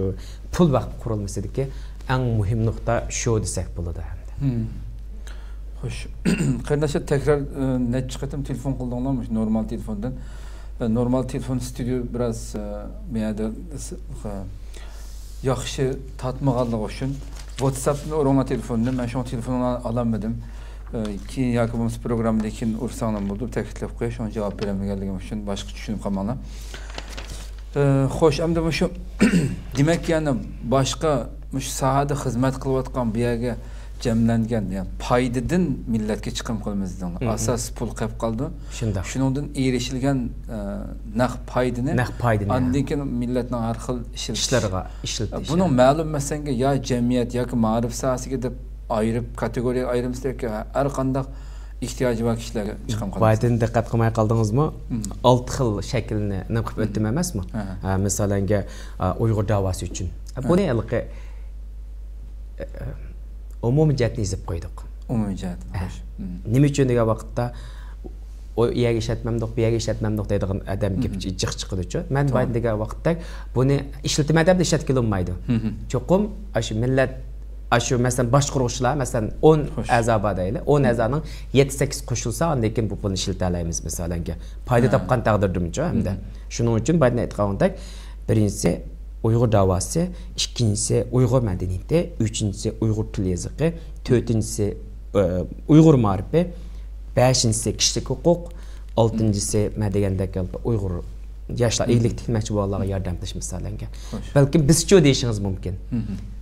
پۇل ۋەقپى قۇرۇلمىسىدىكى ئەڭ مۇھىم نۇقتا شۇ دېسەك بولىدۇ ئەمدى. خوش. قېرىنداشلار، تەكرار، ئە، نەچچە قېتىم تېلېفون قىلدىڭلار مۇشۇ نورمال تېلېفوندىن. ئە، نورمال تېلېفون ستۇدىيە بىراز، ئە، بۇ يەردە س-، خ-، ياخشى تارتمىغانلىقى ئۈچۈن ۋاتساپتىن ئۇرۇڭلار تېلېفوننى. مەن شۇڭا تېلېفوننى ئالالمىدىم. ئە، كېيىن ياكى بولمىسا پروگراممىدىن كېيىن ئۇرساڭلار بولىدۇ، تەكلىپ قويۇش، شۇڭا جاۋاب بېرەلمىگەنلىكىم ئۈچۈن باشقا چۈشىنىپ قالماڭلار. ئە، خوش، ئەمدى مۇشۇ، دېمەك، يەنى باشقا مۇشۇ ساھەدە خىزمەت قىلىۋاتقان، بۇ يەرگە جەملەنگەن، يەنى پايدىدىن مىللەتكە چىقىم قىلىمىز دېدىڭلار. ئاساس پۇل قېلىپ قالىدۇ. شۇنداق. شۇنىڭدىن ئېرىشىلگەن، ئە، نەق پايدىنى، نەق پايدىنى، ئاندىن كېيىن مىللەتنىڭ ھەر خىل ئىشلىتىش. ئىشلىرىغا ئىشلىتىش، بۇنىڭ مەلۇم مەسىلەنگە يا جەمئىيەت ياكى مائارىپ ساھەسىگە دەپ ئايرىپ، كاتېگورىيەگە ئايرىمىز ياكى ھەر قانداق ئېھتىياجى بار كىشىلەرگە چىقىم قىلىمىز. بايىتىن دىققەت قىلماي قالدىڭىزمۇ؟ ئالتە خىل شەكىلنى نېمە قىلىپ ئۆتتۈم ئەمەسمۇ؟ ھە، مىسالەنگە، ئۇيغۇر داۋاسى ئۈچۈن. بۇنى ھېلىقى، ئومۇمىي جەھەتتىن يېزىپ قويدۇق. ئومۇمىي جەھەت، خوش. نېمە ئۈچۈن دېگەن ۋاقىتتا، ئۇ يەرگە ئىشلەتمەمدۇق، بۇ يەرگە ئىشلەتمەمدۇق دەيدىغان ئادەم گېپى جىق چىقىدۇچۇ. مەن بايا دېگەن ۋاقىتتەك بۇنى ئىشلىتىمەن دەپ ئىشلەتكىلى بولمايدۇ. چوقۇم ئاشۇ مىللەت، ئاشۇ مەسىلەن، باشقۇرغۇچىلار، مەسىلەن، ئون ئەزا بار دەيلى. ئون ئەزانىڭ يەتتە سەككىز قوشۇلسا، ئاندىن كېيىن بۇ پۇلنى ئىشلىتەلەيمىز، مىسالەنگە. پايدا تاپقان تەقدىردىمۇچۇ ھەمدە. شۇنىڭ ئۈچۈن بايا ئېيتقانىدەك، بىرىنچىسى ئۇيغۇر داۋاسى، ئىككىنچىسى ئۇيغۇر مەدەنىيىتى، ئۈچىنچىسى ئۇيغۇر تىل يېزىقى، تۆتىنچىسى، ئە، ئۇيغۇر مائارىپى، بەشىنچىسى كىشىلىك ھوقۇق، ئالتىنچىسى، مەن دېگەندەك، ئۇيغۇر ياشلار ئىگىلىك تىكلىمەكچى بولغانلارغا ياردەم قىلىش، مىسالەنگە. بەلكىم بىزچۇ دېيىشىڭىز مۇمكىن.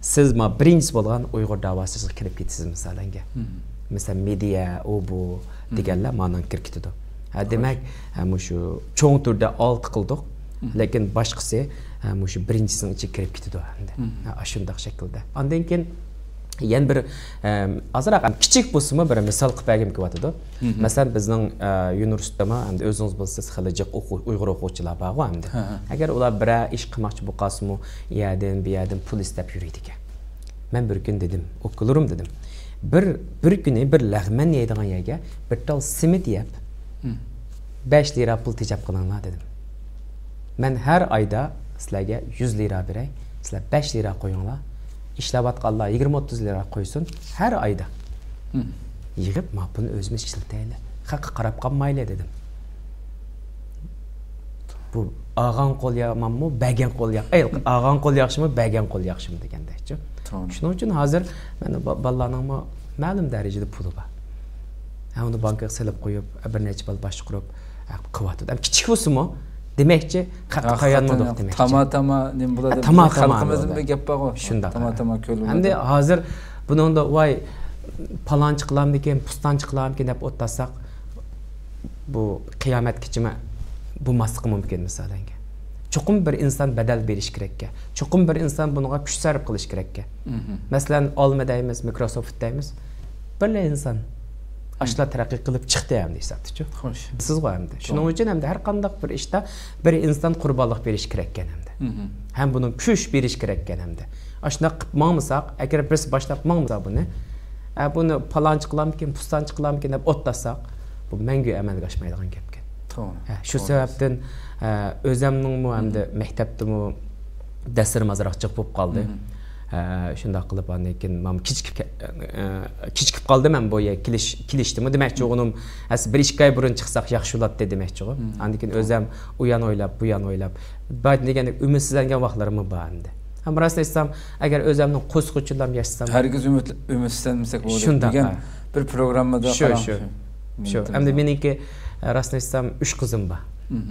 سىز ما بىرىنچىسى بولغان ئۇيغۇر داۋاسىغا كىرىپ كېتىسىز، مىسالەنگە. مىسال، مېدىيە، ئۇ بۇ دېگەنلەر مانىڭ كىرىپ كېتىدۇ. ھە، دېمەك، ھە، مۇشۇ چوڭ تۈردە ئالتە قىلدۇق. لېكىن باشقىسى، ھە، مۇشۇ بىرىنچىسىنىڭ ئىچىگە كىرىپ كېتىدۇ ئەمدى. ھە، ئاشۇنداق شەكىلدە. ئاندىن كېيىن يەنە بىر، ئەم، ئازراق ھەم كىچىك بولسىمۇ بىر مىسال قىلىپ بەرگۈم كېلىۋاتىدۇ. مەسىلەن، بىزنىڭ، ئە، يۇنىۋېرسىتېتتىمۇ ئەمدى ئۆزىڭىز بىلىسىز، خېلى جىق ئوقۇ-، ئۇيغۇر ئوقۇغۇچىلار بارغۇ ئەمدى. ئەگەر ئۇلار بىرەر ئىش قىلماقچى بولۇپ قالسىمۇ، ئۇ يەردىن، بۇ يەردىن پۇل ئىستەپ يۈرىدىكەن. مەن بىر كۈنى دېدىم، ئوكۇللىرىم دېدىم، بىر، بىر كۈنى بىر لەغمەن يەيدىغان يەرگە بىر تال سىمىت يەپ، بەش لىرا پۇل تېجەپ قىلىڭلار دېدىم. مەن ھەر ئايدا سىلەرگە يۈز لىرا بېرەي، سىلەر بەش لىرا قويۇڭلار. ئىشلەۋاتقانلار يىگىرمە ئوتتۇز لىرا قويسۇن، ھەر ئايدا. يىغىپ، ما پۇلنى ئۆزىمىز ئىشلىتەيلى. خەققە قاراپ قالمايلى دېدىم. بۇ ئالغان قول يامانمۇ، بەرگەن قول ياخ-، ئەي، ئالغان قول ياخشىمۇ، بەرگەن قول ياخشىمۇ دېگەندەكچۇ. شۇنىڭ ئۈچۈن ھازىر مانا با-، بالىلارنىڭمۇ مەلۇم دەرىجىدە پۇلى بار. ھە، ئۇنى بانكىغا سېلىپ قويۇپ، بىر نەچچە بالا باشقۇرۇپ، ھە، قىلىۋاتىدۇ. ئەمما كىچىك بولسىمۇ، دېمەكچى، خەققە تايانمىدۇق دېمەكچى. تاما تاما نېمە بولىدۇ؟ ھە، تاما تاما خەلقىمىزدە بىر گەپ بارغۇ. شۇنداق. تاما تاما كۆل. ئەمدى ھازىر بۇنىڭدا، ۋاي، پالانچى قىلارمىكىن، پۇستانچى قىلارمىكىن دەپ ئولتۇرساق، بۇ قىيامەتكىچىمۇ بولماسلىقى مۇمكىن، مىسالەنگە. چوقۇم بىر ئىنسان بەدەل بېرىش كېرەككەن. چوقۇم بىر ئىنسان بۇنىڭغا كۈچ سەرپ قىلىش كېرەككەن. مەسىلەن، ئالما دەيمىز، مىكروسوفت دەيمىز. بىرلا ئىنسان ئاشۇلار تەرەققىي قىلىپ چىقتى ئەمدى ھېسابتىچۇ. خوش. بىلىسىزغۇ ئەمدى. شۇنىڭ ئۈچۈن ئەمدى ھەر قانداق بىر ئىشتا بىر ئىنسان قۇربانلىق بېرىش كېرەككەن ئەمدى. ھەم بۇنىڭ كۈچ بېرىش كېرەككەن ئەمدى. ئاشۇنداق قىلىپ ماڭمىساق، ئەگەر بىرسى باشلاپ ماڭمىسا بۇنى، ئە، بۇنى پالانچى قىلامىكىن، پۇستانچى قىلامىكىن دەپ ئوتلاتساق، بۇ مەڭگۈ ئەمەلگە ئاشمايدىغان گەپكەن. توغرا. ھە، شۇ سەۋەبتىن، ھە، ئۆزەمنىڭمۇ ھەمدە مەكتەپتىمۇ دەرسلىرىم ئازراق جىق بولۇپ قالدى. ھە، شۇنداق قىلىپ ئاندىن كېيىن مانا كېچىكىپ كە-، ئە، كېچىكىپ قالدىم ھەم بۇ يەرگە كېلىش، كېلىشتىمۇ. دېمەكچى بولغىنىم، ئەسلى بىر ئىككى ئاي بۇرۇن چىقساق ياخشى بولاتتى دېمەكچىغۇ. ئاندىن كېيىن ئۆزەم ئۇ يان ئويلاپ، بۇ يان ئويلاپ، بايا دېگەندەك ئۈمىدسىزلەنگەن ۋاقىتلىرىممۇ بار ئەمدى. ھەم راستىنى ئېيتسام، ئەگەر ئۆزەمنىڭ قورسىقى ئوچۇقلا ياشىسام، ھەرگىز ئۈمىد، ئۈمىدسىزلەنمىسەك بولىدۇ شۇنداق، دېگەن ھە. بىر پروگراممىدا شۇ، قاراڭ، شۇ. شۇ. شۇ. ئەمدى مېنىڭكى، ئە، راستىنى ئېيتسام، ئۈچ قىزىم بار.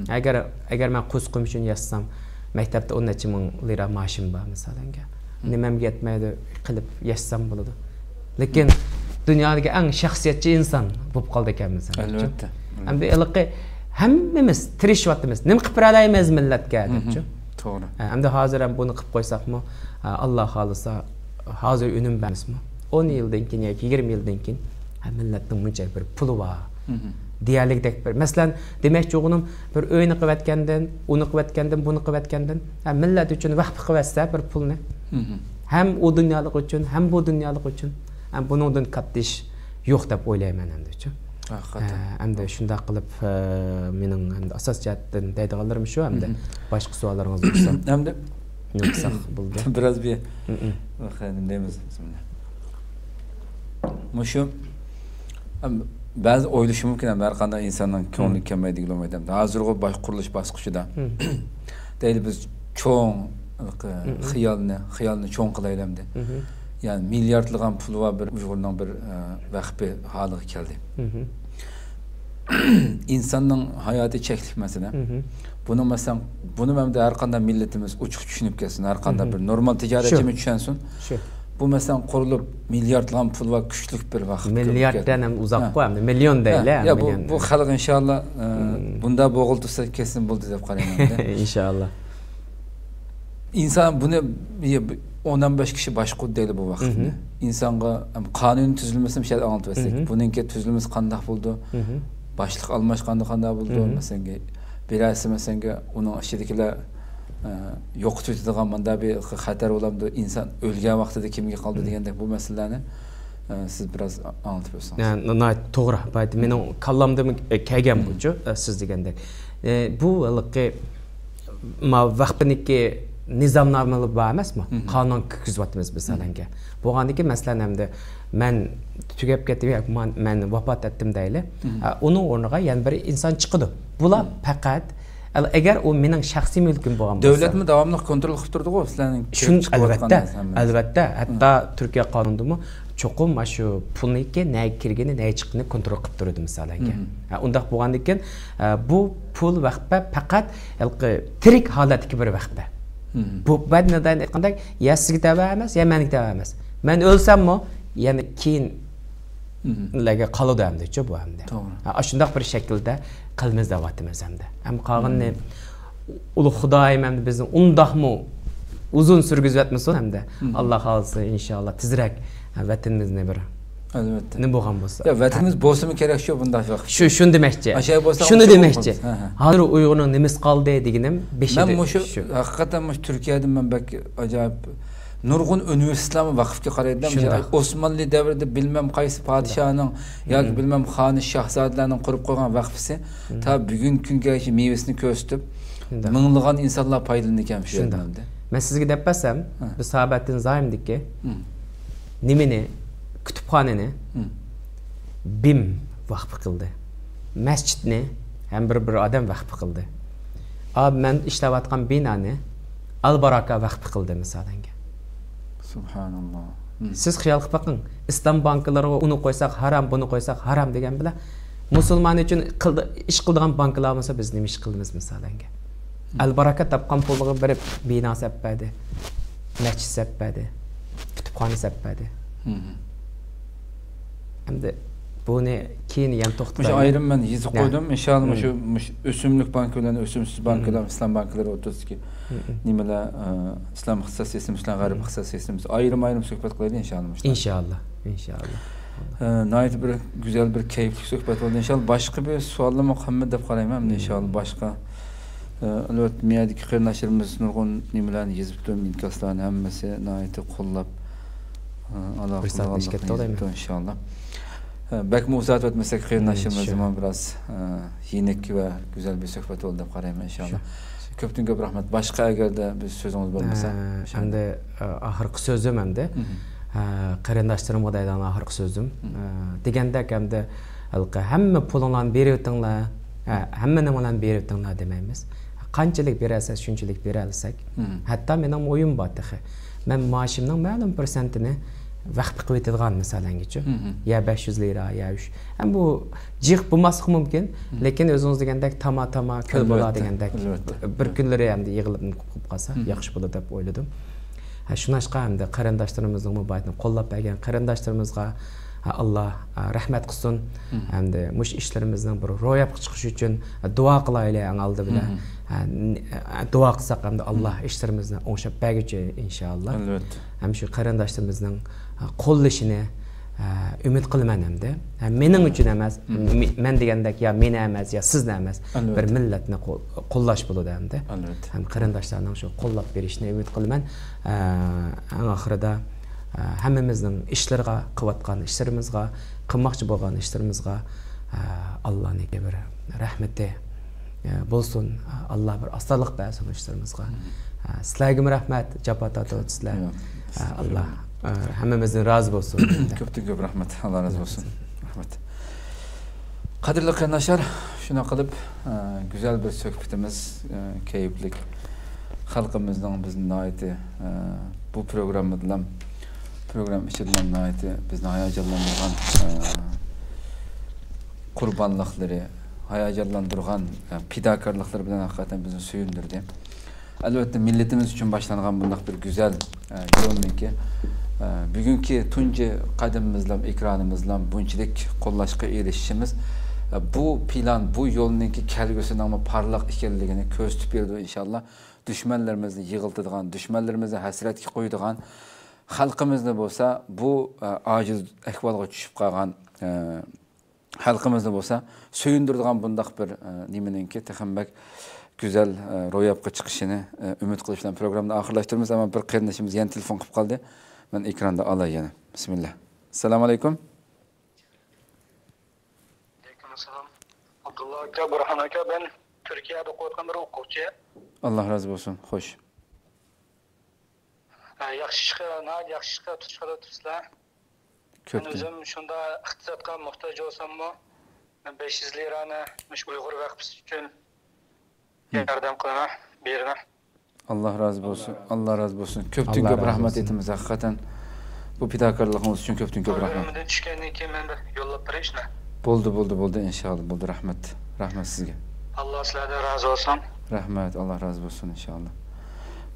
ئەگەر، ئەگەر مەن قورسىقىم ئۈچۈن ياشىسام، مەكتەپتە ئون نەچچە مىڭ لىرا مائاشىم بار، مىسالەنگە. نېمەمگە يەتمەيدۇ قىلىپ ياشىسام بولىدۇ. لېكىن دۇنيادىكى ئەڭ شەخسىيەتچى ئىنسان بولۇپ قالدى ئىكەنمىز، ئەلۋەتتە. ئەمدى ھېلىقى ھەممىمىز تىرىشىۋاتىمىز. نېمە قىلىپ بېرەلەيمىز مىللەتكە دەپچۇ. توغرا. ھە، ئەمدى ھازىر ھەم بۇنى قىلىپ قويساقمۇ، ھە، ئاللا خالىسا، ھازىر ئۈنۈم بەرمىسىمۇ، ئون يىلدىن كېيىن ياكى يىگىرمە يىلدىن كېيىن، ھە، مىللەتنىڭ مۇنچە بىر پۇلى بار دېيەرلىكتەك بىر، مەسىلەن، دېمەكچى بولغىنىم، بىر ئۆينى قىلىۋەتكەندىن، ئۇنى قىلىۋەتكەندىن، بۇنى قىلىۋەتكەندىن، ھە، مىللەت ئۈچۈن ۋەقپە قىلىۋەتسە بىر پۇلنى، ھەم ئۇ دۇنيالىق ئۈچۈن، ھەم بۇ دۇنيالىق ئۈچۈن، ھەم بۇنىڭدىن كاتتا ئىش يوق دەپ ئويلايمەن ئەمدىچۇ. ھەقىقەتەن. ھە، ئەمدى شۇنداق قىلىپ، ھە، مېنىڭ ئەمدى ئاساسىي جەھەتتىن دەيدىغانلىرىم شۇ ئەمدى. باشقا سوئاللىرىڭىز بولسا. ئەمدى نېمە قىلساق بولدى؟ بىراز بىر، نېمە دەيمىز؟ مۇشۇ، ئەم، بەزى ئويلىشى مۇمكىن، ھەم ھەر قانداق ئىنساننىڭ كۆڭلىگە كەلمەيدىغىنى بولمايدۇ. ھازىرغۇ باش قۇرۇلۇش باسقۇچىدا. دەيلى بىز چوڭ خىيالنى، خىيالنى چوڭ قىلايلى ئەمدى. يەنى مىلياردلىغان پۇلى بار بىر ئۇيغۇرنىڭ بىر، ئە، ۋەقپى ھالىغا كەلدى. ئىنساننىڭ ھاياتى چەكلىك مەسىلە. بۇنى مەسىلەن، بۇنى مەن ھەر قانداق مىللىتىمىز ئوچۇق چۈشىنىپ كەتسۇن، ھەر قانداق بىر نورمال تىجارەتچىمۇ چۈشەنسۇن. شۇ. بۇ مەسىلەن قۇرۇلۇپ مىلياردلىغان پۇل بار، كۈچلۈك بىر ۋەقىپ. مىلياردتىن ھەم ئۇزاققۇ ئەمدى، مىليون دەيلى. يا، بۇ، بۇ خەلق ئىنشاللا، ئە، بۇنداق بوغۇل تۇرسا كەتسۇن بولدى دەپ قارايمەن. ئىنشاللا. ئىنسان بۇنى، ئون بەش كىشى باشقۇردى دەيلى بۇ ۋەقىپنى. ئىنسانغا، ئەم، قانۇن تۈزۈلمىسىنى شەرت ئاڭلىتىپ ئۆتسەك، بۇنىڭكى تۈزۈلمىسى قانداق بولىدۇ؟ باشلىق ئالماشقاندا قانداق بولىدۇ؟ مەسىلەن، بىرەرسى، مەسىلەن، ئۇنىڭ ئىچىدىكىلەر، ئە، يوقىتىۋېتىدىغان مۇنداق بىر خەتەر بولامدۇ؟ ئىنسان ئۆلگەن ۋاقتىدا كىمگە قالىدۇ دېگەندەك بۇ مەسىلىلەرنى ئە، سىز بىراز ئاڭلىتىپ ئۆتسىڭىز. ناھايىتى توغرا. بايىتى مېنىڭ كاللامدىمۇ كەلگەن بۇچۇ، ئە، سىز دېگەندەك. ئە، بۇ ھېلىقى ما ۋەخپىنىڭكى نىزامنامىلىرى بار ئەمەسمۇ؟ قانۇن كىرگۈزۈۋاتىمىز مىسالەنگە. بولغاندىكىن مەسىلەن ئەمدى مەن تۈگەپ كەتتىم ياكى مەن، مەن ۋاپات ئەتتىم دەيلى. ئە، ئۇنىڭ ئورنىغا يەنە بىر ئىنسان چىقىدۇ. بۇلار پەقەت، ئەگەر ئۇ مېنىڭ شەخسىي مۈلكۈم بولغان بولسا. دۆلەتمۇ داۋاملىق كونترول قىلىپ تۇرىدىغۇ سىلەرنىڭ شۇن-، كىرىپ چىقىۋاتقان ئەلۋەتتە، نەرسىلەرنى. ئەلۋەتتە. ھەتتا تۈركىيە قانۇنىدىمۇ چوقۇم مانا شۇ پۇلنىڭكى نەگە كىرگىنى، نەگە چىققىنىنى كونترول قىلىپ تۇرىدۇ مىسالەنگە. ھە، ئۇنداق بولغاندىكىن، ئە، بۇ پۇل ۋەخپە پەقەت ھېلىقى تىرىك ھالەتتىكى بىر ۋەخپە. بۇ بەدىنىدىن ئېيتقاندەك، يا سىزگە تەۋە ئەمەس، يا مەنگە تەۋە ئەمەس. مەن ئۆلسەممۇ، يەنە كېيىنلەرگە قالىدۇ ئەمدىچۇ بۇ ئەمدى. توغرا. ھە، ئاشۇنداق بىر شەكىلدە قىلىمىز دەۋاتىمىز ئەمدى. ھەم قالغىنىنى ئۇلۇغ خۇدايىم ئەمدى بىزنى ئۇنداقمۇ ئۇزۇن سۈرگۈزۈۋەتمىسۇن ئەمدى. ئاللا خالىسا، ئىنشاللا، تېزرەك ۋەتىنىمىزنى بىر ئەلۋەتتە. نېمە بولغان بولسا. يا، ۋەتىنىمىز بولسىمۇ كېرەك شۇ بۇنداق ۋاقىت. شۇ، شۇنى دېمەكچى. ئاشۇ بولسا شۇنى ئوخشاپ دېمەكچى. قالىمىز. ھە، ھە. ھازىر ئۇيغۇرنىڭ نېمىسى قالدى دېگىنىم بېشىدا مەن مۇشۇ، شۇ. ھەقىقەتەن مۇشۇ تۈركىيەدە مەن بەك ئاجايىپ نۇرغۇن ئۇنىۋېرسىتېتلارمۇ ۋەقىفكە قارايدۇ. شۇنداق. ئوسمانلى دەۋرىدە بىلمەم قايسى پادىشاھنىڭ ياكى بىلمەم خانى، شاھزادىلەرنىڭ قۇرۇپ قويغان ۋەقىفىسى تا بۈگۈنكى كۈنگىچە مېۋىسىنى كۆرسىتىپ، شۇنداق. مىڭلىغان ئىنسانلار پايدىلىنىدىكەن شۇ شۇنداق. يەردىن. مەن سىزگە دەپ بەرسەم، بۇ ساھابەتتىن زايىمدىكى نېمىنى، كۇتۇپخانىنى بىم ۋەقىپ قىلدى. مەسچىتنى ھەم بىر، بىر ئادەم ۋەقىپ قىلدى. ئا، مەن ئىشلەۋاتقان بىنانى ئەل باراكا ۋەقىپ قىلدى، مىسالەنگە. سۇبھاناللا. سىز خىيال قىلىپ بېقىڭ، ئىسلام بانكىلىرىغا ئۇنى قويساق ھارام، بۇنى قويساق ھارام دېگەن بىلەن، مۇسۇلمان ئۈچۈن قىلدى-، ئىش قىلىدىغان بانكىلار بولسا، بىز نېمە ئىش قىلىمىز، مىسالەنگە؟ ئەل باراكا تاپقان پۇلىغا بېرىپ بىنا سەپ بەردى، مەسچىت سەپ بەردى، كۇتۇپخانا سەپ بەردى. ئەمدى بۇنى كېيىن يەنە توختىتايلى. مۇشۇ ئايرىم مەن يېزىپ قويدۇم. ئىنشاللا مۇشۇ، مۇشۇ ئۆسۈملۈك بانكا بىلەن ئۆسۈمسىز بانكىلار، ئىسلام بانكىلىرى ئوتتۇرىسىدىكى نېمىلەر، ئە، ئىسلام ئىقتىساد سىستېمىسى بىلەن غەرب ئىقتىساد سىستېمىسى ئايرىم-ئايرىم سۆھبەت قىلايلى ئىنشاللا مۇشۇلار. ئىنشاللا، ئىنشاللا. ئە، ناھايىتى بىر گۈزەل، بىر كەيپلىك سۆھبەت بولدى. ئىنشاللا باشقا بىر سوئاللارمۇ قالمىدى دەپ قارايمەن. ئىنشاللا باشقا، ئە، ئەلۋەتتە، مۇ يەردىكى قېرىنداشلىرىمىز نۇرغۇن نېمىلەرنى يېزىپتۇ، ئىنكاسلارنى ھەممىسى ناھايىتى قوللاپ، ئە، ئالاقە قىلغانلىقىنى يېزىپتۇ، ئىنشاللا. ئە، بەكمۇ ئۇزارتىۋەتمىسەك، قېرىنداشلىرىمىزنىمۇ بىراز، ئە، يېنىك ۋە گۈزەل بىر سۆھبەت بولدى دەپ قارايمەن، ئىنشاللا. كۆپتىن كۆپ رەھمەت. باشقا ئەگەردە بىر سۆزىڭىز بولمىسا، ئە، ئەمدى، ئە، ئاخىرقى سۆزۈم ئەمدى. ئە، قېرىنداشلىرىمغا دەيدىغان ئاخىرقى سۆزۈم. ئە، دېگەندەك ئەمدى ھېلىقى ھەممە پۇلۇڭلارنى بېرىۋېتىڭلار. ئە، ھەممە نېمىلەرنى بېرىۋېتىڭلار دېمەيمىز. قانچىلىك بېرەلىسەك، شۇنچىلىك بېرەلىسەك. ھەتتا مېنىڭ ئويۇم بار تېخى. مەن مائاشىمنىڭ مەلۇم پىرسەنتىنى ۋەقىپ قىلىۋېتىدىغان، مىسالەنگىچۇ. يا بەش يۈز لىرا، يا ئۈچ. ھەم بۇ جىق بولماسلىقى مۇمكىن، لېكىن ئۆزىڭىز دېگەندەك تاما تاما كۆل بولا دېگەندەك. بىر كۈنلىرى ئەمدى يىغىلىپ قوپۇپ قالسا ياخشى بولىدۇ دەپ ئويلىدىم. ھە، شۇناشقا ئەمدى قېرىنداشلىرىمىزنىڭ مۇبادىنى قوللاپ بەرگەن قېرىنداشلىرىمىزغا، ھە، ئاللا، ھە، رەھمەت قىلسۇن. ئەمدى مۇشۇ ئىشلىرىمىزنىڭ بىر روياپقا چىقىشى ئۈچۈن، ھە، دۇئا قىلايلى ئەڭ ئالدى بىلەن. ھە، ن-، ھە، دۇئا قىلساق ئەمدى ئاللا ئىشلىرىمىزنى ئوڭشاپ بەرگۈچى ئىنشائاللا. ھەم شۇ قېرىنداشلىرىمىزنىڭ، ھە، قوللىشىنى، ھە، ئۈمىد قىلىمەن ئەمدى. ھە، مېنىڭ ئۈچۈن ئەمەس، مې-، مەن دېگەندەك يا مېنى ئەمەس، يا سىزنى ئەمەس، بىر مىللەتنى قول-، قوللاش بولىدۇ ئەمدى. ھەم قېرىنداشلارنىڭ شۇ قوللاپ بېرىشىنى ئۈمىد قىلىمەن. ئە، ئەڭ ئاخىرىدا، ئە، ھەممىمىزنىڭ ئىشلىرىغا، قىلىۋاتقان ئىشلىرىمىزغا، قىلماقچى بولغان ئىشلىرىمىزغا، ئە، ئاللانىڭكى بىر رەھمىتى، ئە، بولسۇن. ئاللا بىر ئاسانلىق بەرسۇن ئىشلىرىمىزغا. ئە، سىلەرگىمۇ رەھمەت، جاپا تارتىۋاتىسىلەر. ئە، ئاللا، ئە، ھەممىمىزدىن رازى بولسۇن. كۆپتىن كۆپ رەھمەت. ئاللا رازى بولسۇن. رەھمەت. قەدىرلىك قېرىنداشلار، شۇنداق قىلىپ، ئە، گۈزەل بىر سۆھبىتىمىز، ئە، كەيپلىك. خەلقىمىزنىڭ بىزنى ناھايىتى، ئە، بۇ پروگراممىدىلا، پروگرامما ئىچىدىلا ناھايىتى بىزنى ھاياجانلاندۇرغان، ئە، قۇربانلىقلىرى، ھاياجانلاندۇرغان، ئە، پىداكارلىقلىرى بىلەن ھەقىقەتەن بىزنى سۆيۈندۈردى. ئەلۋەتتە، مىللىتىمىز ئۈچۈن باشلانغان بۇنداق بىر گۈزەل، ئە، يولنىڭكى، ئە، بۈگۈنكى تۇنجى قەدىمىمىزلا، ئېكرانىمىزلا بۇنچىلىك قوللاشقا ئېرىشىشىمىز، ئە، بۇ پىلان، بۇ يولنىڭكى كەلگۈسىنىڭمۇ پارلاق ئىكەنلىكىنى كۆرسىتىپ بېرىدۇ، ئىنشاللا. دۈشمەنلىرىمىزنى يىغلىتىدىغان، دۈشمەنلىرىمىزنى ھەسرەتكە قويىدىغان، خەلقىمىزنى بولسا بۇ، ئە، ئاجىز ئەھۋالغا چۈشۈپ قالغان، ئە، خەلقىمىزنى بولسا سۆيۈندۈرىدىغان بۇنداق بىر، ئە، نېمىنىڭكى تېخىمۇ بەك گۈزەل، ئە، روياپقا چىقىشىنى، ئە، ئۈمىد قىلىش بىلەن پروگراممىنى ئاخىرلاشتۇرىمىز. ئەمما بىر قېرىندىشىمىز يەنە تېلېفون قىلىپ قالدى. مەن ئېكراندا ئالاي يەنە. بىسمىللا. ئەسسالامۇ ئەلەيكۇم. ئەلەيكۇم ئەسسالام. ئابدۇللا ئاكا، بۇرھان ئاكا، مەن تۈركىيەدە ئوقۇۋاتقان بىر ئوقۇغۇچى. ئاللا رازى بولسۇن. خوش. ھە، ياخشى ئىشقا، ناھايىتى ياخشى ئىشقا تۇتۇش قىلىۋاتىسىلەر. مەن كۆپتىن. ئۆزۈم شۇنداق ئىقتىسادقا موھتاج بولساممۇ، مەن بەش يۈز لىرانى مۇشۇ ئۇيغۇر ۋەقپىسى ئۈچۈن ھىم. ياردەم قىلىمەن، بېرىمەن. ئاللا رازى بولسۇن. ئاللا رازى بولسۇن. كۆپتىن كۆپ رەھمەت ئېيتىمىز ھەقىقەتەن. بۇ پىداكارلىقىڭىز ئۈچۈن كۆپتىن كۆپ رەھمەت. ئۆيۈمدىن چۈشكەندىن كېيىن مەن بىر يوللاپ بېرەي شۇنى. بولدى، بولدى، بولدى، ئىنشاللا، بولدى، رەھمەت. رەھمەت سىزگە. ئاللا سىلەردىن رازى بولسۇن. رەھمەت، ئاللا رازى بولسۇن، ئىنشاللا.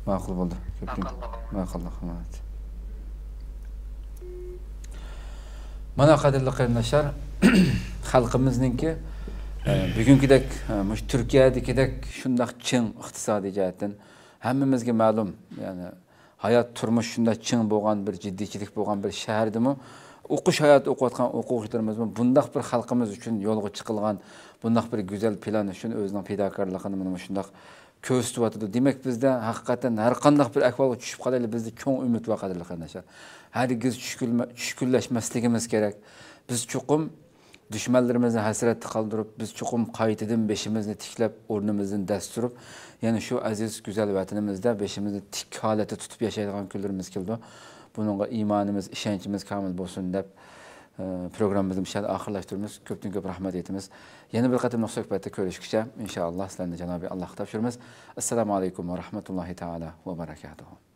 ماقۇل بولدى. كۆپتىن ماقۇل، ماقۇل. ماقۇل، رەھمەت. مانا، قەدىرلىك قېرىنداشلار، خەلقىمىزنىڭكى، ئە، بۈگۈنكىدەك، ئە، مۇشۇ تۈركىيەدىكىدەك شۇنداق چىڭ ئىقتىسادىي جەھەتتىن ھەممىمىزگە مەلۇم، يەنى ھايات تۇرمۇش شۇنداق چىڭ بولغان بىر جىددىيچىلىك بولغان بىر شەھەردىمۇ ئوقۇش ھاياتى ئوقۇۋاتقان ئوقۇغۇچىلىرىمىزمۇ بۇنداق بىر خەلقىمىز ئۈچۈن يولغا چىقىلغان بۇنداق بىر گۈزەل پىلان ئۈچۈن ئۆزىنىڭ پىداكارلىقىنى مانا مۇشۇنداق كۆرسىتىۋاتىدۇ. دېمەك، بىزدە ھەقىقەتەن ھەر قانداق بىر ئەھۋالغا چۈشۈپ قالايلى، بىزدە چوڭ ئۈمىد بار، قەدىرلىك قېرىنداشلار. ھەرگىز چۈشكۈنلىمە-، چۈشكۈنلەشمەسلىكىمىز كېرەك. بىز چوقۇم دۈشمەنلىرىمىزنى ھەسرەتتە قالدۇرۇپ، بىز چوقۇم قايتىدىن بېشىمىزنى تىكلەپ، ئورنىمىزدىن دەس تۇرۇپ، يەنە شۇ ئەزىز، گۈزەل ۋەتىنىمىزدە بېشىمىزنى تىك ھالەتتە تۇتۇپ ياشايدىغان كۈنلىرىمىز كېلىدۇ. بۇنىڭغا ئىمانىمىز، ئىشەنچىمىز كامىل بولسۇن دەپ، ئە، پروگراممىمىزنى مۇشۇ يەردە ئاخىرلاشتۇرىمىز. كۆپتىن كۆپ رەھمەت ئېيتىمىز. يەنە بىر قېتىملىق سۆھبەتتە كۆرۈشكىچە، ئىنشائاللا، سىلەرنى جانابى ئاللاغا تاپشۇرىمىز. ئەسسالامۇ ئەلەيكۇم ۋە رەھمەتۇللاھى تائالا ۋە بەرەكاتۇھۇ.